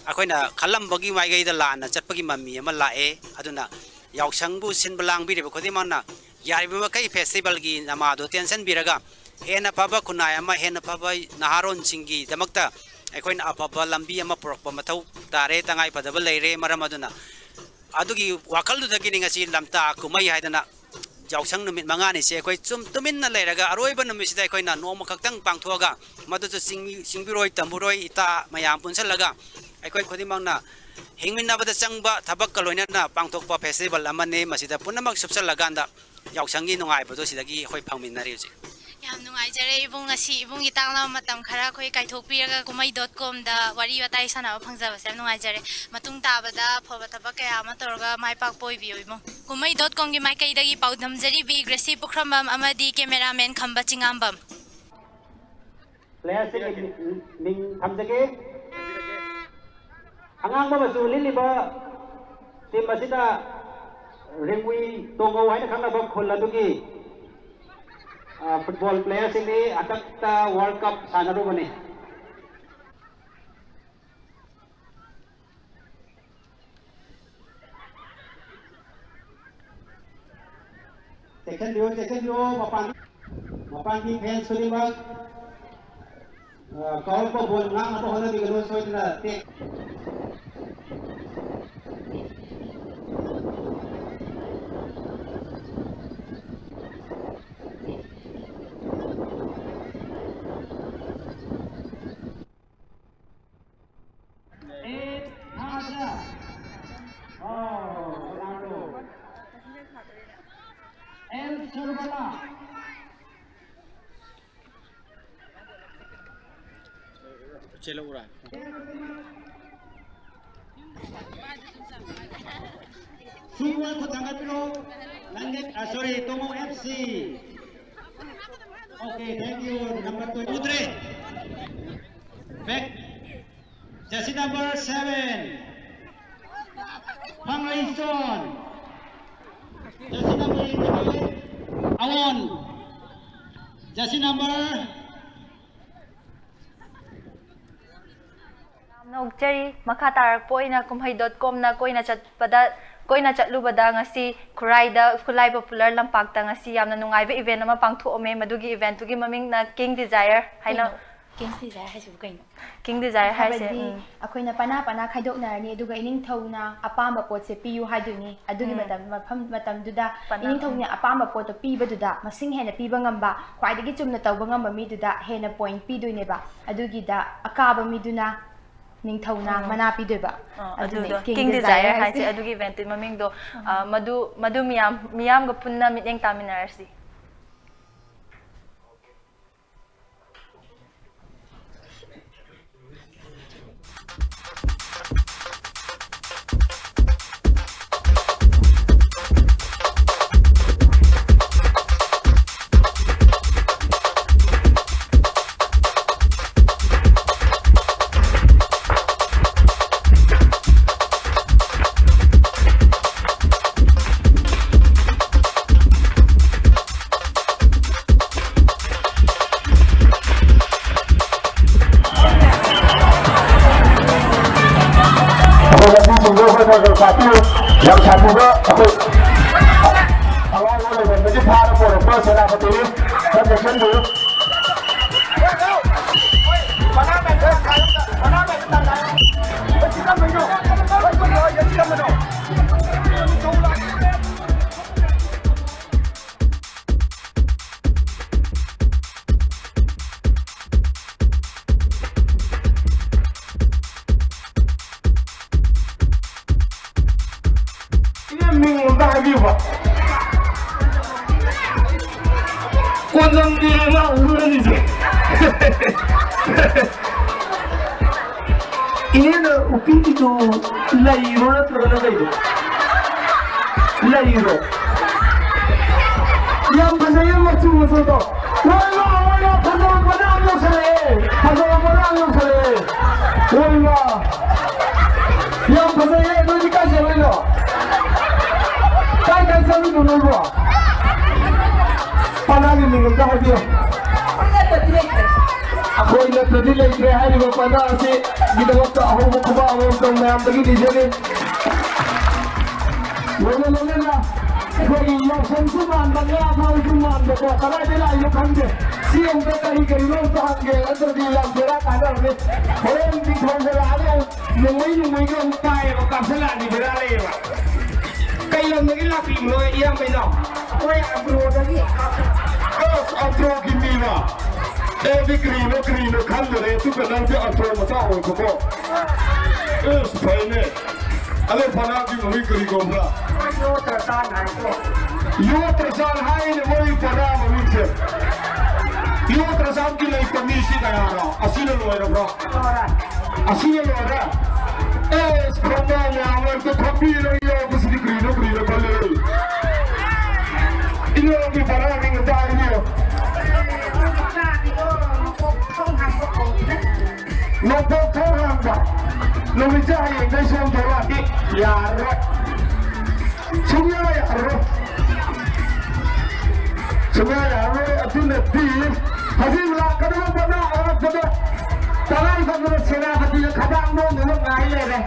ꯑꯩꯈꯣꯏꯅ ꯈꯜꯂꯝꯕꯒꯤ ꯃꯥꯏꯀꯩꯗ ꯂꯥꯟꯅ ꯆꯠꯄꯒꯤ ꯃꯃꯤ ꯑꯃ ꯂꯥꯛꯑꯦ꯫ ꯑꯗꯨꯅ ꯌꯥꯎꯁꯪꯕꯨ ꯁꯤꯟꯕ ꯂꯥꯡꯕꯤꯔꯤꯕ ꯈꯨꯗꯤꯡꯃꯛꯅ ꯌꯥꯔꯤꯕ ꯃꯈꯩ ꯐꯦꯁꯇꯤꯚꯦꯜꯒꯤ ꯅꯃꯥꯗꯣ ꯇꯦꯟꯁꯤꯟꯕꯤꯔꯒ, ꯍꯦꯟꯅ ꯐꯕ ꯈꯨꯟꯅꯥꯏ ꯑꯃ, ꯍꯦꯟꯅ ꯐꯕ ꯅꯍꯥꯔꯣꯟꯁꯤꯡꯒꯤꯗꯃꯛꯇ ꯑꯩꯈꯣꯏꯅ ꯑꯐꯕ ꯂꯝꯕꯤ ꯑꯃ ꯄꯨꯔꯛꯄ ꯃꯊꯧ ꯇꯥꯔꯦ, ꯇꯉꯥꯏ ꯐꯗꯕ ꯂꯩꯔꯦ꯫ ꯃꯔꯝ ꯑꯗꯨꯅ ꯑꯗꯨꯒꯤ ꯋꯥꯈꯜꯗꯨꯗꯒꯤꯅꯤ ꯉꯁꯤ ꯂꯝꯇꯥ ꯀꯨꯝꯍꯩ ꯍꯥꯏꯗꯅ ꯌꯥꯎꯁꯪ ꯅꯨꯃꯤꯠ ꯃꯉꯥꯅꯤꯁꯦ ꯑꯩꯈꯣꯏ ꯁꯨꯝ ꯇꯨꯃꯤꯟꯅ ꯂꯩꯔꯒ ꯑꯔꯣꯏꯕ ꯅꯨꯃꯤꯠꯁꯤꯗ ꯑꯩꯈꯣꯏꯅ ꯅꯣꯡꯃ ꯈꯛꯇꯪ ꯄꯥꯡꯊꯣꯛꯑꯒ ꯃꯗꯨꯁꯨ ꯆꯤꯡꯃꯤ-, ꯆꯤꯡꯕꯤꯔꯣꯏ ꯇꯝꯕꯨꯔꯣꯏ ꯏꯇꯥ ꯃꯌꯥꯝ ꯄꯨꯟꯁꯤꯜꯂꯒ ꯑꯩꯈꯣꯏ ꯈꯨꯗꯤꯡꯃꯛꯅ ꯍꯤꯡꯃꯤꯟꯅꯕꯗ ꯆꯪꯕ ꯊꯕꯛꯀ ꯂꯣꯏꯅꯅ ꯄꯥꯡꯊꯣꯛꯄ festival ꯑꯃꯅꯤ꯫ ꯃꯁꯤꯗ ꯄꯨꯝꯅꯃꯛ ꯁꯨꯞꯆꯜꯂꯀꯥꯟꯗ ꯌꯥꯎꯁꯪꯒꯤ ꯅꯨꯡꯉꯥꯏꯕꯗꯣ ꯁꯤꯗꯒꯤ ꯑꯩꯈꯣꯏ ꯐꯪꯃꯤꯟꯅꯔꯤ ꯍꯧꯖꯤꯛ꯫ ꯌꯥꯝ ꯅꯨꯡꯉꯥꯏꯖꯔꯦ ꯏꯕꯨꯡ, ꯉꯁꯤ ꯏꯕꯨꯡꯒꯤ ꯇꯥꯡꯂꯕ ꯃꯇꯝ ꯈꯔ ꯑꯩꯈꯣꯏ ꯀꯥꯏꯊꯣꯛꯄꯤꯔꯒ ꯀꯨꯝꯍꯩ dot com ꯗ ꯋꯥꯔꯤ ꯋꯥꯇꯥꯏ ꯁꯥꯟꯅꯕ ꯐꯪꯖꯕꯁꯦ ꯌꯥꯝ ꯅꯨꯡꯉꯥꯏꯖꯔꯦ꯫ ꯃꯇꯨꯡ ꯇꯥꯕꯗ ꯑꯐꯕ ꯊꯕꯛ ꯀꯌꯥ ꯑꯃ ꯇꯧꯔꯒ ꯃꯥꯏ ꯄꯥꯛꯄ ꯑꯣꯏꯕꯤꯌꯨ ꯏꯕꯨꯡ꯫ ꯀꯨꯝꯍꯩ dot com ꯒꯤ ꯃꯥꯏꯀꯩꯗꯒꯤ ꯄꯥꯎꯗꯝꯖꯔꯤ ꯕꯤ ꯒ꯭ꯔꯦꯁꯤ ꯄꯨꯈ꯭ꯔꯝꯕꯝ ꯑꯃꯗꯤ cameraman ꯈꯝꯕ ꯆꯤꯉꯥꯝꯕꯝ꯫ Playerꯁꯤꯡꯒꯤ ꯃꯤꯡ, ꯃꯤꯡ ꯊꯝꯖꯒꯦ꯫ ꯑꯉꯥꯡꯕ ꯃꯆꯨ ꯂꯤꯠꯂꯤꯕ team ꯑꯁꯤꯅ ꯔꯤꯡꯒꯨꯏ ꯇꯣꯡꯉꯧ ꯍꯥꯏꯅ ꯈꯪꯅꯕ ꯈꯨꯜ ꯑꯗꯨꯒꯤ, ꯑ, football playerꯁꯤꯡꯅꯤ꯫ ꯍꯟꯗꯛꯇ World Cup ꯁꯥꯟꯅꯔꯨꯕꯅꯤ꯫ ꯆꯦꯛꯁꯤꯟꯕꯤꯌꯨ, ꯆꯦꯛꯁꯤꯟꯕꯤꯌꯨ, ꯃꯄꯥꯟ, ꯃꯄꯥꯟꯒꯤ fans ꯈꯨꯗꯤꯡꯃꯛ, ꯑ, ꯀꯥꯎꯔꯛꯄ ball ꯉꯥꯛꯅꯕ ꯍꯣꯠꯅꯕꯤꯒꯅꯨ, ꯁꯣꯏꯗꯅ ꯇꯦꯛ-, Eight Haja. Oh, Ronaldo. M Surbala. Senior ꯈꯨꯠ ꯊꯥꯡꯒꯠꯄꯤꯔꯣ꯫ ꯂꯥꯡꯖꯦ-, ꯑ, sorry, ꯇꯣꯃꯣ F C. Okay, thank you. Number two. ꯎꯗ꯭ꯔꯦ꯫ Back. Jersey number seven. ꯐꯪꯂꯩꯆꯣꯟ꯫ Jersey number eight. ꯑꯋꯣꯟ꯫ Jersey number ꯌꯥꯝꯅ ꯑꯣꯛꯆꯔꯤ꯫ ꯃꯈꯥ ꯇꯥꯔꯛꯄ ꯑꯣꯏꯅ ꯀꯨꯝꯍꯩ dot com ꯅ ꯀꯣꯏꯅ ꯆꯠꯄꯗ, ꯀꯣꯏꯅ ꯆꯠꯂꯨꯕꯗ ꯉꯁꯤ ꯈꯨꯔꯥꯏꯗ, ꯈꯨꯔꯥꯏ popular ꯂꯝꯄꯥꯛꯇ ꯉꯁꯤ ꯌꯥꯝꯅ ꯅꯨꯡꯉꯥꯏꯕ event ꯑꯃ ꯄꯥꯡꯊꯣꯛꯑꯝꯃꯦ꯫ ꯃꯗꯨꯒꯤ event ꯇꯨꯒꯤ ꯃꯃꯤꯡꯅ King Desire ꯍꯥꯏꯅ꯫ ꯀꯩꯅꯣ? King's Desire ꯍꯥꯏꯁꯤꯕꯨ ꯀꯩꯅꯣ? King Desire ꯍꯥꯏꯁꯦ, ꯍꯥꯏꯕꯗꯤ, ꯎꯝ꯫ ꯑꯩꯈꯣꯏꯅ ꯄꯅꯥ ꯄꯅꯥ ꯈꯥꯏꯗꯣꯛꯅꯔꯅꯤ, ꯑꯗꯨꯒ ꯏꯅꯤꯡꯊꯧꯅ ꯑꯄꯥꯝꯕ ꯄꯣꯠꯁꯦ ꯄꯤꯌꯨ ꯍꯥꯏꯗꯣꯏꯅꯤ꯫ ꯑꯗꯨꯒꯤ ꯎꯝ꯫ ꯃꯇꯝ, ꯃꯐꯝ, ꯃꯇꯝꯗꯨꯗ ꯄꯅꯥ, ꯏꯅꯤꯡꯊꯧꯅ ꯎꯝ꯫ ꯑꯄꯥꯝꯕ ꯄꯣꯠꯇꯣ ꯄꯤꯕꯗꯨꯗ, ꯃꯁꯤꯡ ꯍꯦꯟꯅ ꯄꯤꯕ ꯉꯝꯕ, ꯈ꯭ꯋꯥꯏꯗꯒꯤ ꯆꯨꯝꯅ ꯇꯧꯕ ꯉꯝꯕ ꯃꯤꯗꯨꯗ ꯍꯦꯟꯅ point ꯄꯤꯗꯣꯏꯅꯦꯕ꯫ ꯑꯗꯨꯒꯤꯗ ꯑꯀꯥꯕ ꯃꯤꯗꯨꯅ ꯅꯤꯡꯊꯧꯅ ꯎꯝ꯫ ꯃꯅꯥ ꯄꯤꯗꯣꯏꯕ꯫ ꯑ, ꯑꯗꯨꯅꯦ ꯑꯗꯨꯗꯣ King King Desire Desire ꯍꯥꯏꯁꯦ꯫ ꯍꯥꯏꯁꯦ꯫ ꯑꯗꯨꯒꯤ event ꯇꯨꯒꯤ ꯃꯃꯤꯡꯗꯣ, ꯎꯝ꯫ ꯑ, ꯃꯗꯨ, ꯃꯗꯨ ꯃꯤꯌꯥꯝ, ꯃꯤꯌꯥꯝꯒ ꯄꯨꯟꯅ ꯃꯤꯠꯌꯦꯡ ꯇꯥꯃꯤꯟꯅꯔꯁꯤ꯫ ꯑꯩꯈꯣꯏ ꯂꯝꯕꯤꯁꯤꯡꯗꯣ ꯑꯩꯈꯣꯏ ꯈꯔ ꯈꯔ ꯐꯥꯠꯄꯤꯌꯨ꯫ ꯌꯥꯝ ꯁꯥꯊꯤꯕ ꯑꯩꯈꯣꯏ ꯑꯋꯥꯡꯕ ꯂꯩꯐꯝꯗꯒꯤ ꯐꯥꯔ ꯄꯣꯔꯛꯄ ꯁꯦꯅꯥꯄꯇꯤꯅꯤ꯫ ꯈꯔ ꯆꯦꯛꯁꯤꯟꯕꯤꯌꯨ꯫ ꯏꯅꯦ, ꯃꯤꯡ ꯑꯝꯇ ꯍꯥꯏꯕꯤꯌꯨꯕ꯫ ꯀꯣꯟꯖꯝꯕꯤꯔꯅ ꯎꯔꯅꯤꯁꯦ꯫ ꯏꯅꯦꯅ ꯎꯄꯤꯔꯤꯗꯨ ꯂꯩꯔꯣ ꯅꯠꯇ꯭ꯔꯒꯅ ꯀꯩꯅꯣ? ꯂꯩꯔꯣ? ꯌꯥꯝ ꯐꯖꯩꯌꯦ ꯃꯆꯨ ꯃꯆꯨꯗꯣ꯫ ꯍꯣꯏ ꯃꯥ, ꯍꯣꯏ ꯃꯥ, ꯐꯖꯕ ꯃꯅꯥ ꯑꯃ ꯌꯧꯁꯜꯂꯛꯑꯦ꯫ ꯐꯖꯕ ꯃꯅꯥ ꯑꯃ ꯌꯧꯁꯜꯂꯛꯑꯦ꯫ ꯍꯣꯏ ꯃꯥ꯫ ꯌꯥꯝ ꯐꯖꯩꯌꯦ꯫ ꯅꯣꯏꯗꯤ ꯀꯥꯏ ꯆꯠꯂꯨꯏꯅꯣ? ꯀꯥꯏ ꯀꯥꯏ ꯆꯠꯂꯨꯏꯅꯣ ꯅꯣꯏꯕꯣ? ꯄꯅꯥꯒꯤ ꯃꯤꯡ ꯑꯝꯇ ꯍꯥꯏꯕꯤꯌꯨ꯫ ꯑꯩꯈꯣꯏ ꯅꯠꯇ꯭ꯔꯗꯤ ꯂꯩꯇ꯭ꯔꯦ ꯍꯥꯏꯔꯤꯕ ꯄꯅꯥ ꯑꯁꯤꯒꯤꯗꯃꯛꯇ ꯑꯍꯧꯕ ꯈꯨꯕꯥꯛ ꯑꯃꯃꯝꯇꯪ ꯃꯌꯥꯝꯗꯒꯤ ꯅꯤꯖꯔꯤ꯫ ꯂꯣꯏꯅ ꯂꯣꯏꯅꯅ ꯑꯩꯈꯣꯏꯒꯤ ꯌꯥꯎꯁꯪꯁꯨ ꯃꯥꯟꯕ, ꯉꯥ ꯐꯥꯕꯁꯨ ꯃꯥꯟꯕꯀꯣ, ꯀꯗꯥꯏꯗ ꯂꯥꯛꯏꯅꯣ ꯈꯪꯗꯦ꯫ ꯁꯤ ꯑꯃꯨꯛꯇ ꯀꯔꯤ ꯀꯔꯤꯅꯣ ꯑꯝꯇ ꯍꯪꯒꯦ, ꯅꯠꯇ꯭ꯔꯗꯤ ꯌꯥꯝ ꯕꯦꯔꯥ ꯀꯥꯟꯅꯔꯅꯤ꯫ ꯍꯣꯔꯦꯟ ꯅꯤꯡꯊꯧ ꯊꯣꯛꯂꯛꯑꯒ ꯑꯃꯨꯛ ꯅꯣꯡꯃꯩ ꯅꯣꯡꯃꯩꯒ ꯑꯃꯨꯛ ꯄꯥꯏꯌꯦꯕ, ꯀꯥꯞꯁꯤꯜꯂꯛꯑꯗꯤ ꯕꯦꯔꯥ ꯂꯩꯌꯦꯕ꯫ ꯀꯩ ꯂꯝꯗꯒꯤ ꯂꯥꯛꯄꯤꯕꯅꯣ, ꯏꯌꯥꯝꯕ ꯏꯅꯥꯎ? ꯑꯩꯈꯣꯏ ꯑꯟꯗ꯭ꯔꯣꯗꯒꯤ꯫ ꯑꯁ, ꯑꯟꯗ꯭ꯔꯣꯒꯤ ꯃꯤꯔꯣ? ꯑꯩꯗꯤ ꯀꯔꯤꯅꯣ ꯀꯔꯤꯅꯣ ꯈꯜꯂꯨꯔꯦ, ꯑꯗꯨꯒ ꯅꯪꯗꯤ ꯑꯟꯗ꯭ꯔꯣ ꯃꯆꯥ ꯑꯣꯏꯕꯀꯣ꯫ ꯑꯁ, ꯐꯩꯅꯦ꯫ ꯑꯗꯣ ꯄꯅꯥꯒꯤ ꯃꯃꯤꯡ ꯀꯔꯤ ꯀꯧꯕ꯭ꯔꯥ? ꯌꯣꯇ꯭ꯔꯆꯥꯟ ꯍꯥꯏꯀꯣ꯫ ꯌꯣꯇ꯭ꯔꯆꯥꯟ ꯍꯥꯏꯅꯦ ꯃꯣꯏ ꯄꯅꯥ ꯃꯃꯤꯡꯁꯦ꯫ ꯌꯣꯇ꯭ꯔꯆꯥꯟꯒꯤ ꯂꯩꯇ ꯃꯤꯁꯤ ꯀꯌꯥꯅꯣ? ꯑꯁꯤꯅ ꯂꯣꯏꯔꯕ꯭ꯔꯣ? ꯂꯣꯏꯔꯦ꯫ ꯑꯁꯤꯅ ꯂꯣꯏꯔꯦ? ꯑꯦꯁ, ꯈꯣꯡꯕꯥ ꯃꯌꯥꯝ ꯑꯝꯇ ꯊꯝꯕꯤꯔꯒ ꯌꯧꯕꯁꯤꯗꯤ ꯀꯔꯤꯅꯣ ꯀꯔꯤꯅꯣ ꯈꯜꯂꯦ꯫ ꯏꯅꯦꯒꯤ ꯄꯅꯥ ꯃꯤꯡ ꯑꯝꯇ ꯍꯥꯏꯕꯤꯌꯨ꯫ ꯅꯣꯡꯄꯣꯛ ꯊꯣꯡ ꯍꯥꯡꯕ ꯅꯨꯃꯤꯠꯁꯦ ꯍꯌꯦꯡꯗꯩ ꯁꯣꯝ ꯊꯣꯛꯂꯛꯑꯗꯤ ꯌꯥꯔꯔꯣꯏ꯫ ꯁꯨꯡꯌꯥ ꯌꯥꯔꯔꯣꯏ꯫ ꯁꯨꯡꯌꯥ ꯌꯥꯔꯔꯣꯏ꯫ ꯑꯗꯨꯅꯗꯤ ꯍꯧꯖꯤꯛ ꯂꯥꯛꯀꯗꯕ ꯃꯅꯥ ꯑꯔꯛꯄꯗ ꯇꯉꯥꯏ ꯐꯗꯅ ꯁꯦꯅꯥꯄꯇꯤꯗ ꯈꯗꯥꯡ ꯅꯣꯝꯅꯕ ꯉꯥꯏ ꯂꯩꯔꯦ꯫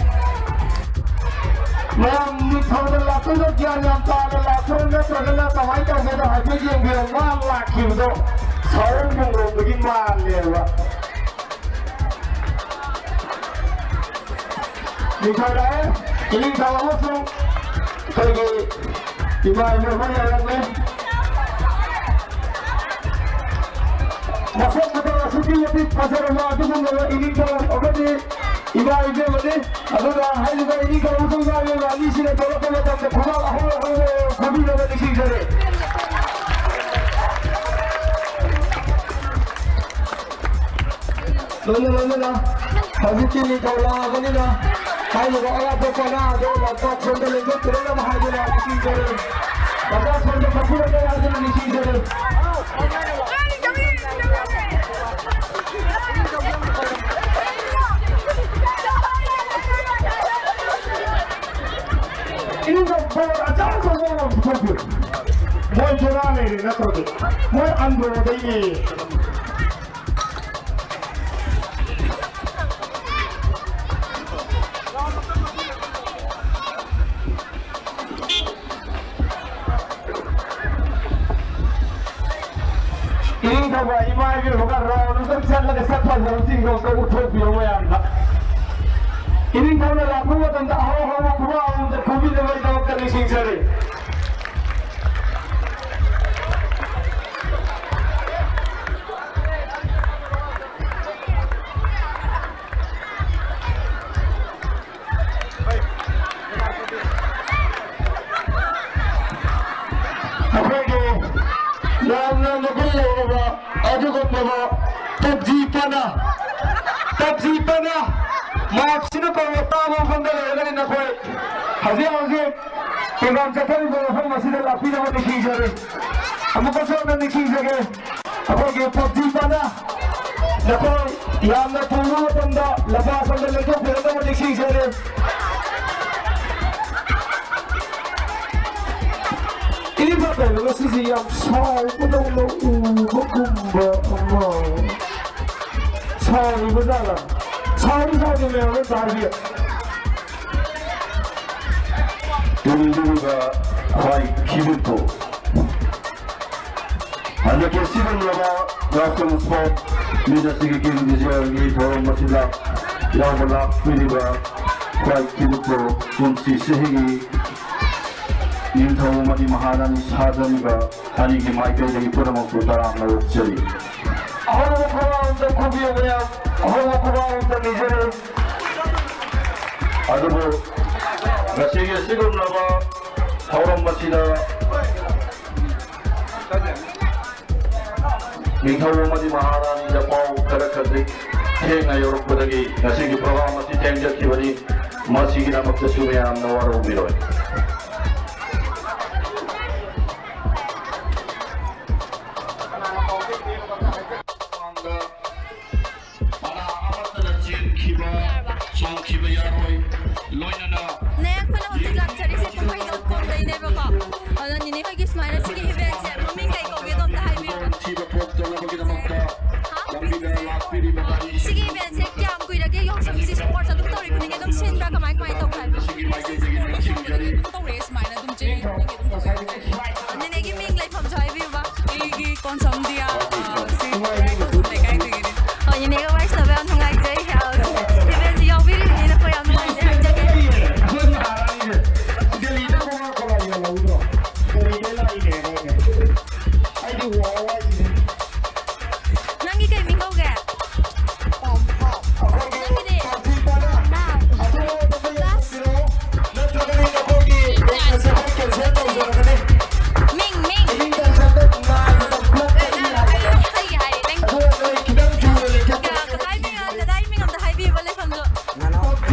ꯃꯌꯥꯝ ꯅꯤꯡꯊꯧꯗ ꯂꯥꯛꯇꯣꯏꯗꯣ ꯒ꯭ꯌꯥꯟ ꯌꯥꯝ ꯇꯥꯅ ꯂꯥꯛꯄ꯭ꯔꯥ ꯅꯠꯇ꯭ꯔꯒꯅ ꯀꯃꯥꯏꯅ ꯇꯧꯒꯦꯗꯣ ꯍꯥꯏꯐꯦꯠ ꯌꯦꯡꯕꯤꯌꯣ꯫ ꯃꯥ ꯂꯥꯛꯈꯤꯕꯗꯣ ꯁꯥꯎꯔ ꯃꯨꯡꯔꯣꯝꯗꯒꯤ ꯃꯥꯜꯂꯦꯕ꯫ ꯅꯤꯡꯊꯧ ꯂꯥꯛꯑꯦ꯫ ꯏꯅꯤꯡꯊꯧ ꯑꯃꯁꯨꯡ ꯑꯩꯈꯣꯏꯒꯤ ꯏꯃꯥ ꯏꯕꯦꯟ ꯑꯃ ꯂꯩꯔꯝꯃꯦ꯫ ꯃꯁꯛ ꯃꯇꯧ ꯑꯁꯨꯛꯀꯤ ꯃꯇꯤꯛ ꯐꯖꯔꯕ ꯑꯗꯨꯒꯨꯝꯂꯕ ꯏꯅꯤꯡꯊꯧ ꯑꯃꯗꯤ ꯏꯃꯥ ꯏꯕꯦꯟ ꯑꯃꯅꯤ꯫ ꯑꯗꯨꯒ ꯍꯥꯏꯔꯤꯕ ꯏꯅꯤꯡꯊꯧ ꯑꯃꯁꯨꯡ ꯏꯃꯥ ꯏꯕꯦꯟ ꯑꯅꯤꯁꯤꯅ ꯊꯣꯛꯂꯛꯄ ꯃꯇꯝꯗ ꯈꯨꯕꯥꯛ ꯑꯍꯧ ꯑꯍꯧꯕ ꯈꯨꯕꯤꯅꯕ ꯅꯤꯡꯁꯤꯡꯖꯔꯤ꯫ ꯂꯣꯏꯅ ꯂꯣꯏꯅꯅ ꯍꯧꯖꯤꯛꯇꯤ ꯅꯤꯡꯊꯧ ꯂꯥꯛꯑꯕꯅꯤꯅ ꯍꯥꯏꯔꯤꯕ ꯑꯔꯥꯞꯄ ꯄꯅꯥ ꯑꯗꯨ ꯂꯝꯄꯥꯛ ꯁꯣꯝꯗ ꯂꯦꯡꯊꯣꯛꯄꯤꯔꯛꯅꯕ ꯍꯥꯏꯗꯨꯅ ꯅꯤꯡꯁꯤꯡꯖꯔꯤ꯫ ꯂꯝꯄꯥꯛ ꯁꯣꯝꯗ ꯐꯝꯕꯤꯔꯛꯅꯕ ꯍꯥꯏꯗꯨꯅ ꯅꯤꯡꯁꯤꯡꯖꯔꯤ꯫ ꯏꯅꯤꯡꯊꯧ ꯕꯣꯔ ꯑꯆꯧ ꯑꯆꯧꯕ ꯑꯃ ꯄꯨꯊꯣꯛꯄꯤꯌꯨ꯫ ꯃꯣꯏ ꯕꯦꯔꯥ ꯂꯩꯔꯦ ꯅꯠꯇ꯭ꯔꯗꯤ꯫ ꯃꯣꯏ ꯑꯟꯗ꯭ꯔꯣꯗꯩꯅꯦ꯫ ꯏꯅꯤꯡꯊꯧ ꯊꯧꯔꯝꯗ ꯎꯠꯊꯣꯛꯄꯤꯌꯨ ꯃꯌꯥꯝꯗ꯫ ꯏꯅꯤꯡꯊꯧꯅ ꯂꯥꯛꯄ ꯃꯇꯝꯗ ꯑꯍꯧ ꯑꯍꯧꯕ ꯈꯨꯕꯥꯛ ꯑꯃꯃꯝꯇ ꯈꯨꯕꯤꯅꯕꯒꯤꯗꯃꯛꯇ ꯅꯤꯡꯁꯤꯡꯖꯔꯤ꯫ ꯑꯩꯈꯣꯏꯒꯤ ꯌꯥꯝꯅ ꯃꯒꯨꯟ ꯂꯩꯔꯕ ꯑꯗꯨꯒꯨꯝꯂꯕ ꯄꯞꯖꯤ ꯄꯅꯥ, ꯄꯞꯖꯤ ꯄꯅꯥ ꯃꯥꯛꯁꯤꯅ ꯀꯧꯕ ꯇꯥꯕ ꯃꯐꯝꯗ ꯂꯩꯔꯒꯅꯤ ꯅꯈꯣꯏ꯫ ꯍꯧꯖꯤꯛ ꯍꯧꯖꯤꯛ ꯄ꯭ꯔꯣꯒ꯭ꯔꯥꯝ ꯆꯠꯊꯔꯤꯕ ꯃꯐꯝ ꯑꯁꯤꯗ ꯂꯥꯛꯄꯤꯅꯕ ꯅꯤꯡꯁꯤꯡꯖꯔꯤ꯫ ꯑꯃꯨꯛꯀꯁꯨ ꯍꯟꯅ ꯅꯤꯡꯁꯤꯡꯖꯒꯦ, ꯑꯩꯈꯣꯏꯒꯤ ꯄꯞꯖꯤ ꯄꯅꯥ ꯅꯈꯣꯏ ꯌꯥꯝꯅ ꯊꯨꯕ ꯃꯇꯝꯗ ꯂꯝꯄꯥꯛ ꯑꯁꯣꯝꯗ ꯂꯦꯡꯊꯣꯛꯄꯤꯔꯛꯅꯕ ꯅꯤꯡꯁꯤꯡꯖꯔꯤ꯫ ꯏꯅꯤꯡꯊꯧ ꯀꯩꯅꯣ ꯉꯁꯤꯁꯤ ꯌꯥꯝ ꯁꯥꯎꯕꯗꯧꯅ ꯎꯕꯒꯨꯝꯕ ꯑꯃ꯫ ꯁꯥꯎꯔꯤꯕ ꯖꯥꯠꯂ? ꯁꯥꯎꯔꯤ ꯁꯥꯎꯗꯦ ꯃꯌꯥꯝ ꯑꯃ ꯇꯥꯔꯤꯌꯦ꯫ ꯇꯨꯡꯗꯨꯔꯤꯕ ꯈ꯭ꯋꯥꯏ ꯈꯤꯕꯤꯛꯄꯨ ꯍꯟꯗꯛꯀꯤ ꯑꯁꯤꯒꯨꯝꯂꯕ ꯔꯥꯁꯇ꯭ꯔ ꯁ꯭ꯄꯣꯔꯠ ꯃꯤꯠ ꯑꯁꯤꯒꯤ ꯀꯤꯡ ꯕꯤꯖꯌꯒꯤ ꯊꯧꯔꯝ ꯑꯁꯤꯗ ꯌꯥꯎꯕ ꯂꯥꯛꯄꯤꯔꯤꯕ ꯈ꯭ꯋꯥꯏ ꯈꯤꯕꯤꯛꯄꯨ ꯀꯨꯝꯁꯤ ꯆꯍꯤꯒꯤ ꯅꯤꯡꯊꯧ ꯑꯃꯗꯤ ꯃꯍꯥꯔꯥꯅꯤ ꯁꯥꯖꯔꯤꯕ ꯑꯅꯤꯒꯤ ꯃꯥꯏꯀꯩꯗꯒꯤ ꯄꯨꯝꯅꯃꯛꯄꯨ ꯇꯔꯥꯝꯅ ꯑꯣꯛꯆꯔꯤ꯫ ꯑꯍꯧꯕ ꯈꯨꯕꯥꯛ ꯑꯃꯇ ꯈꯨꯕꯤꯌꯨ ꯃꯌꯥꯝ, ꯑꯍꯧꯕ ꯈꯨꯕꯥꯛ ꯑꯃꯇ ꯅꯤꯖꯔꯤ꯫ ꯑꯗꯨꯕꯨ ꯉꯁꯤꯒꯤ ꯑꯁꯤꯒꯨꯝꯂꯕ ꯊꯧꯔꯝ ꯑꯁꯤꯗ ꯅꯤꯡꯊꯧ ꯑꯃꯗꯤ ꯃꯍꯥꯔꯥꯅꯤꯗ ꯄꯥꯎ ꯈꯔ ꯈꯖꯤꯛ ꯊꯦꯡꯅ ꯌꯧꯔꯛꯄꯗꯒꯤ ꯉꯁꯤꯒꯤ ꯄ꯭ꯔꯣꯒ꯭ꯔꯥꯝ ꯑꯁꯤ ꯊꯦꯡꯖꯈꯤꯕꯅꯤ꯫ ꯃꯁꯤꯒꯤꯗꯃꯛꯇꯁꯨ ꯃꯌꯥꯝꯅ ꯋꯥꯔꯧꯕꯤꯔꯣꯏ꯫ ꯄꯅꯥ ꯑꯃꯠꯇꯅ ꯆꯦꯟꯈꯤꯕ, ꯆꯣꯡꯈꯤꯕ ꯌꯥꯔꯣꯏ꯫ ꯂꯣꯏꯅꯅ ꯅꯦ, ꯑꯩꯈꯣꯏꯅ ꯍꯧꯖꯤꯛ ꯂꯥꯛꯆꯔꯤꯁꯦ ꯀꯨꯝꯍꯩ ꯇꯧꯐꯝꯗꯩꯅꯦꯕꯀꯣ꯫ ꯑꯗꯣ ꯅꯤꯅꯦ ꯍꯣꯏꯒꯤ ꯁꯨꯃꯥꯏꯅ ꯁꯤꯒꯤ ꯏꯚꯦꯟꯁꯦ ꯃꯃꯤꯡ ꯀꯩ ꯀꯧꯒꯦꯗꯣ ꯑꯝꯇ ꯍꯥꯏꯕꯤꯌꯨ꯫ ꯊꯤꯕ ꯄꯣꯛꯇꯅꯕꯒꯤꯗꯃꯛꯇ ꯍꯥ? ꯂꯝꯕꯤꯗ ꯂꯥꯛꯄꯤꯔꯤꯕ ꯒꯥꯔꯤ ꯁꯤꯒꯤ ꯏꯚꯦꯟꯁꯦ ꯀꯌꯥꯝ ꯀꯨꯏꯔꯒꯦ ꯌꯥꯎꯁꯪꯁꯤ ꯁꯄꯣꯔꯠꯁ ꯑꯗꯨꯝ ꯇꯧꯔꯤ ꯈꯨꯗꯤꯡꯒꯤ ꯑꯗꯨꯝ ꯁꯤꯟꯕ꯭ꯔꯥ? ꯀꯃꯥꯏ ꯀꯃꯥꯏ ꯇꯧꯒꯦ ꯍꯥꯏꯕꯤꯌꯨ? ꯁꯤꯒꯤ ꯃꯥꯏꯀꯩꯗꯒꯤ ꯅꯤꯡꯁꯤꯡꯖꯔꯤ꯫ ꯑꯗꯨꯝ ꯇꯧꯔꯛꯑꯦ ꯁꯨꯃꯥꯏꯅ ꯑꯗꯨꯝ ꯆꯦꯜꯂꯤ ꯈꯨꯗꯤꯡꯒꯤ ꯑꯗꯨꯝ ꯇꯧꯔꯛꯑꯦ꯫ ꯅꯤꯅꯦꯒꯤ ꯃꯤꯡ ꯂꯩꯐꯝꯁꯨ ꯍꯥꯏꯕꯤꯌꯨꯕ? ꯑꯩꯒꯤ ꯀꯣꯟꯁꯝ ꯗꯤꯌꯥ, ꯑ, ꯁꯤ ꯈꯨꯔꯥꯏ ꯀꯣꯟꯁꯝ ꯂꯩꯀꯥꯏꯗꯒꯤꯅꯦ꯫ ꯍꯣꯏ, ꯅꯤꯅꯦꯒ ꯋꯥꯔꯤ ꯁꯥꯟꯅꯕ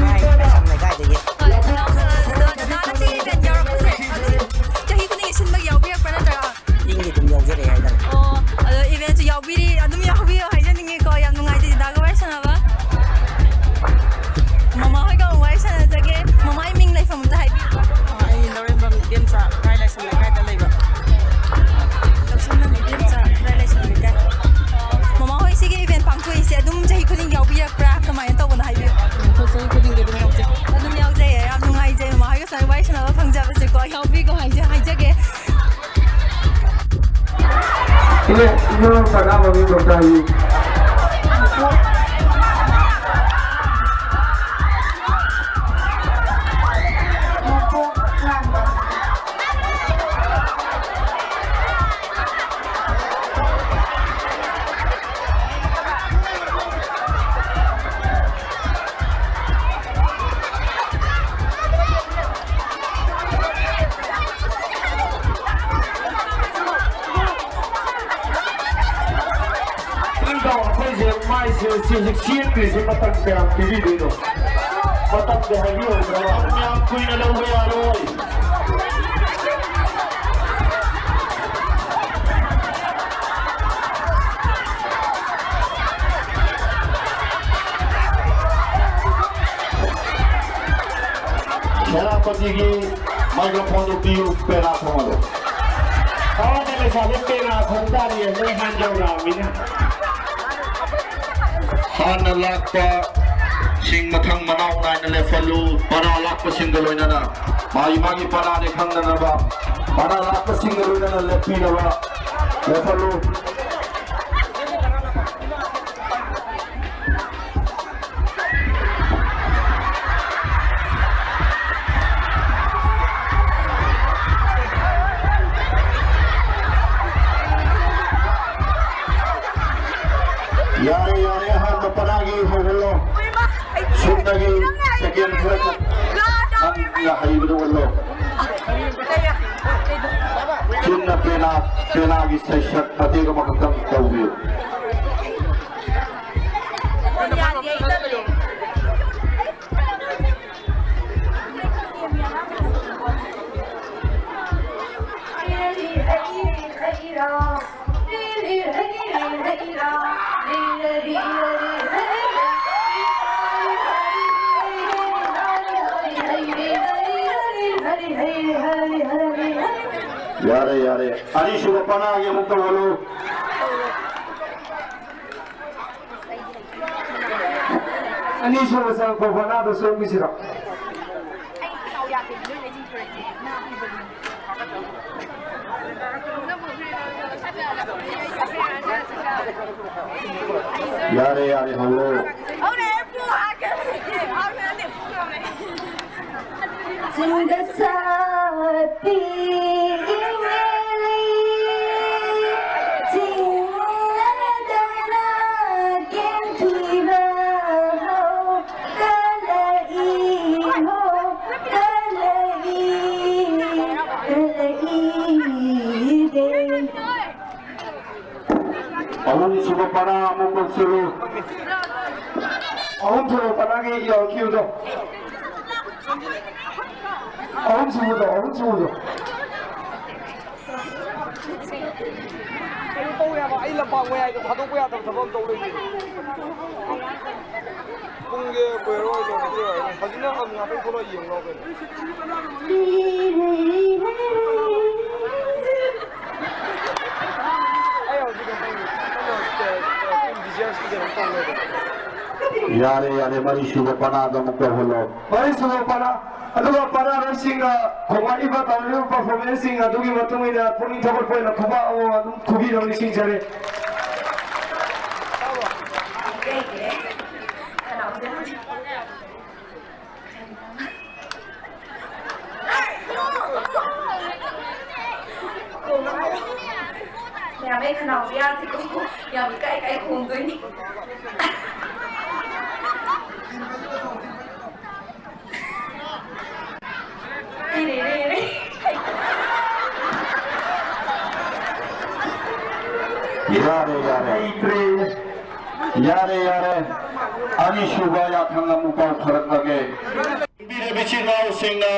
ꯉꯁꯥꯏ ꯋꯥꯔꯤ ꯁꯥꯟꯅꯕ ꯐꯪꯖꯕꯁꯦꯀꯣ, ꯌꯥꯎꯕꯤꯀꯣ ꯍꯥꯏꯖ-, ꯍꯥꯏꯖꯒꯦ꯫ ꯏꯅꯦ, ꯏꯅꯦ, ꯄꯅꯥ ꯃꯃꯤꯡ ꯀꯧꯇꯥ ꯍꯥꯏꯕꯤꯌꯨ꯫ ꯏꯇꯥꯎ, ꯑꯩꯈꯣꯏꯁꯦ ꯃꯥꯏꯁꯦ ꯁꯤꯁꯦ ꯆꯦꯟꯗ꯭ꯔꯤꯁꯦ ꯃꯇꯝ ꯀꯌꯥꯝ ꯄꯤꯕꯤꯗꯣꯏꯅꯣ? ꯃꯇꯝꯗꯤ ꯍꯥꯏꯕꯤꯍꯧꯗ꯭ꯔꯕ? ꯌꯥꯝ ꯀꯨꯏꯅ ꯂꯧꯕ ꯌꯥꯔꯣꯏ꯫ ꯁꯦꯅꯥꯄꯇꯤꯒꯤ microphoneꯗꯨ ꯄꯤꯌꯨ, ꯄꯦꯅꯥ ꯈꯣꯡꯍꯜꯂꯨ꯫ ꯑꯋꯥꯡꯕ ꯂꯩꯁꯥꯕꯤ ꯄꯦꯅꯥ ꯈꯣꯡ ꯇꯥꯔꯤꯌꯦ, ꯅꯣꯏ ꯍꯥꯟꯅ ꯌꯧꯔꯛꯑꯃꯤꯅ꯫ ꯍꯥꯟꯅ ꯂꯥꯛꯄꯁꯤꯡ ꯃꯊꯪ ꯃꯅꯥꯎ ꯅꯥꯏꯅ ꯂꯦꯞꯍꯜꯂꯨ꯫ ꯄꯅꯥ ꯂꯥꯛꯄꯁꯤꯡꯒ ꯂꯣꯏꯅꯅ ꯃꯥꯒꯤ ꯃꯥꯒꯤ ꯄꯅꯥꯅꯤ ꯈꯪꯅꯅꯕ, ꯄꯅꯥ ꯂꯥꯛꯄꯁꯤꯡꯒ ꯂꯣꯏꯅꯅ ꯂꯦꯞꯄꯤꯅꯕ ꯂꯦꯞꯍꯜꯂꯨ꯫ ꯌꯥꯔꯦ, ꯌꯥꯔꯦ, ꯑꯍꯥꯟꯕ ꯄꯅꯥꯒꯤ ꯍꯧꯍꯜꯂꯣ꯫ ꯁꯨꯞꯅꯒꯤ second ꯈꯔ ꯈꯛ ꯅꯪꯅ ꯍꯩꯕꯗꯨ ꯎꯠꯂꯣ꯫ ꯆꯤꯟꯅ ꯄꯦꯅꯥ, ꯄꯦꯅꯥꯒꯤ ꯁꯩꯁꯛ ꯃꯇꯦꯛ ꯑꯃꯈꯛꯇꯪ ꯇꯧꯕꯤꯌꯨ꯫ ꯌꯥꯔꯦ, ꯌꯥꯔꯦ꯫ ꯑꯅꯤꯁꯨꯕ ꯄꯅꯥꯒꯤ ꯑꯃꯨꯛ ꯇꯧꯍꯜꯂꯨ꯫ ꯑꯅꯤꯁꯨꯕ ꯆꯪꯉꯛꯄ ꯄꯅꯥꯗꯣ ꯆꯣꯡꯕꯤꯁꯤꯔꯣ? ꯌꯥꯔꯦ, ꯌꯥꯔꯦ, ꯍꯧꯔꯣ꯫ ꯆꯤꯡꯗ ꯁꯥꯠꯄꯤ ꯏꯪꯉꯦꯂꯤ, ꯆꯤꯡ ꯑꯗꯨꯅ ꯀꯦꯟꯈꯤꯕ ꯍꯧ ꯀꯂꯛꯏ ꯍꯣ, ꯀꯂꯛꯏ, ꯀꯂꯛꯏ ꯗꯦ꯫ ꯑꯍꯨꯝꯁꯨꯕ ꯄꯔꯥ ꯑꯃꯨꯛ ꯀꯧꯁꯤꯜꯂꯨ꯫ ꯑꯍꯨꯝꯁꯨꯕ ꯄꯔꯥꯒꯤ ꯌꯧꯔꯛꯈꯤꯕꯗꯣ꯫ ꯑꯍꯨꯝꯁꯨꯕꯗꯣ, ꯑꯍꯨꯝꯁꯨꯕꯗꯣ꯫ ꯀꯩꯅꯣ ꯇꯧꯋꯦ ꯍꯥꯏꯕ, ꯑꯩ ꯂꯝꯄꯥꯛ ꯃꯌꯥꯏꯗ ꯊꯥꯗꯣꯛꯄ ꯌꯥꯗꯕ ꯊꯕꯛ ꯑꯃ ꯇꯧ ꯂꯩꯔꯦ꯫ ꯄꯨꯡꯁꯦ ꯀꯨꯏꯔꯔꯣꯏ, ꯂꯣꯏꯔꯗꯤ ꯂꯣꯏꯔꯅꯤ꯫ ꯍꯧꯖꯤꯛꯅ ꯉꯥꯛꯇꯪ ꯊꯣꯛꯂꯛꯑ ꯌꯦꯡꯉꯨ ꯂꯥꯎ ꯀꯩꯅꯣ꯫ ꯑꯩ ꯍꯧꯖꯤꯛ ꯀꯩꯅꯣ ꯇꯧꯔꯤ, ꯀꯟꯅ, ꯀꯩꯅꯣ, ꯇꯤꯝ ꯕꯤ ꯖꯤ ꯑꯦꯁꯀꯤ ꯀꯩꯅꯣ ꯇꯧ ꯂꯩꯔꯦ꯫ ꯌꯥꯔꯦ, ꯌꯥꯔꯦ, ꯃꯔꯤꯁꯨꯕ ꯄꯅꯥꯗ ꯑꯃꯨꯛ ꯇꯧꯍꯜꯂꯣ꯫ ꯃꯔꯤꯁꯨꯕ ꯄꯅꯥ, ꯑꯗꯨꯒ ꯄꯅꯥꯔꯣꯏꯁꯤꯡꯅ ꯈꯣꯡꯒꯠꯂꯤꯕ, ꯇꯧꯔꯤꯕ ꯄꯔꯐꯣꯔꯃꯦꯟꯁꯁꯤꯡ ꯑꯗꯨꯒꯤ ꯃꯇꯨꯡ ꯏꯟꯅ ꯄꯨꯛꯅꯤꯡ ꯊꯧꯒꯠꯄ ꯑꯣꯏꯅ ꯈꯨꯕꯥꯛ ꯑꯃꯃꯝ ꯑꯗꯨꯝ ꯈꯨꯕꯤꯅꯕ ꯅꯤꯡꯁꯤꯡꯖꯔꯤ꯫ ꯃꯌꯥꯝ, ꯑꯩ ꯈꯅꯥꯎꯁꯦ ꯌꯥꯗ꯭ꯔꯦꯀꯣ꯫ ꯌꯥꯝ ꯏꯀꯥꯏ ꯏꯀꯥꯏ ꯈꯣꯡꯗꯣꯏꯅꯤ꯫ ꯔꯦ, ꯔꯦ, ꯔꯦ꯫ ꯌꯥꯔꯦ, ꯌꯥꯔꯦ꯫ ꯍꯩꯇ꯭ꯔꯦ꯫ ꯌꯥꯔꯦ, ꯌꯥꯔꯦ꯫ ꯑꯅꯤꯁꯨꯕ ꯌꯥꯊꯪ ꯑꯃꯨꯛ ꯄꯥꯎꯊꯔꯛꯂꯒꯦ꯫ ꯏꯆꯤꯜ ꯏꯅꯥꯎꯁꯤꯡꯅ,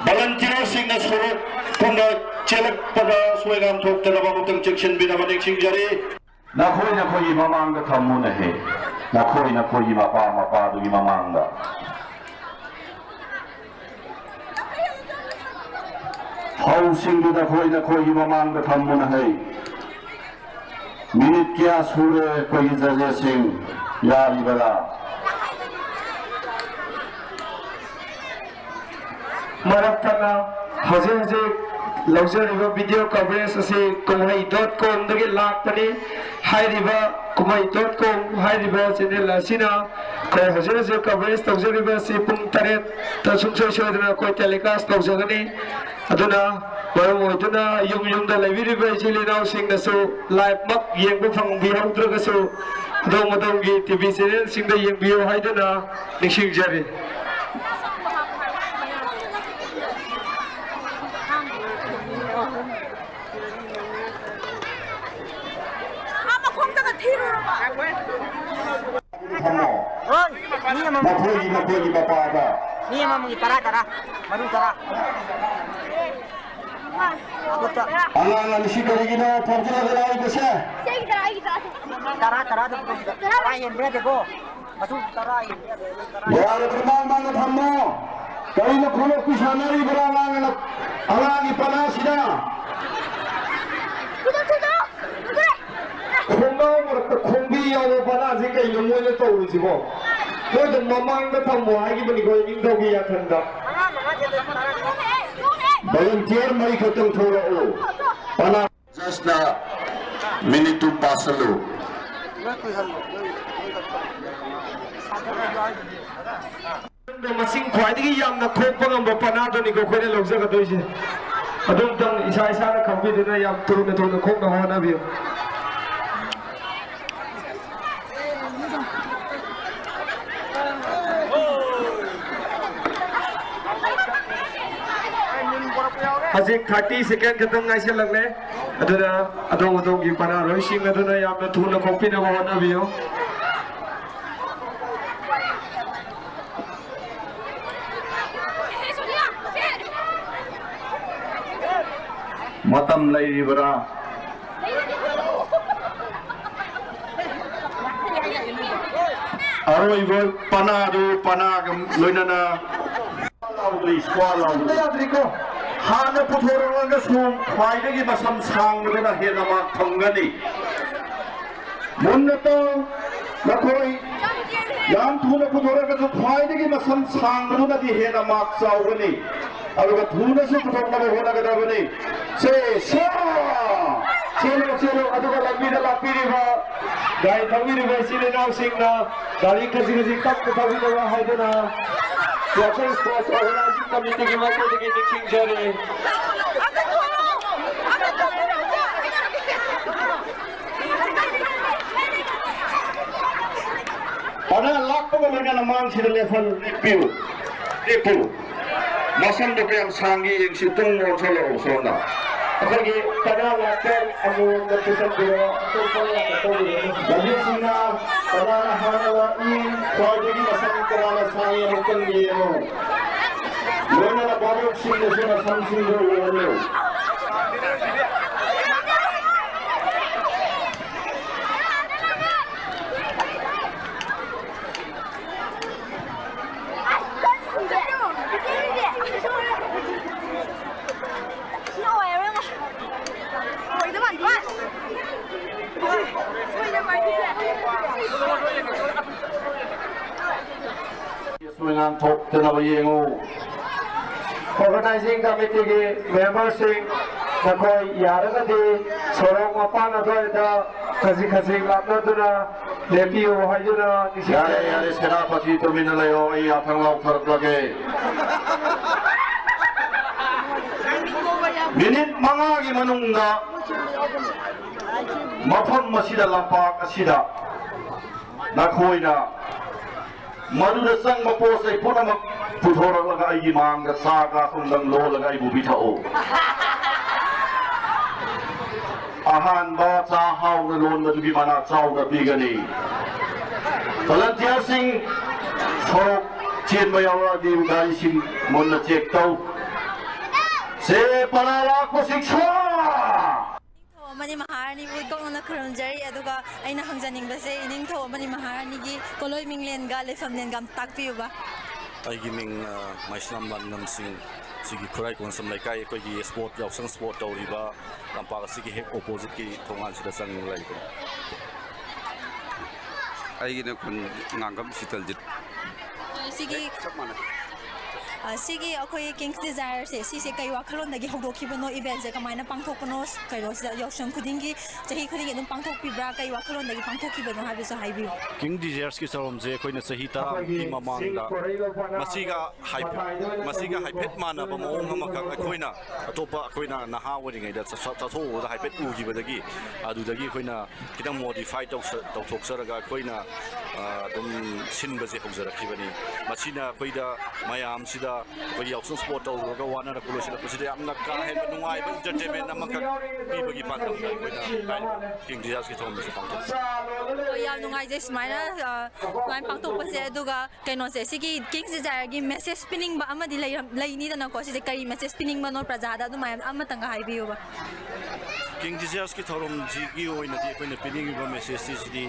ꯚꯣꯂꯟꯇꯤꯌꯔꯁꯤꯡꯅ ꯁꯣꯔꯣꯛ ꯊꯨꯡꯅ ꯆꯦꯜꯂꯛꯄꯗ ꯁꯣꯏ ꯉꯥꯝ ꯊꯣꯛꯇꯅꯕ ꯑꯃꯨꯛꯇꯪ ꯆꯦꯛꯁꯤꯟꯕꯤꯅꯕ ꯅꯤꯡꯁꯤꯡꯖꯔꯤ꯫ ꯅꯈꯣꯏ ꯅꯈꯣꯏꯒꯤ ꯃꯃꯥꯡꯗ ꯊꯝꯃꯨꯅꯍꯦ꯫ ꯅꯈꯣꯏ ꯅꯈꯣꯏꯒꯤ ꯃꯄꯥ ꯃꯄꯥꯗꯨꯒꯤ ꯃꯃꯥꯡꯗ꯫ ꯐꯧꯁꯤꯡꯗꯨ ꯅꯈꯣꯏ ꯅꯈꯣꯏꯒꯤ ꯃꯃꯥꯡꯗ ꯊꯝꯃꯨꯅꯍꯦ꯫ ꯃꯤꯅꯤꯠ ꯀꯌꯥ ꯁꯨꯔꯦ ꯑꯩꯈꯣꯏꯒꯤ ꯖꯖꯦꯁꯁꯤꯡ ꯌꯥꯔꯤꯕꯔꯥ? ꯃꯔꯛ ꯊꯠꯅ ꯍꯧꯖꯤꯛ ꯍꯧꯖꯤꯛ ꯂꯧꯖꯔꯤꯕ video coverage ꯑꯁꯤ ꯀꯨꯝꯍꯩ dot com ꯗꯒꯤ ꯂꯥꯛꯄꯅꯤ꯫ ꯍꯥꯏꯔꯤꯕ ꯀꯨꯝꯍꯩ dot com ꯍꯥꯏꯔꯤꯕ channel ꯑꯁꯤꯅ ꯑꯩꯈꯣꯏ ꯍꯧꯖꯤꯛ ꯍꯧꯖꯤꯛ coverage ꯇꯧꯖꯔꯤꯕ ꯑꯁꯤ ꯄꯨꯡ ꯇꯔꯦꯠꯇ ꯁꯨꯡꯁꯣꯏ ꯁꯣꯏꯗꯅ ꯑꯩꯈꯣꯏ telecast ꯇꯧꯖꯒꯅꯤ꯫ ꯑꯗꯨꯅ ꯃꯔꯝ ꯑꯣꯏꯗꯨꯅ ꯌꯨꯝ ꯌꯨꯝꯗ ꯂꯩꯕꯤꯔꯤꯕ ꯏꯆꯤꯜ ꯏꯅꯥꯎꯁꯤꯡꯅꯁꯨ live ꯃꯛ ꯌꯦꯡꯕ ꯐꯪꯕꯤꯍꯧꯗ꯭ꯔꯒꯁꯨ ꯑꯗꯣꯝ ꯑꯗꯣꯝꯒꯤ T V channel ꯁꯤꯡꯗ ꯌꯦꯡꯕꯤꯌꯨ ꯍꯥꯏꯗꯨꯅ ꯅꯤꯡꯁꯤꯡꯖꯔꯤ꯫ ꯑꯥ, ꯃꯈꯣꯡꯗꯒ ꯊꯤꯔꯨꯔꯕ? ꯊꯝꯃꯣ꯫ ꯍꯣꯏ, ꯃꯤ ꯑꯃꯃꯝ꯫ ꯃꯈꯣꯏꯒꯤ, ꯃꯈꯣꯏꯒꯤ ꯃꯄꯥꯗ꯫ ꯃꯤ ꯑꯃꯃꯝꯒꯤ ꯇꯔꯥ ꯇꯔꯥ, ꯃꯔꯨ ꯇꯔꯥ꯫ ꯑꯉꯥꯡ ꯑꯅꯤꯁꯤ ꯀꯔꯤꯒꯤꯅꯣ ꯊꯣꯝꯖꯤꯜꯂꯒ ꯂꯥꯛꯏꯕꯁꯦ? ꯇꯔꯥ ꯇꯔꯥꯗ ꯄꯨꯊꯣꯛꯁꯤꯗ꯫ ꯇꯔꯥ ꯍꯦꯟꯕ ꯌꯥꯗꯦꯀꯣ꯫ ꯃꯇꯨꯡ ꯇꯔꯥ ꯍꯦꯟꯕ ꯌꯥꯗꯦ꯫ ꯇꯔꯥ꯫ ꯌꯥꯔꯕꯗꯤ ꯃꯥꯡ ꯃꯥꯡꯅ ꯊꯝꯃꯣ꯫ ꯀꯔꯤꯅꯣ ꯈꯣꯡꯂꯣꯛꯄꯤ ꯁꯥꯟꯅꯔꯤꯕ꯭ꯔꯥ ꯑꯉꯥꯡ ꯑꯅ-, ꯑꯉꯥꯡꯒꯤ ꯄꯅꯥꯁꯤꯅ? ꯈꯣꯡꯒꯥꯎ ꯃꯔꯛꯇ ꯈꯣꯡꯕꯤ ꯌꯥꯎꯕ ꯄꯅꯥꯁꯤ ꯀꯩꯅꯣ ꯃꯣꯏꯅ ꯇꯧꯔꯤꯁꯤꯕꯣ? ꯃꯣꯏꯗ ꯃꯃꯥꯡꯗ ꯊꯝꯃꯣ ꯍꯥꯏꯈꯤꯕꯅꯤꯀꯣ, ꯏꯅꯤꯡꯊꯧꯒꯤ ꯌꯥꯊꯪꯗ꯫ Volunteer ꯃꯔꯤ ꯈꯛꯇꯪ ꯊꯣꯛꯂꯛꯎ꯫ ꯄꯅꯥ Judge ꯅ minute ꯇꯨ pass ꯍꯜꯂꯨ꯫ ꯃꯁꯤꯡ ꯈ꯭ꯋꯥꯏꯗꯒꯤ ꯌꯥꯝꯅ ꯈꯣꯛꯄ ꯉꯝꯕ ꯄꯅꯥꯗꯨꯅꯤꯀꯣ ꯑꯩꯈꯣꯏꯅ ꯂꯧꯖꯒꯗꯣꯏꯁꯦ꯫ ꯑꯗꯨꯝꯇꯪ ꯏꯁꯥ ꯏꯁꯥꯅ ꯈꯪꯕꯤꯗꯨꯅ ꯌꯥꯝ ꯊꯨꯅ ꯊꯨꯅ ꯈꯣꯛꯅꯕ ꯍꯣꯠꯅꯕꯤꯌꯨ꯫ ꯍꯧꯖꯤꯛ thirty second ꯈꯛꯇꯪ ꯉꯥꯏꯁꯤꯜꯂꯛꯂꯦ꯫ ꯑꯗꯨꯅ ꯑꯗꯣꯝ ꯑꯗꯣꯝꯒꯤ ꯄꯅꯥꯔꯣꯏꯁꯤꯡ ꯑꯗꯨꯅ ꯌꯥꯝꯅ ꯊꯨꯅ ꯈꯣꯛꯄꯤꯅꯕ ꯍꯣꯠꯅꯕꯤꯌꯨ꯫ ꯃꯇꯝ ꯂꯩꯔꯤꯕ꯭ꯔꯥ? ꯑꯔꯣꯏꯕ ꯄꯅꯥꯗꯨ ꯄꯅꯥꯒ ꯂꯣꯏꯅꯅ ꯂꯥꯎꯗ꯭ꯔꯤ, ꯁ꯭ꯋꯥ ꯂꯥꯎꯗ꯭ꯔꯤ꯫ ꯌꯥꯗ꯭ꯔꯤꯀꯣ꯫ ꯍꯥꯟꯅ ꯄꯨꯊꯣꯔꯛꯂꯒꯁꯨ ꯈ꯭ꯋꯥꯏꯗꯒꯤ ꯃꯁꯝ ꯁꯥꯡꯕꯗꯨꯅ ꯍꯦꯟꯅ ꯃꯥꯛ ꯐꯪꯒꯅꯤ꯫ ꯃꯨꯟꯅ ꯇꯥꯎ, ꯅꯈꯣꯏ ꯌꯥꯝ ꯊꯨꯅ ꯄꯨꯊꯣꯔꯛꯂꯒꯁꯨ ꯈ꯭ꯋꯥꯏꯗꯒꯤ ꯃꯁꯝ ꯁꯥꯡꯕꯗꯨꯅꯗꯤ ꯍꯦꯟꯅ ꯃꯥꯛ ꯆꯥꯎꯒꯅꯤ꯫ ꯑꯗꯨꯒ ꯊꯨꯅꯁꯨ ꯄꯨꯊꯣꯛꯅꯕ ꯍꯣꯠꯅꯒꯗꯕꯅꯤ꯫ ꯁꯦ, ꯁꯣ! ꯆꯦꯜꯂꯣ, ꯆꯦꯜꯂꯣ꯫ ꯑꯗꯨꯒ ꯂꯝꯕꯤꯗ ꯂꯥꯛꯄꯤꯔꯤꯕ ꯒꯥꯔꯤ ꯊꯧꯕꯤꯔꯤꯕ ꯏꯆꯤꯜ ꯏꯅꯥꯎꯁꯤꯡꯅ ꯒꯥꯔꯤ ꯈꯖꯤꯛ ꯈꯖꯤꯛ ꯇꯞꯅ ꯊꯧꯕꯤꯅꯕ ꯍꯥꯏꯗꯨꯅ ꯌꯥꯎꯁꯪ ꯁ꯭ꯄꯣꯔꯠꯁ ꯑꯣꯔꯒꯅꯥꯏꯖꯤꯡ ꯀꯃꯤꯇꯤꯒꯤ ꯃꯥꯏꯀꯩꯗꯒꯤ ꯅꯤꯡꯁꯤꯡꯖꯔꯤ꯫ ꯄꯅꯥ ꯂꯥꯛꯄꯒ ꯂꯣꯏꯅꯅ ꯃꯥꯡꯁꯤꯗ ꯂꯦꯞꯍꯜ-, ꯂꯦꯞꯄꯤꯌꯨ꯫ ꯂꯦꯞꯄꯤꯌꯨ꯫ ꯃꯁꯝꯗꯣ ꯀꯌꯥꯝ ꯁꯥꯡꯒꯦ ꯌꯦꯡꯁꯤ꯫ ꯇꯨꯡ ꯑꯣꯟꯁꯜꯂꯛꯑꯣ ꯁꯣꯝꯗ꯫ ꯑꯩꯈꯣꯏꯒꯤ ꯄꯅꯥ ꯂꯥꯛꯄ ꯑꯃꯃꯝꯗ ꯄꯨꯁꯟꯕꯤꯔꯣ꯫ ꯑꯇꯣꯞꯄ ꯂꯥꯛꯄ ꯇꯧꯕꯤꯔꯣ꯫ ꯂꯝꯕꯤꯁꯤꯡꯅ ꯄꯅꯥꯅ ꯍꯥꯟꯅ ꯂꯥꯛꯏ꯫ ꯈ꯭ꯋꯥꯏꯗꯒꯤ ꯃꯁꯝ ꯀꯅꯥꯅ ꯁꯥꯡꯉꯤ ꯑꯃꯨꯛꯇꯪ ꯌꯦꯡꯉꯨ꯫ ꯂꯣꯏꯅꯅ ꯚꯥꯕꯣꯛꯁꯤꯡꯗꯁꯨ ꯃꯁꯝꯁꯤꯡꯗꯨ ꯎꯍꯜꯂꯨ꯫ ꯃꯉꯥꯟ ꯊꯣꯛꯇꯅꯕ ꯌꯦꯡꯉꯨ꯫ ꯑꯣꯔꯒꯅꯥꯏꯖꯤꯡ ꯀꯃꯤꯇꯤꯒꯤ ꯃꯦꯝꯕꯔꯁꯤꯡ, ꯅꯈꯣꯏ ꯌꯥꯔꯒꯗꯤ ꯁꯣꯔꯣꯛ ꯃꯄꯥꯟ ꯑꯗꯨꯋꯥꯏꯗ ꯈꯖꯤꯛ ꯈꯖꯤꯛ ꯂꯥꯞꯅꯗꯨꯅ ꯂꯦꯞꯄꯤꯌꯨ ꯍꯥꯏꯗꯨꯅ ꯅꯤꯡꯁꯤꯡ- ꯌꯥꯔꯦ, ꯌꯥꯔꯦ, ꯁꯦꯅꯥꯄꯇꯤ ꯇꯨꯃꯤꯟꯅ ꯂꯩꯌꯣ, ꯑꯩ ꯌꯥꯊꯪ ꯂꯥꯎꯊꯔꯛꯂꯒꯦ꯫ ꯃꯤꯅꯤꯠ ꯃꯉꯥꯒꯤ ꯃꯅꯨꯡꯗ ꯃꯐꯝ ꯑꯁꯤꯗ, ꯂꯝꯄꯥꯛ ꯑꯁꯤꯗ ꯅꯈꯣꯏꯅ ꯃꯗꯨꯗ ꯆꯪꯕ ꯄꯣꯠ ꯆꯩ ꯄꯨꯝꯅꯃꯛ ꯄꯨꯊꯣꯔꯛꯂꯒ ꯑꯩꯒꯤ ꯃꯥꯡꯗ ꯆꯥ ꯒ꯭ꯂꯥꯁ ꯑꯃꯗꯪ ꯂꯣꯜꯂꯒ ꯑꯩꯕꯨ ꯄꯤꯊꯛꯎ꯫ ꯑꯍꯥꯟꯕ ꯆꯥ ꯍꯥꯎꯅ ꯂꯣꯟꯕꯗꯨꯒꯤ ꯃꯅꯥ ꯆꯥꯎꯅ ꯄꯤꯒꯅꯤ꯫ ꯚꯣꯂꯟꯇꯤꯌꯔꯁꯤꯡ ꯁꯣꯔꯣꯛ ꯆꯦꯟꯕ ꯌꯥꯎꯔꯛꯑꯗꯤ ꯒꯥꯔꯤꯁꯤꯡ ꯃꯨꯟꯅ ꯆꯦꯛ ꯇꯧ꯫ ꯁꯦ ꯄꯅꯥ ꯂꯥꯛꯄꯁꯤꯡ ꯁꯣ! ꯅꯤꯡꯊꯧ ꯑꯃꯅꯤ ꯃꯍꯥꯔꯥꯅꯤꯕꯨ ꯏꯀꯣꯛꯅꯅ ꯈꯨꯔꯨꯝꯖꯔꯤ꯫ ꯑꯗꯨꯒ ꯑꯩꯅ ꯍꯪꯖꯅꯤꯡꯕꯁꯦ, ꯏꯅꯤꯡꯊꯧ ꯑꯃꯅꯤ ꯃꯍꯥꯔꯥꯅꯤꯒꯤ ꯀꯣꯂꯣꯏ ꯃꯤꯡꯂꯦꯟꯒ ꯂꯩꯐꯝꯂꯦꯟꯒ ꯑꯝꯇ ꯇꯥꯛꯄꯤꯌꯨꯕ꯫ ꯑꯩꯒꯤ ꯃꯤꯡ, ꯑ, ꯃꯩꯁꯅꯥꯝ ꯂꯥꯟꯉꯝꯁꯤꯡ, ꯁꯤꯒꯤ ꯈꯨꯔꯥꯏ ꯀꯣꯟꯁꯝ ꯂꯩꯀꯥꯏ, ꯑꯩꯈꯣꯏꯒꯤ ꯁ꯭ꯄꯣꯔꯠ, ꯌꯥꯎꯁꯪ ꯁ꯭ꯄꯣꯔꯠ ꯇꯧꯔꯤꯕ ꯂꯝꯄꯥꯛ ꯑꯁꯤꯒꯤ ꯍꯦꯛ ꯑꯣꯄꯣꯖꯤꯠꯀꯤ ꯊꯣꯡꯒꯥꯟꯁꯤꯗ ꯆꯪꯗꯨꯅ ꯂꯩꯕꯅꯤ꯫ ꯑꯩꯒꯤꯅ ꯈꯨꯟ ꯉꯥꯡꯒꯝ ꯁꯤꯇꯜꯖꯤꯠ꯫ ꯁꯤꯒꯤ ꯆꯞ ꯃꯥꯟꯅꯩ꯫ ꯑ, ꯁꯤꯒꯤ ꯑꯩꯈꯣꯏ ꯀꯤꯡꯁ ꯗꯤꯖꯥꯌꯔꯁꯦ, ꯁꯤꯁꯦ ꯀꯩ ꯋꯥꯈꯜꯂꯣꯟꯗꯒꯤ ꯍꯧꯗꯣꯛꯈꯤꯕꯅꯣ? ꯏꯚꯦꯟꯁꯦ ꯀꯃꯥꯏꯅ ꯄꯥꯡꯊꯣꯛꯄꯅꯣ? ꯀꯩꯅꯣꯁꯤꯗ ꯌꯥꯎꯁꯪ ꯈꯨꯗꯤꯡꯒꯤ, ꯆꯍꯤ ꯈꯨꯗꯤꯡꯒꯤ ꯑꯗꯨꯝ ꯄꯥꯡꯊꯣꯛꯄꯤꯕ꯭ꯔꯥ? ꯀꯩ ꯋꯥꯈꯜꯂꯣꯟꯗꯒꯤ ꯄꯥꯡꯊꯣꯛꯈꯤꯕꯅꯣ ꯍꯥꯏꯕꯁꯨ ꯍꯥꯏꯕꯤꯌꯨ꯫ ꯀꯤꯡ ꯗꯤꯖꯥꯌꯔꯁꯀꯤ ꯊꯧꯔꯝꯁꯦ ꯑꯩꯈꯣꯏꯅ ꯆꯍꯤ ꯇꯔꯥꯃꯨꯛꯀꯤ ꯃꯃꯥꯡꯗ ꯃꯁꯤꯒ ꯍꯥꯏꯐꯦꯠ, ꯃꯁꯤꯒ ꯍꯥꯏꯐꯦꯠ ꯃꯥꯟꯅꯕ ꯃꯑꯣꯡ ꯑꯃꯈꯛ ꯑꯩꯈꯣꯏꯅ ꯑꯇꯣꯞꯄ, ꯑꯩꯈꯣꯏꯅ ꯅꯍꯥ ꯑꯣꯏꯔꯤꯉꯩꯗ ꯆꯠ-, ꯆꯠ-, ꯆꯠꯊꯣꯛꯎꯕꯗ ꯍꯥꯏꯐꯦꯠ ꯎꯈꯤꯕꯗꯒꯤ, ꯑꯗꯨꯗꯒꯤ ꯑꯩꯈꯣꯏꯅ ꯈꯤꯇꯪ ꯃꯣꯗꯤꯐꯥꯏ ꯇꯧꯁ-, ꯇꯧꯊꯣꯛꯆꯔꯒ ꯑꯩꯈꯣꯏꯅ, ꯑ, ꯑꯗꯨꯝ ꯁꯤꯟꯕꯁꯦ ꯍꯧꯖꯔꯛꯈꯤꯕꯅꯤ꯫ ꯃꯁꯤꯅ ꯑꯩꯈꯣꯏꯗ ꯃꯌꯥꯝꯁꯤꯗ ꯑꯩꯈꯣꯏ ꯌꯥꯎꯁꯪ ꯁ꯭ꯄꯣꯔꯠ ꯇꯧꯔꯨꯔꯒ ꯋꯥꯅꯔꯛꯄ ꯂꯣꯏꯁꯤꯜꯂꯛꯄꯁꯤꯗ ꯌꯥꯝꯅ ꯀꯥ ꯍꯦꯟꯕ ꯅꯨꯡꯉꯥꯏꯕ ꯏꯟꯇꯔꯇꯦꯟꯃꯦꯟ ꯑꯃꯈꯛ ꯄꯤꯕꯒꯤ ꯄꯥꯟꯗꯝꯗ ꯑꯩꯈꯣꯏꯅ ꯍꯥꯏꯔꯤꯕ ꯀꯤꯡ ꯗꯤꯖꯥꯌꯔꯁꯀꯤ ꯊꯧꯔꯝ ꯑꯁꯤ ꯄꯥꯡꯊꯣꯛꯆꯩ꯫ ꯍꯣꯏ, ꯌꯥꯝ ꯅꯨꯡꯉꯥꯏꯖꯩ ꯁꯨꯃꯥꯏꯅ, ꯑ, ꯁꯨꯃꯥꯏꯅ ꯄꯥꯡꯊꯣꯛꯄꯁꯦ꯫ ꯑꯗꯨꯒ ꯀꯩꯅꯣꯁꯦ, ꯁꯤꯒꯤ ꯀꯤꯡꯁ ꯗꯤꯖꯥꯌꯔꯒꯤ ꯃꯦꯁꯦꯖ ꯄꯤꯅꯤꯡꯕ ꯑꯃꯗꯤ ꯂꯩꯔꯝ-, ꯂꯩꯅꯤꯗꯅꯀꯣ꯫ ꯁꯤꯁꯦ ꯀꯔꯤ ꯃꯦꯁꯦꯖ ꯄꯤꯅꯤꯡꯕꯅꯣ ꯄ꯭ꯔꯖꯥꯗ? ꯑꯗꯨꯃꯥꯏꯅ ꯑꯃꯇꯪꯒ ꯍꯥꯏꯕꯤꯌꯨꯕ꯫ ꯀꯤꯡ ꯗꯤꯖꯥꯌꯔꯁꯀꯤ ꯊꯧꯔꯝꯁꯤꯒꯤ ꯑꯣꯏꯅꯗꯤ ꯑꯩꯈꯣꯏꯅ ꯄꯤꯅꯤꯡꯉꯤꯕ ꯃꯦꯁꯦꯖꯁꯤ ꯁꯤꯗꯤ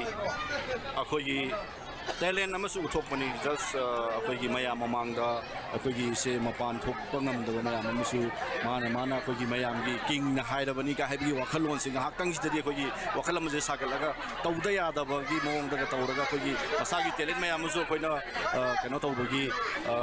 ꯑꯩꯈꯣꯏꯒꯤ ꯇꯦꯂꯦꯟ ꯑꯃꯁꯨ ꯎꯠꯊꯣꯛꯄꯅꯤ꯫ ꯖꯁ, ꯑ, ꯑꯩꯈꯣꯏꯒꯤ ꯃꯌꯥꯝ ꯃꯃꯥꯡꯗ ꯑꯩꯈꯣꯏꯒꯤ ꯏꯆꯦ ꯃꯄꯥꯟ ꯊꯣꯛꯄ ꯉꯝꯗꯕ ꯃꯌꯥꯝ ꯑꯃꯁꯨ ꯃꯥꯅ, ꯃꯥꯅ ꯑꯩꯈꯣꯏꯒꯤ ꯃꯌꯥꯝꯒꯤ ꯀꯤꯡꯅ ꯍꯥꯏꯔꯕꯅꯤ ꯀꯥꯏ ꯍꯥꯏꯕꯒꯤ ꯋꯥꯈꯜꯂꯣꯟꯁꯤ ꯉꯥꯏꯍꯥꯛꯇꯪꯁꯤꯗꯗꯤ ꯑꯩꯈꯣꯏꯒꯤ ꯋꯥꯈꯜ ꯑꯃꯁꯦ ꯁꯥꯒꯠꯂꯒ ꯇꯧꯗ ꯌꯥꯗꯕꯒꯤ ꯃꯑꯣꯡꯗꯒ ꯇꯧꯔꯒ ꯑꯩꯈꯣꯏꯒꯤ ꯃꯁꯥꯒꯤ ꯇꯦꯂꯦꯟ ꯃꯌꯥꯝ ꯑꯃꯁꯨ ꯑꯩꯈꯣꯏꯅ, ꯑ, ꯀꯩꯅꯣ ꯇꯧꯕꯒꯤ, ꯑ,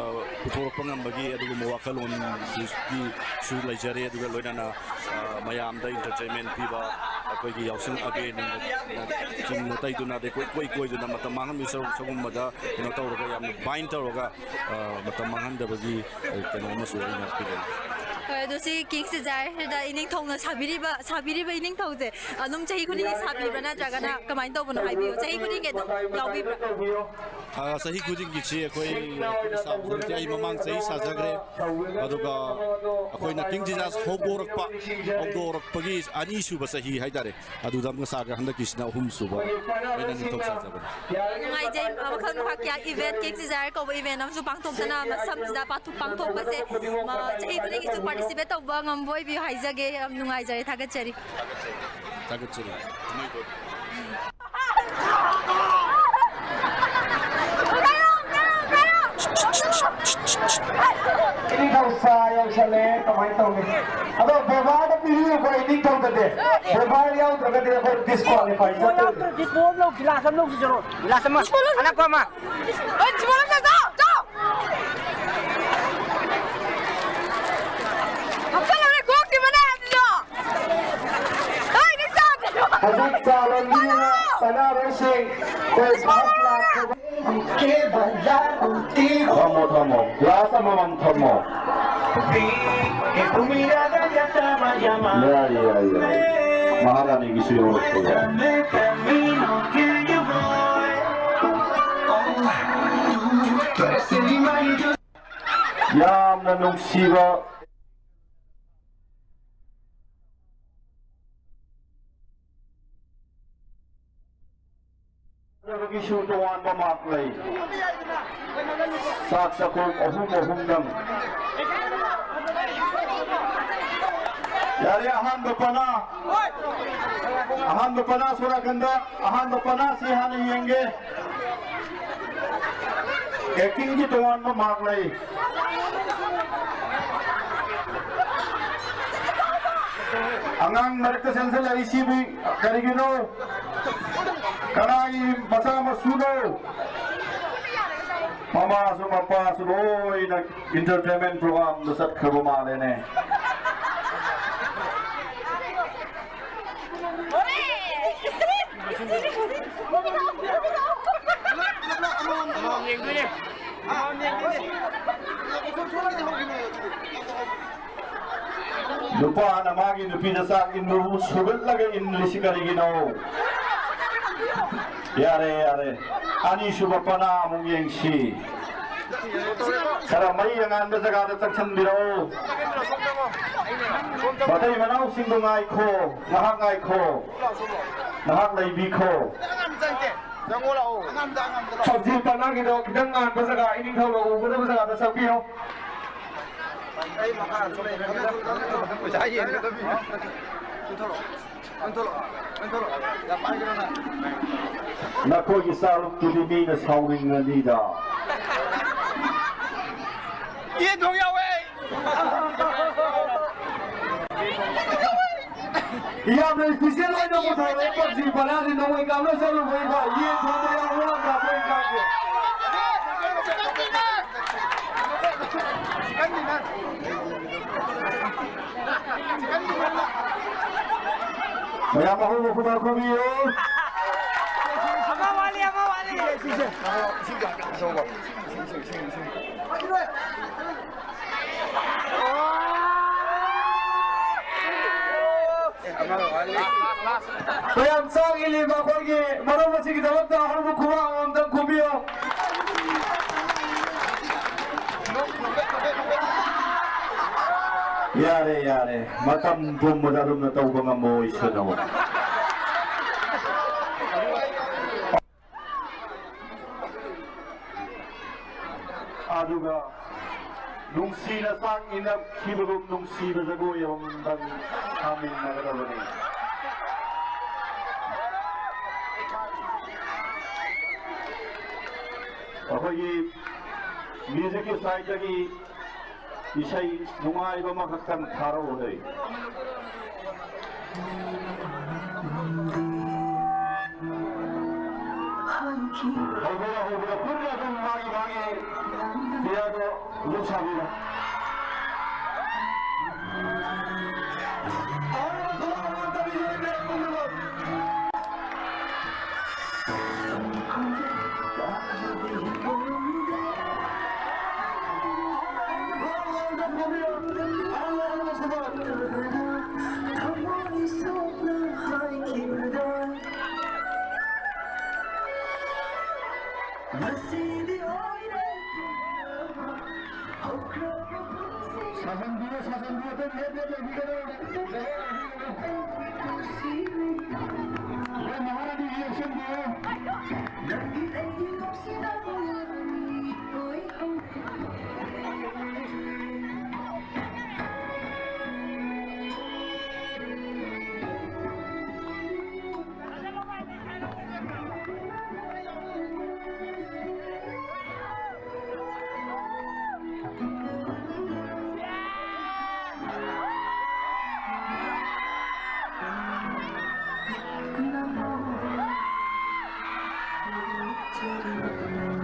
ꯄꯨꯊꯣꯔꯛꯄ ꯉꯝꯕꯒꯤ ꯑꯗꯨꯒꯨꯝꯕ ꯋꯥꯈꯜꯂꯣꯟꯒꯤꯁꯨ ꯂꯩꯖꯔꯦ꯫ ꯑꯗꯨꯒ ꯂꯣꯏꯅꯅ, ꯑ, ꯃꯌꯥꯝꯗ ꯏꯟꯇꯔꯇꯦꯟꯃꯦꯟ ꯄꯤꯕ ꯑꯩꯈꯣꯏꯒꯤ ꯌꯥꯎꯁꯪ ꯑꯕꯦꯔꯅꯆꯤꯡꯕ ꯇꯩꯗꯨꯅ, ꯑꯗꯩ ꯀꯣꯏ, ꯀꯣꯏ ꯀꯣꯏꯗꯨꯅ ꯃꯇꯝ ꯃꯥꯡꯍꯟꯕꯒꯤ ꯁꯔꯨꯛ ꯁꯤꯒꯨꯝꯕꯗ ꯀꯩꯅꯣ ꯇꯧꯔꯒ ꯌꯥꯝꯅ ꯕꯥꯏꯟ ꯇꯧꯔꯒ, ꯑ, ꯃꯇꯝ ꯃꯥꯡꯍꯟꯗꯕꯒꯤ, ꯑ, ꯀꯩꯅꯣ ꯑꯃꯁꯨ ꯑꯩꯅ ꯄꯤꯖꯅꯤꯡꯉꯤ꯫ ꯍꯣꯏ, ꯑꯗꯨ ꯁꯤ ꯀꯤꯡꯁ ꯗꯤꯖꯥꯌꯔꯁꯤꯗ ꯏꯅꯤꯡꯊꯧꯅ ꯁꯥꯕꯤꯔꯤꯕ, ꯁꯥꯕꯤꯔꯤꯕ ꯏꯅꯤꯡꯊꯧꯁꯦ ꯑꯗꯨꯝ ꯆꯍꯤ ꯈꯨꯗꯤꯡꯒꯤ ꯁꯥꯕꯤꯕ꯭ꯔꯥ, ꯅꯠꯇ꯭ꯔꯒꯅ ꯀꯃꯥꯏꯅ ꯇꯧꯕꯅꯣ ꯍꯥꯏꯕꯤꯌꯨ꯫ ꯆꯍꯤ ꯈꯨꯗꯤꯡꯒꯤ ꯑꯗꯨꯝ ꯌꯥꯎꯕꯤꯕ꯭ꯔꯥ? ꯑ, ꯆꯍꯤ ꯈꯨꯗꯤꯡꯒꯤꯁꯤ ꯑꯩꯈꯣꯏ, ꯑꯩꯈꯣꯏꯅ ꯁꯥꯕꯁꯤ ꯅꯠꯇꯦ, ꯑꯩ ꯃꯃꯥꯡ ꯆꯍꯤ ꯁꯥꯖꯈ꯭ꯔꯦ꯫ ꯑꯗꯨꯒ ꯑꯩꯈꯣꯏꯅ ꯀꯤꯡ ꯗꯤꯖꯥꯌꯔꯁ ꯍꯧꯗꯣꯔꯛꯄ, ꯍꯧꯗꯣꯔꯛꯄꯒꯤ ꯑꯅꯤꯁꯨꯕ ꯆꯍꯤ ꯍꯥꯏꯇꯥꯔꯦ, ꯑꯗꯨꯗ ꯑꯃꯒ ꯁꯥꯈ꯭ꯔꯦ꯫ ꯍꯟꯗꯛꯀꯤꯁꯤꯅ ꯑꯍꯨꯝꯁꯨꯕ ꯑꯩꯅ ꯅꯤꯡꯊꯧ ꯁꯥꯖꯕꯅꯤ꯫ ꯅꯨꯡꯉꯥꯏꯖꯩ꯫ ꯃꯈꯜ ꯃꯈꯥ ꯀꯌꯥ ꯏꯚꯦꯟꯠ, ꯀꯤꯡꯁ ꯗꯤꯖꯥꯌꯔ ꯀꯧꯕ ꯏꯚꯦꯟꯠ ꯑꯃꯁꯨ ꯄꯥꯡꯊꯣꯛꯇꯅ ꯃꯁꯝꯁꯤꯗ ꯄꯥꯡꯊꯣꯛ-, ꯄꯥꯡꯊꯣꯛꯄꯁꯦ, ꯃ-, ꯆꯍꯤ ꯈꯨꯗꯤꯡꯒꯤꯁꯨ ꯄꯥꯔꯇꯤꯁꯤꯄꯦꯠ ꯇꯧꯕ ꯉꯝꯕ ꯑꯣꯏꯕꯤꯌꯨ ꯍꯥꯏꯖꯒꯦ꯫ ꯌꯥꯝ ꯅꯨꯡꯉꯥꯏꯖꯔꯦ, ꯊꯥꯒꯠꯆꯔꯤ꯫ ꯊꯥꯒꯠꯆꯔꯤ꯫ ꯏꯅꯤꯡꯊꯧ ꯆꯥ ꯌꯧꯁꯜꯂꯛꯑꯦ, ꯀꯃꯥꯏꯅ ꯇꯧꯅꯤ? ꯑꯗꯣ ꯕꯦꯕꯥꯔꯗ ꯄꯤꯕꯤꯌꯨꯀꯣ, ꯏꯅꯤꯡꯊꯧꯗꯗꯤ꯫ ꯕꯦꯕꯥꯔ ꯌꯥꯎꯗ꯭ꯔꯒꯗꯤ ꯑꯩꯈꯣꯏ ꯗꯤꯁꯀ꯭ꯋꯥꯂꯤꯐꯥꯏ ꯆꯠꯇꯣꯏꯅꯤ꯫ ꯒꯤꯂꯥꯁ ꯑꯃ ꯂꯧꯁꯤ, ꯒꯤꯂꯥꯁ ꯑꯃ꯫ ꯑꯅꯛꯄ ꯑꯃ꯫ ꯍꯣꯏ, ꯁꯤꯃꯣꯟ ꯂꯧꯁꯤ, ꯆꯥꯎ, ꯆꯥꯎ꯫ ꯁꯥꯟꯅꯔꯣꯏꯁꯤꯡ, ꯑꯩꯈꯣꯏ ꯐꯥꯔꯁ ꯂꯥꯛꯄ ꯊꯝꯃꯣ, ꯊꯝꯃꯣ꯫ ꯒ꯭ꯂꯥꯁ ꯑꯃꯃꯝ ꯊꯝꯃꯣ꯫ ꯌꯥꯏ, ꯌꯥꯏ, ꯌꯥꯏ꯫ ꯃꯍꯥꯔꯥꯅꯤꯒꯤꯁꯨ ꯌꯧꯔꯛꯄ ꯌꯥꯏ꯫ ꯌꯥꯝꯅ ꯅꯨꯡꯁꯤꯕ꯫ ꯒꯤꯁꯨ ꯇꯣꯉꯥꯟꯕ ꯃꯥꯔꯛ ꯂꯩ꯫ ꯆꯥꯛ ꯆꯥꯛꯈꯨꯝ ꯑꯍꯨꯝ ꯑꯍꯨꯝꯗꯪ꯫ ꯌꯥꯔꯦ, ꯑꯍꯥꯟꯕ ꯄꯅꯥ꯫ ꯑꯍꯥꯟꯕ ꯄꯅꯥ ꯁꯣꯔꯥꯀꯟꯗ꯫ ꯑꯍꯥꯟꯕ ꯄꯅꯥꯁꯤ ꯍꯥꯟꯅ ꯌꯦꯡꯒꯦ꯫ ꯑꯦꯛꯇꯤꯡꯒꯤ ꯇꯣꯉꯥꯟꯕ ꯃꯥꯔꯛ ꯂꯩ꯫ ꯑꯉꯥꯡ ꯃꯔꯛꯇ ꯆꯪꯁꯤꯜꯂꯛꯏꯁꯤꯕꯨ ꯀꯔꯤꯒꯤꯅꯣ? ꯀꯅꯥꯒꯤ ꯃꯆꯥ ꯃꯁꯨꯅꯣ? ꯃꯃꯥꯁꯨ ꯃꯄꯥꯁꯨ ꯂꯣꯏꯅ entertainment programꯗ ꯆꯠꯈ꯭ꯔꯕ ꯃꯥꯜꯂꯦꯅꯦ꯫ ꯅꯨꯄꯥꯅ ꯃꯥꯒꯤ ꯅꯨꯄꯤꯗ ꯆꯥꯛ ꯏꯟꯕꯕꯨ ꯁꯨꯒꯠꯂꯒ ꯏꯟꯂꯤꯁꯤ ꯀꯔꯤꯒꯤꯅꯣ? ꯌꯥꯔꯦ, ꯌꯥꯔꯦ꯫ ꯑꯅꯤꯁꯨꯕ ꯄꯅꯥ ꯑꯃꯨꯛ ꯌꯦꯡꯁꯤ꯫ ꯈꯔ ꯃꯩ ꯑꯉꯥꯟꯕ ꯖꯒꯥꯗ ꯆꯪꯁꯤꯟꯕꯤꯔꯛꯑꯣ꯫ ꯃꯇꯩ ꯃꯅꯥꯎꯁꯤꯡꯗꯣ ꯉꯥꯏꯈꯣ, ꯉꯥꯏꯍꯥꯛ ꯉꯥꯏꯈꯣ, ꯉꯥꯏꯍꯥꯛ ꯂꯩꯕꯤꯈꯣ꯫ ꯄꯞꯖꯤ ꯄꯅꯥꯒꯤꯗꯣ ꯈꯤꯇꯪ ꯉꯥꯟꯕ ꯖꯒꯥ, ꯏꯅꯤꯡꯊꯧꯅ ꯎꯒꯗꯕ ꯖꯒꯥꯗ ꯆꯪꯕꯤꯌꯣ꯫ ꯅꯈꯣꯏꯒꯤ ꯆꯥꯂꯨꯛꯇꯨꯗꯤ ꯃꯤꯅ ꯁꯥꯎꯅꯤꯡꯉꯅꯤꯗ꯫ ꯌꯦꯟ ꯊꯣꯡ ꯌꯥꯎꯋꯦ꯫ ꯌꯥꯝꯅ special ꯑꯣꯏꯅ ꯄꯨꯊꯣꯔꯛꯑꯦ ꯄꯞꯖꯤ ꯄꯅꯥꯗꯤ ꯅꯣꯡꯃꯩ ꯀꯥꯞꯅ ꯆꯠꯂꯨꯕꯩꯗ ꯌꯦꯟ ꯊꯣꯡꯕ ꯌꯥꯝ ꯋꯥꯠꯄ꯭ꯔꯥ ꯑꯩꯈꯣꯏ ꯏꯟꯖꯥꯡꯁꯦ? ꯃꯌꯥꯝ ꯑꯍꯧꯕ ꯈꯨꯕꯥꯛ ꯈꯨꯕꯤꯌꯨ꯫ ꯃꯌꯥꯝ ꯆꯥꯛ ꯏꯜꯂꯤꯕ ꯑꯩꯈꯣꯏꯒꯤ ꯃꯔꯨꯞ ꯑꯁꯤꯒꯤꯗꯃꯛꯇ ꯑꯍꯧꯕ ꯈꯨꯕꯥꯛ ꯑꯃꯃꯝꯇꯪ ꯈꯨꯝꯕꯤꯌꯨ꯫ ꯌꯥꯔꯦ, ꯌꯥꯔꯦ, ꯃꯇꯝ ꯄꯨꯝꯕꯗ ꯑꯗꯨꯝꯅ ꯇꯧꯕ ꯉꯝꯕ ꯑꯣꯏꯁꯅꯨ꯫ ꯑꯗꯨꯒ ꯅꯨꯡꯁꯤꯅ ꯆꯥꯛ ꯏꯟꯅꯈꯤꯕꯒꯨꯝ ꯅꯨꯡꯁꯤꯕ ꯖꯒꯣꯏ ꯑꯃꯃꯝꯇꯪ ꯁꯥꯃꯤꯟꯅꯒꯗꯕꯅꯤ꯫ ꯑꯩꯈꯣꯏꯒꯤ ꯃ꯭ꯌꯨꯖꯤꯛꯀꯤ ꯁꯥꯏꯠꯇꯒꯤ ꯏꯁꯩ ꯅꯨꯡꯉꯥꯏꯕ ꯑꯃꯈꯛꯇꯪ ꯊꯥꯔꯛꯎꯅꯦ꯫ ꯍꯧꯕꯗ ꯍꯧꯕꯗ ꯄꯨꯟꯅ ꯑꯗꯨꯝ ꯃꯥꯒꯤ ꯃꯥꯒꯤ ꯄꯤꯌꯥꯗꯣ ꯑꯗꯨꯝ ꯁꯥꯕꯤꯔꯣ꯫ ꯁꯥꯖꯟꯕꯤꯌꯨ, ꯁꯥꯖꯟꯕꯤꯌꯨ, ꯑꯇꯩ ꯂꯦꯞ ꯂꯦꯞ ꯂꯩꯕꯤꯒꯅꯨ꯫ ꯑꯩꯈꯣꯏ ꯃꯍꯥꯔꯥꯅꯤ ꯌꯦꯡꯁꯤꯟꯕꯤꯌꯨ꯫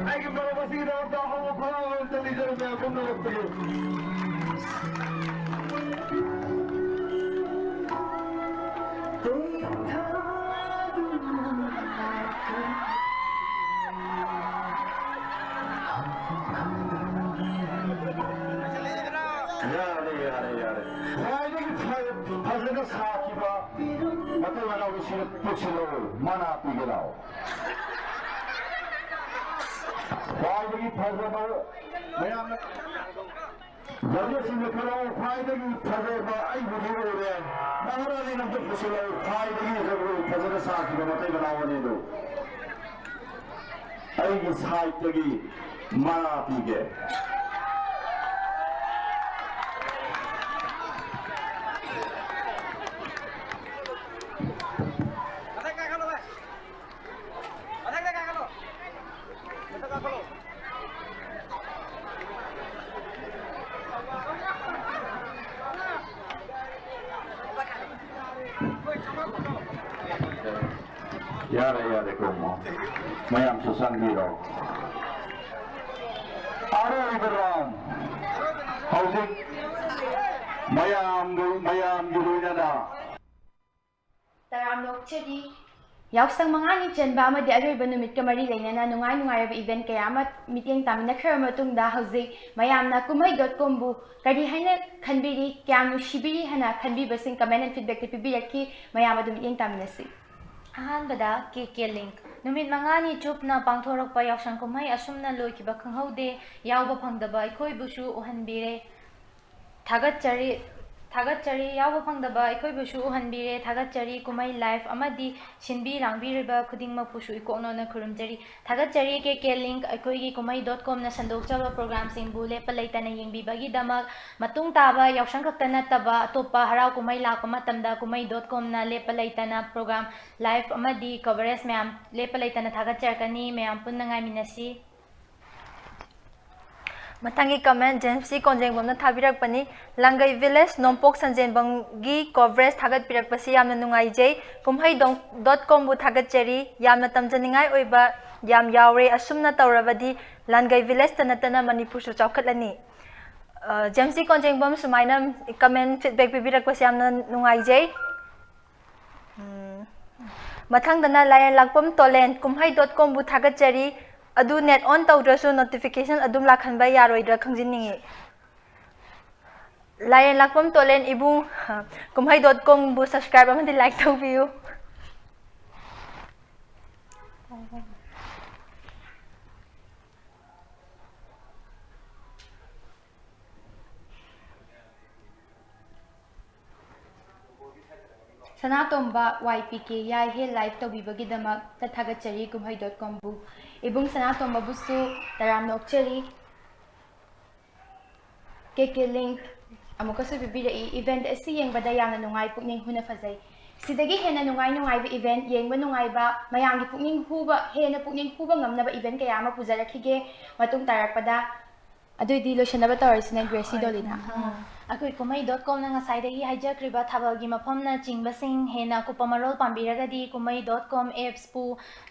ꯑꯩꯒꯤ ꯃꯔꯨꯞ ꯑꯁꯤꯒꯤꯗꯃꯛꯇ ꯑꯍꯧꯕ ꯈꯨꯕꯥꯛ ꯑꯃ ꯂꯤꯖꯔꯝꯃꯦ, ꯄꯨꯝꯅꯃꯛꯇꯒꯤ꯫ ꯌꯥꯔꯦ, ꯌꯥꯔꯦ, ꯌꯥꯔꯦ꯫ ꯈ꯭ꯋꯥꯏꯗꯒꯤ ꯐ-, ꯐꯖꯅ ꯁꯥꯈꯤꯕ ꯃꯇꯩ ꯃꯅꯥꯎꯒꯤ ꯁꯤꯗ ꯄꯨꯁꯤꯜꯂꯛꯎ, ꯃꯅꯥ ꯄꯤꯒꯦ ꯂꯥꯛꯑꯣ꯫ ꯈ꯭ꯋꯥꯏꯗꯒꯤ ꯐꯖꯕ ꯃꯌꯥꯝꯅ ꯖꯒꯣꯏꯁꯤꯡꯗ ꯈꯜꯂꯛꯑꯣ, ꯈ꯭ꯋꯥꯏꯗꯒꯤ ꯐꯖꯕ ꯑꯩꯕꯨꯗꯤ ꯎꯔꯦ꯫ ꯃꯍꯥꯔꯥꯅꯤ ꯅꯪꯁꯨ ꯄꯨꯁꯤꯜꯂꯛꯑꯣ, ꯈ꯭ꯋꯥꯏꯗꯒꯤ ꯖꯒꯣꯏ ꯐꯖꯅ ꯁꯥꯈꯤꯕ ꯃꯇꯩ ꯃꯅꯥꯎ ꯑꯅꯤꯗꯨ꯫ ꯑꯩꯒꯤ ꯁꯥꯏꯠꯇꯒꯤ ꯃꯅꯥ ꯄꯤꯒꯦ꯫ ꯌꯥꯔꯦ, ꯌꯥꯔꯦ, ꯀꯨꯝꯃꯣ꯫ ꯃꯌꯥꯝꯁꯨ ꯆꯪꯕꯤꯔꯣ꯫ ꯑꯔꯣꯏꯕ ꯔꯥꯎꯟ꯫ ꯍꯧꯖꯤꯛ ꯃꯌꯥꯝꯒꯤ, ꯃꯌꯥꯝꯒꯤ ꯂꯣꯏꯅꯅ ꯇꯔꯥꯝꯅ ꯑꯣꯛꯆꯔꯤ꯫ ꯌꯥꯎꯁꯪ ꯃꯉꯥꯅꯤ ꯆꯟꯕ ꯑꯃꯗꯤ ꯑꯔꯣꯏꯕ ꯅꯨꯃꯤꯠꯀ ꯃꯔꯤ ꯂꯩꯅꯅ ꯅꯨꯡꯉꯥꯏ ꯅꯨꯡꯉꯥꯏꯔꯕ ꯏꯚꯦꯟꯠ ꯀꯌꯥ ꯑꯃ ꯃꯤꯠꯌꯦꯡ ꯇꯥꯃꯤꯟꯅꯈ꯭ꯔꯕ ꯃꯇꯨꯡꯗ, ꯍꯧꯖꯤꯛ ꯃꯌꯥꯝꯅ ꯀꯨꯝꯍꯩ ꯗꯣꯠ ꯀꯣꯝꯕꯨ ꯀꯔꯤ ꯍꯥꯏꯅ ꯈꯟꯕꯤꯔꯤ, ꯀꯌꯥꯝ ꯅꯨꯡꯁꯤꯕꯤꯔꯤ ꯍꯥꯏꯅ ꯈꯟꯕꯤꯕꯁꯤꯡ ꯀꯃꯦꯟ ꯑꯦꯟ ꯐꯤꯗꯕꯦꯛꯇ ꯄꯤꯕꯤꯔꯛꯈꯤ꯫ ꯃꯌꯥꯝ ꯑꯗꯨ ꯃꯤꯠꯌꯦꯡ ꯇꯥꯃꯤꯟꯅꯁꯤ꯫ ꯑꯍꯥꯟꯕꯗ ꯀꯦ ꯀꯦ ꯂꯤꯡ꯫ ꯅꯨꯃꯤꯠ ꯃꯉꯥꯅꯤ ꯆꯨꯞꯅ ꯄꯥꯡꯊꯣꯔꯛꯄ ꯌꯥꯎꯁꯪ ꯀꯨꯝꯍꯩ ꯑꯁꯨꯝꯅ ꯂꯣꯏꯈꯤꯕ ꯈꯪꯍꯧꯗꯦ꯫ ꯌꯥꯎꯕ ꯐꯪꯗꯕ ꯑꯩꯈꯣꯏꯕꯨꯁꯨ ꯎꯍꯟꯕꯤꯔꯦ꯫ ꯊꯥꯒꯠꯆꯔꯤ, ꯊꯥꯒꯠꯆꯔꯤ꯫ ꯌꯥꯎꯕ ꯐꯪꯗꯕ ꯑꯩꯈꯣꯏꯕꯨꯁꯨ ꯎꯍꯟꯕꯤꯔꯦ꯫ ꯊꯥꯒꯠꯆꯔꯤ꯫ ꯀꯨꯝꯍꯩ ꯂꯥꯏꯐ ꯑꯃꯗꯤ ꯁꯤꯟꯕꯤ ꯂꯥꯡꯕꯤꯔꯤꯕ ꯈꯨꯗꯤꯡꯃꯛꯄꯨꯁꯨ ꯏꯀꯣꯛꯅꯧꯅ ꯈꯨꯔꯨꯝꯖꯔꯤ꯫ ꯊꯥꯒꯠꯆꯔꯤ ꯀꯦ ꯀꯦ ꯂꯤꯡ, ꯑꯩꯈꯣꯏꯒꯤ ꯀꯨꯝꯍꯩ ꯗꯣꯠ ꯀꯣꯝꯅ ꯁꯟꯗꯣꯛꯆꯕ ꯄ꯭ꯔꯣꯒ꯭ꯔꯥꯝꯁꯤꯡꯕꯨ ꯂꯦꯞꯄ ꯂꯩꯇꯅ ꯌꯦꯡꯕꯤꯕꯒꯤꯗꯃꯛ꯫ ꯃꯇꯨꯡ ꯇꯥꯕ ꯌꯥꯎꯁꯪ ꯈꯛꯇ ꯅꯠꯇꯕ ꯑꯇꯣꯞꯄ ꯍꯔꯥꯎ ꯀꯨꯝꯍꯩ ꯂꯥꯛꯄ ꯃꯇꯝꯗ ꯀꯨꯝꯍꯩ ꯗꯣꯠ ꯀꯣꯝꯅ ꯂꯦꯞꯄ ꯂꯩꯇꯅ ꯄ꯭ꯔꯣꯒ꯭ꯔꯥꯝ ꯂꯥꯏꯐ ꯑꯃꯗꯤ ꯀꯣꯚꯔꯦꯖ ꯃꯌꯥꯝ ꯂꯦꯞꯄ ꯂꯩꯇꯅ ꯊꯥꯒꯠꯆꯔꯛꯀꯅꯤ꯫ ꯃꯌꯥꯝ ꯄꯨꯟꯅ ꯉꯥꯏꯃꯤꯟꯅꯁꯤ꯫ ꯃꯊꯪꯒꯤ ꯀꯃꯦꯟ ꯖꯦꯝꯁ ꯁꯤ ꯀꯣꯟꯖꯦꯡꯕꯝꯅ ꯊꯥꯕꯤꯔꯛꯄꯅꯤ꯫ ꯂꯥꯡꯒꯩ ꯚꯤꯂꯦꯖ ꯅꯣꯡꯄꯣꯛ ꯁꯟꯖꯦꯟꯕꯝꯒꯤ ꯀꯣꯚꯔꯦꯖ ꯊꯥꯒꯠꯄꯤꯔꯛꯄꯁꯤ ꯌꯥꯝꯅ ꯅꯨꯡꯉꯥꯏꯖꯩ꯫ ꯀꯨꯝꯍꯩ ꯗꯣꯡ-, ꯗꯣꯠ ꯀꯣꯝꯕꯨ ꯊꯥꯒꯠꯆꯔꯤ꯫ ꯌꯥꯝꯅ ꯇꯝꯖꯅꯤꯡꯉꯥꯏ ꯑꯣꯏꯕ ꯌꯥꯝ ꯌꯥꯎꯔꯦ꯫ ꯑꯁꯨꯝꯅ ꯇꯧꯔꯕꯗꯤ ꯂꯥꯟꯒꯩ ꯚꯤꯂꯦꯖꯇ ꯅꯠꯇꯅ ꯃꯅꯤꯄꯨꯔꯁꯨ ꯆꯥꯎꯈꯠꯂꯅꯤ꯫ ꯑ, ꯖꯦꯝꯁ ꯁꯤ ꯀꯣꯟꯖꯦꯡꯕꯝ ꯁꯨꯃꯥꯏꯅ ꯀꯃꯦꯟ ꯐꯤꯗꯕꯦꯛ ꯄꯤꯕꯤꯔꯛꯄꯁꯦ ꯌꯥꯝꯅ ꯅꯨꯡꯉꯥꯏꯖꯩ꯫ ꯎꯝ, ꯃꯊꯪꯗꯅ ꯂꯥꯏꯔꯦꯟꯂꯥꯛꯄꯝ ꯇꯣꯂꯦꯟ, ꯀꯨꯝꯍꯩ ꯗꯣꯠ ꯀꯣꯝꯕꯨ ꯊꯥꯒꯠꯆꯔꯤ꯫ ꯑꯗꯨ net on ꯇꯧꯗ꯭ꯔꯁꯨ notification ꯑꯗꯨꯝ ꯂꯥꯛꯍꯟꯕ ꯌꯥꯔꯣꯏꯗ꯭ꯔꯥ ꯈꯪꯖꯅꯤꯡꯉꯤ꯫ ꯂꯥꯏꯔꯦꯟ ꯂꯥꯛꯄꯝ ꯇꯣꯂꯦꯟ ꯏꯕꯨꯡ, ꯀꯨꯝꯍꯩ dot com ꯕꯨ subscribe ꯑꯃꯗꯤ like ꯇꯧꯕꯤꯌꯨ꯫ ꯁꯅꯥꯇꯣꯝꯕ ꯋꯥꯏ ꯄꯤ ꯀꯦ ꯌꯥꯏ ꯍꯦ like ꯇꯧꯕꯤꯕꯒꯤꯗꯃꯛꯇ ꯊꯥꯒꯠꯆꯔꯤ ꯀꯨꯝꯍꯩ dot com ꯕꯨ꯫ ꯏꯕꯨꯡ ꯁꯅꯥꯇꯣꯝꯕꯕꯨꯁꯨ ꯇꯔꯥꯝꯅ ꯑꯣꯛꯆꯔꯤ꯫ ꯀꯦ ꯀꯦ ꯂꯤꯡ ꯑꯃꯨꯛꯀꯁꯨ ꯄꯤꯕꯤꯔꯛꯏ꯫ Event ꯑꯁꯤ ꯌꯦꯡꯕꯗ ꯌꯥꯝꯅ ꯅꯨꯡꯉꯥꯏ, ꯄꯨꯛꯅꯤꯡ ꯍꯨꯅ ꯐꯖꯩ꯫ ꯁꯤꯗꯒꯤ ꯍꯦꯟꯅ ꯅꯨꯡꯉꯥꯏ ꯅꯨꯡꯉꯥꯏꯕ event, ꯌꯦꯡꯕ ꯅꯨꯡꯉꯥꯏꯕ, ꯃꯌꯥꯝꯒꯤ ꯄꯨꯛꯅꯤꯡ ꯍꯨꯕ, ꯍꯦꯟꯅ ꯄꯨꯛꯅꯤꯡ ꯍꯨꯕ ꯉꯝꯅꯕ event ꯀꯌꯥ ꯑꯃ ꯄꯨꯖꯔꯛꯈꯤꯒꯦ ꯃꯇꯨꯡ ꯇꯥꯔꯛꯄꯗ꯫ ꯑꯗꯨꯑꯣꯏꯗꯤ ꯂꯣꯏꯁꯤꯟꯅꯕ ꯇꯧꯔꯁꯤꯅꯦ, ꯒ꯭ꯔꯦꯁꯤ ꯍꯣꯏ, ꯗꯣꯂꯤꯅꯥ꯫ ꯎꯝ꯫ ꯑꯩꯈꯣꯏ ꯀꯨꯝꯍꯩ dot com ꯅ ꯉꯁꯥꯏꯗꯒꯤ ꯍꯥꯏꯖꯈ꯭ꯔꯤꯕ ꯊꯥꯕꯜꯒꯤ ꯃꯐꯝꯅꯆꯤꯡꯕꯁꯤꯡ ꯍꯦꯟꯅ ꯑꯀꯨꯞꯄ ꯃꯔꯣꯜ ꯄꯥꯝꯕꯤꯔꯒꯗꯤ ꯀꯨꯝꯍꯩ dot com apps ꯄꯨ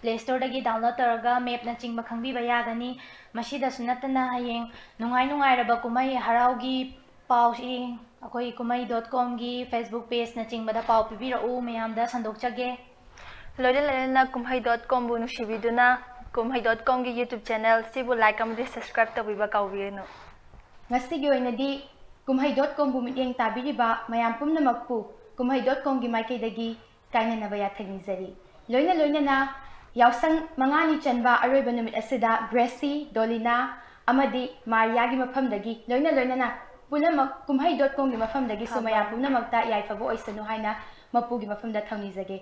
Play Store ꯗꯒꯤ download ꯇꯧꯔꯒ map ꯅꯆꯤꯡꯕ ꯈꯪꯕꯤꯕ ꯌꯥꯒꯅꯤ꯫ ꯃꯁꯤꯗꯁꯨ ꯅꯠꯇꯅ ꯍꯌꯦꯡ ꯅꯨꯡꯉꯥꯏ ꯅꯨꯡꯉꯥꯏꯔꯕ ꯀꯨꯝꯍꯩ ꯍꯔꯥꯎꯒꯤ ꯄꯥꯎꯁꯤ ꯑꯩꯈꯣꯏ ꯀꯨꯝꯍꯩ dot com ꯒꯤ Facebook page ꯅꯆꯤꯡꯕꯗ ꯄꯥꯎ ꯄꯤꯕꯤꯔꯛꯎ, ꯃꯌꯥꯝꯗ ꯁꯟꯗꯣꯛꯆꯒꯦ꯫ ꯂꯣꯏꯅ ꯂꯣꯏꯅꯅ ꯀꯨꯝꯍꯩ dot com ꯕꯨ ꯅꯨꯡꯁꯤꯕꯤꯗꯨꯅ ꯀꯨꯝꯍꯩ dot com ꯒꯤ YouTube channel ꯁꯤꯕꯨ like ꯑꯃꯗꯤ subscribe ꯇꯧꯕꯤꯕ ꯀꯥꯎꯕꯤꯒꯅꯨ꯫ ꯉꯁꯤꯒꯤ ꯑꯣꯏꯅꯗꯤ ꯀꯨꯝꯍꯩ dot com ꯕꯨ ꯃꯤꯠꯌꯦꯡ ꯇꯥꯕꯤꯔꯤꯕ ꯃꯌꯥꯝ ꯄꯨꯝꯅꯃꯛꯄꯨ ꯀꯨꯝꯍꯩ dot com ꯒꯤ ꯃꯥꯏꯀꯩꯗꯒꯤ ꯀꯥꯏꯅꯅꯕ ꯌꯥꯊꯪ ꯅꯤꯖꯔꯤ꯫ ꯂꯣꯏꯅ ꯂꯣꯏꯅꯅ ꯌꯥꯎꯁꯪ ꯃꯉꯥꯅꯤ ꯆꯟꯕ ꯑꯔꯣꯏꯕ ꯅꯨꯃꯤꯠ ꯑꯁꯤꯗ ꯒ꯭ꯔꯦꯁꯤ, ꯗꯣꯂꯤꯅꯥ ꯑꯃꯗꯤ ꯃꯥꯔꯤꯌꯥꯒꯤ ꯃꯐꯝꯗꯒꯤ ꯂꯣꯏꯅ ꯂꯣꯏꯅꯅ ꯄꯨꯝꯅꯃꯛ ꯀꯨꯝꯍꯩ dot com ꯒꯤ ꯃꯐꯝꯗꯒꯤꯁꯨ ꯊꯥꯕꯜ꯫ ꯃꯌꯥꯝ ꯄꯨꯝꯅꯃꯛꯇ ꯌꯥꯏꯐꯕ ꯑꯣꯏꯁꯅꯨ ꯍꯥꯏꯅ ꯃꯄꯨꯒꯤ ꯃꯐꯝꯗ ꯊꯧꯅꯤꯖꯒꯦ꯫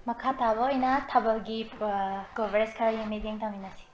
ꯃꯈꯥ ꯇꯥꯕ ꯑꯣꯏꯅ ꯊꯥꯕꯜꯒꯤ, ꯑ, coverage ꯈꯔ ꯌꯦꯡ-, ꯃꯤꯠꯌꯦꯡ ꯇꯝꯃꯤꯟꯅꯁꯤ꯫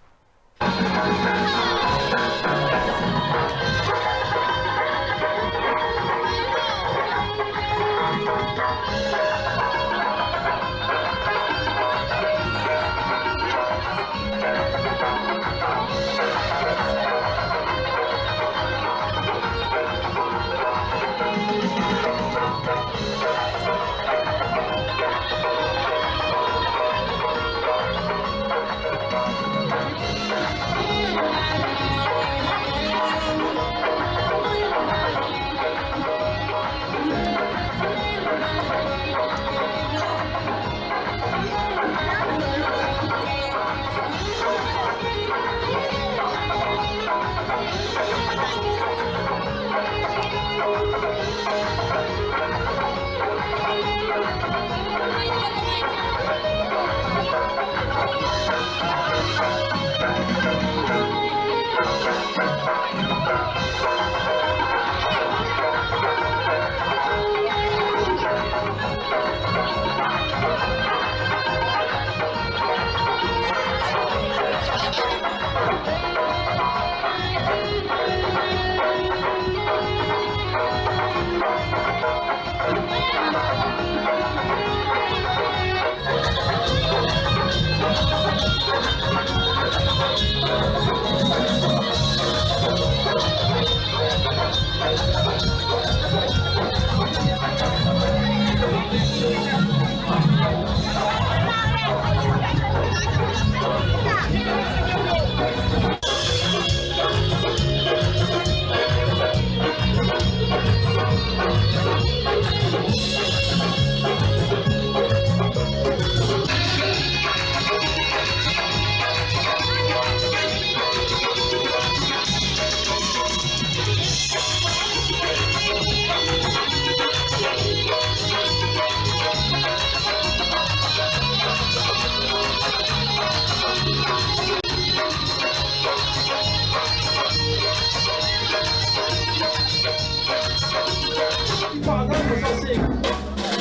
ꯑꯉꯥꯡ ꯃꯆꯥꯁꯤꯡ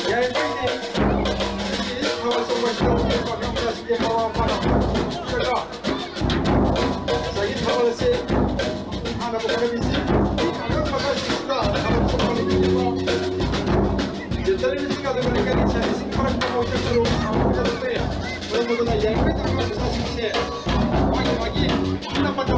ꯌꯥꯔꯤꯕꯃꯈꯩꯗꯤ ꯁꯤꯒꯤ ꯊꯥꯕꯜ ꯆꯣꯡꯕ ꯑꯁꯤꯗ ꯑꯩꯈꯣꯏ ꯑꯉꯥꯡ ꯃꯆꯥꯁꯤꯡꯒꯤ ꯃꯃꯥ ꯃꯄꯥꯅ ꯄꯨꯔꯒ ꯉꯁꯥꯏꯒꯤ ꯊꯥꯕꯜ ꯑꯁꯤ ꯃꯄꯨꯡ ꯐꯥꯅꯕ ꯍꯣꯠꯅꯕꯤꯁꯤ꯫ ꯑꯉꯥꯡ ꯃꯆꯥꯁꯤꯡꯁꯤꯗ ꯊꯥꯕꯜ ꯆꯣꯡꯕ ꯂꯩꯕꯤꯔꯤꯕ ꯖꯦꯟꯇꯔ ꯃꯤꯁꯤꯡ ꯑꯗꯨꯒ ꯂꯩꯀꯥꯏꯒꯤ ꯂꯩꯁꯥꯕꯤꯁꯤꯡ ꯃꯔꯛꯇ ꯑꯣꯏꯖꯈ꯭ꯔꯣ꯫ ꯃꯔꯝ ꯑꯗꯨꯅ ꯌꯥꯔꯤꯕꯃꯈꯩꯗꯤ ꯑꯉꯥꯡ ꯃꯆꯥꯁꯤꯡꯁꯦ ꯃꯥꯒꯤ ꯃꯥꯒꯤ ꯑꯅꯛꯄꯗ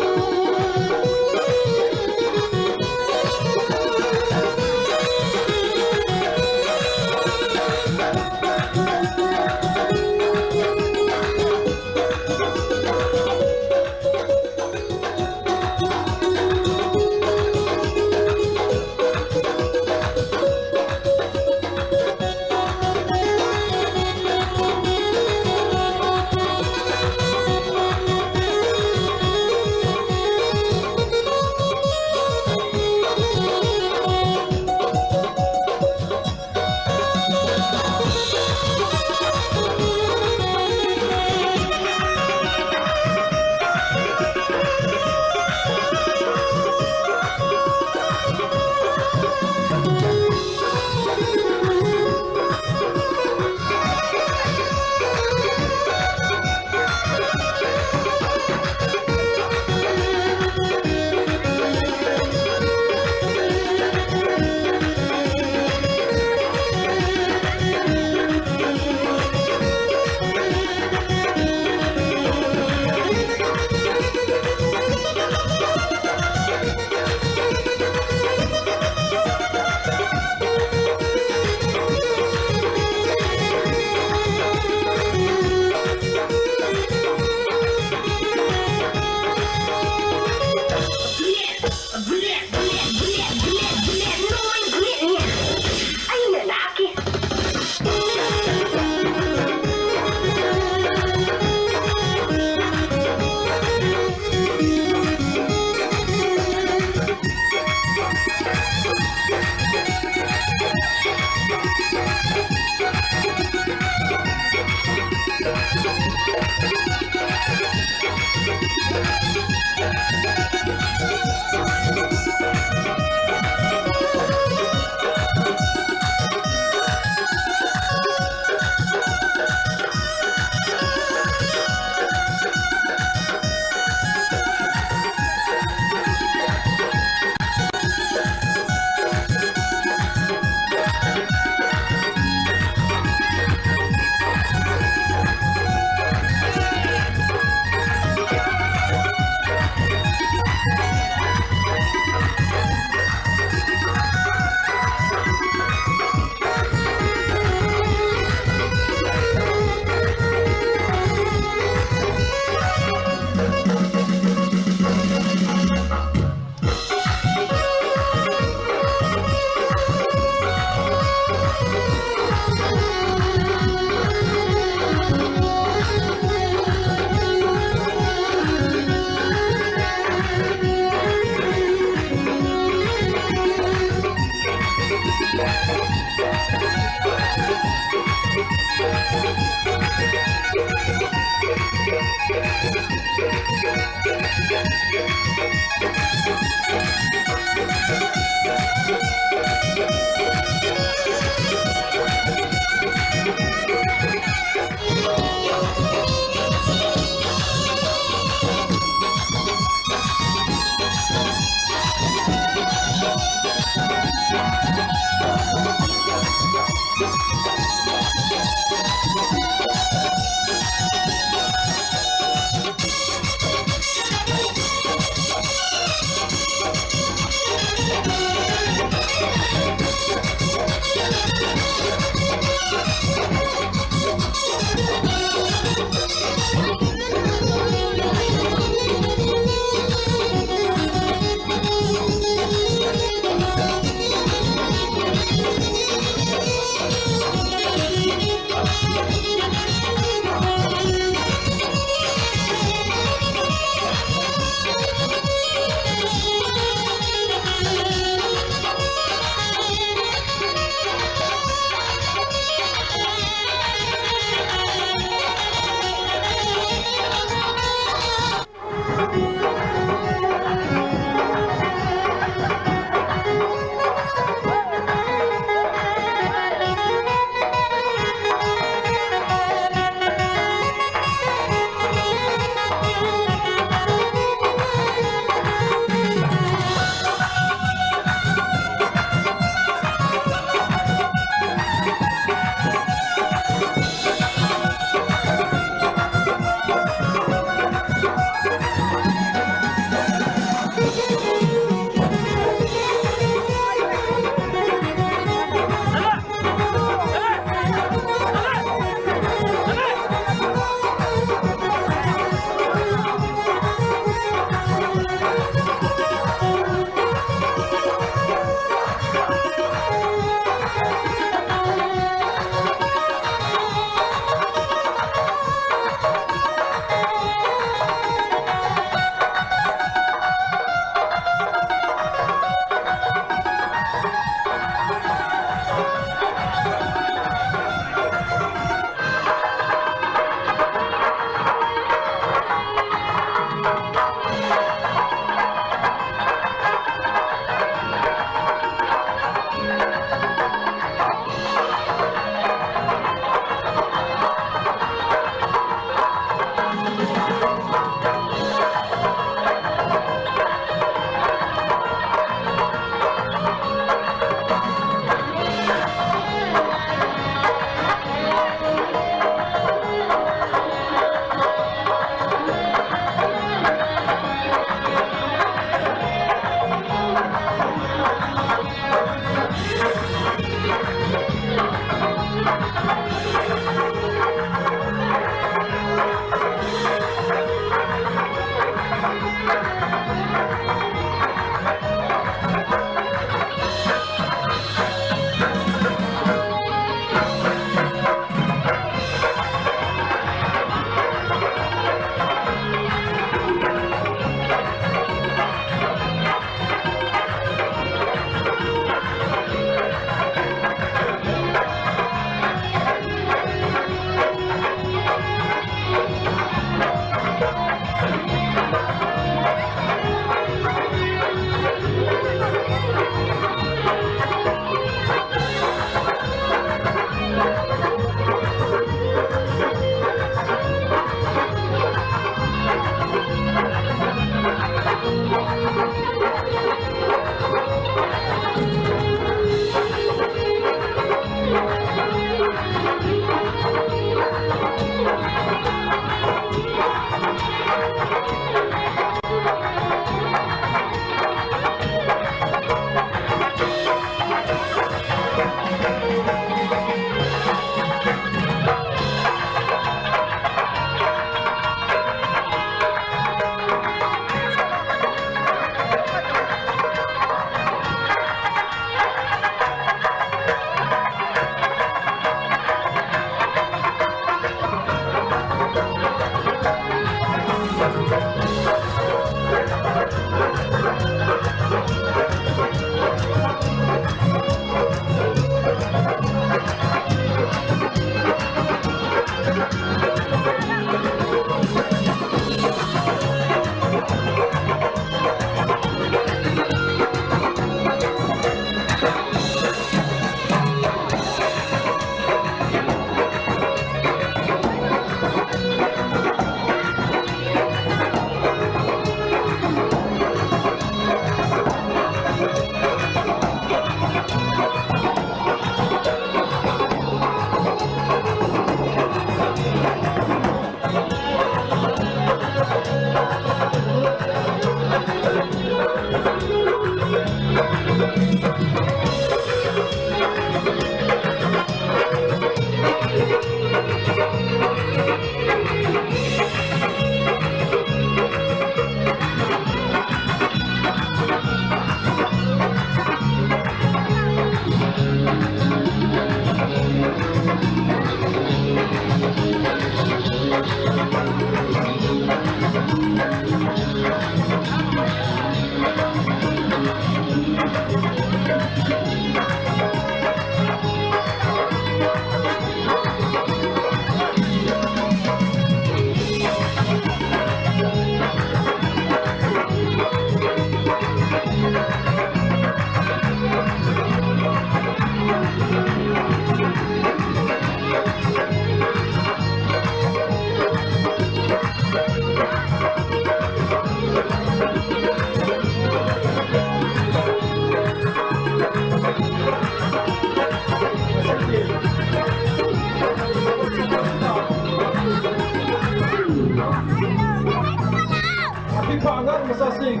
ꯑꯄꯤꯛꯄ ꯑꯉꯥꯡ ꯃꯆꯥꯁꯤꯡ,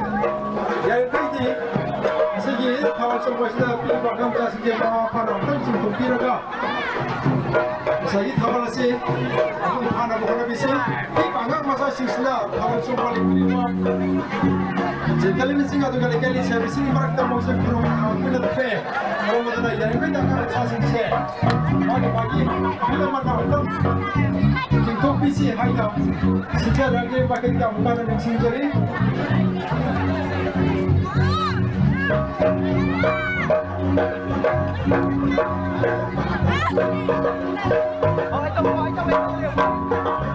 ꯌꯥꯔꯤꯈꯩꯗꯤ ꯉꯁꯤꯒꯤ ꯊꯥꯕꯜ ꯆꯣꯡꯕꯁꯤꯗ ꯑꯄꯤꯛꯄ ꯑꯉꯥꯡ ꯃꯆꯥꯁꯤꯡꯁꯦ ꯃꯃꯥ ꯃꯄꯥꯅ ꯑꯃꯨꯛꯇꯪ ꯆꯤꯡꯊꯣꯛꯄꯤꯔꯒ, ꯉꯁꯥꯏꯒꯤ ꯊꯥꯕꯜ ꯑꯁꯤ ꯃꯄꯨꯡ ꯐꯥꯅꯕ ꯍꯣꯠꯅꯕꯤꯁꯤ꯫ ꯄꯤꯛꯄ ꯑꯉꯥꯡ ꯃꯆꯥꯁꯤꯡꯁꯤꯅ ꯊꯥꯕꯜ ꯆꯣꯡꯕ ꯂꯦꯞꯄꯤꯔꯤꯕ ꯆꯦꯟꯊꯔꯤꯕꯁꯤꯡ ꯑꯗꯨꯒ ꯂꯩꯀꯥꯏ ꯂꯩꯁꯥꯕꯤꯁꯤꯡꯒꯤ ꯃꯔꯛꯇ ꯃꯣꯏꯁꯦ ꯈꯨꯔꯨꯝ ꯊꯥꯕ ꯑꯣꯏꯅ ꯊꯣꯛꯑꯦ꯫ ꯃꯔꯝ ꯑꯗꯨꯅ ꯌꯥꯔꯤꯈꯩꯗꯤ ꯑꯉꯥꯡ ꯃꯆꯥꯁꯤꯡꯁꯦ ꯃꯥꯒꯤ ꯃꯥꯒꯤ ꯐꯤꯂꯝ ꯑꯃ ꯑꯃꯨꯛꯇꯪ ꯆꯤꯡꯊꯣꯛꯄꯤꯁꯤ ꯍꯥꯏꯅ ꯁꯤꯟꯖꯔꯛꯂꯦ꯫ ꯃꯈꯣꯏ ꯌꯥꯝ ꯀꯥꯅ ꯅꯤꯡꯁꯤꯡꯖꯔꯤ꯫ Oh, ito po, ito po.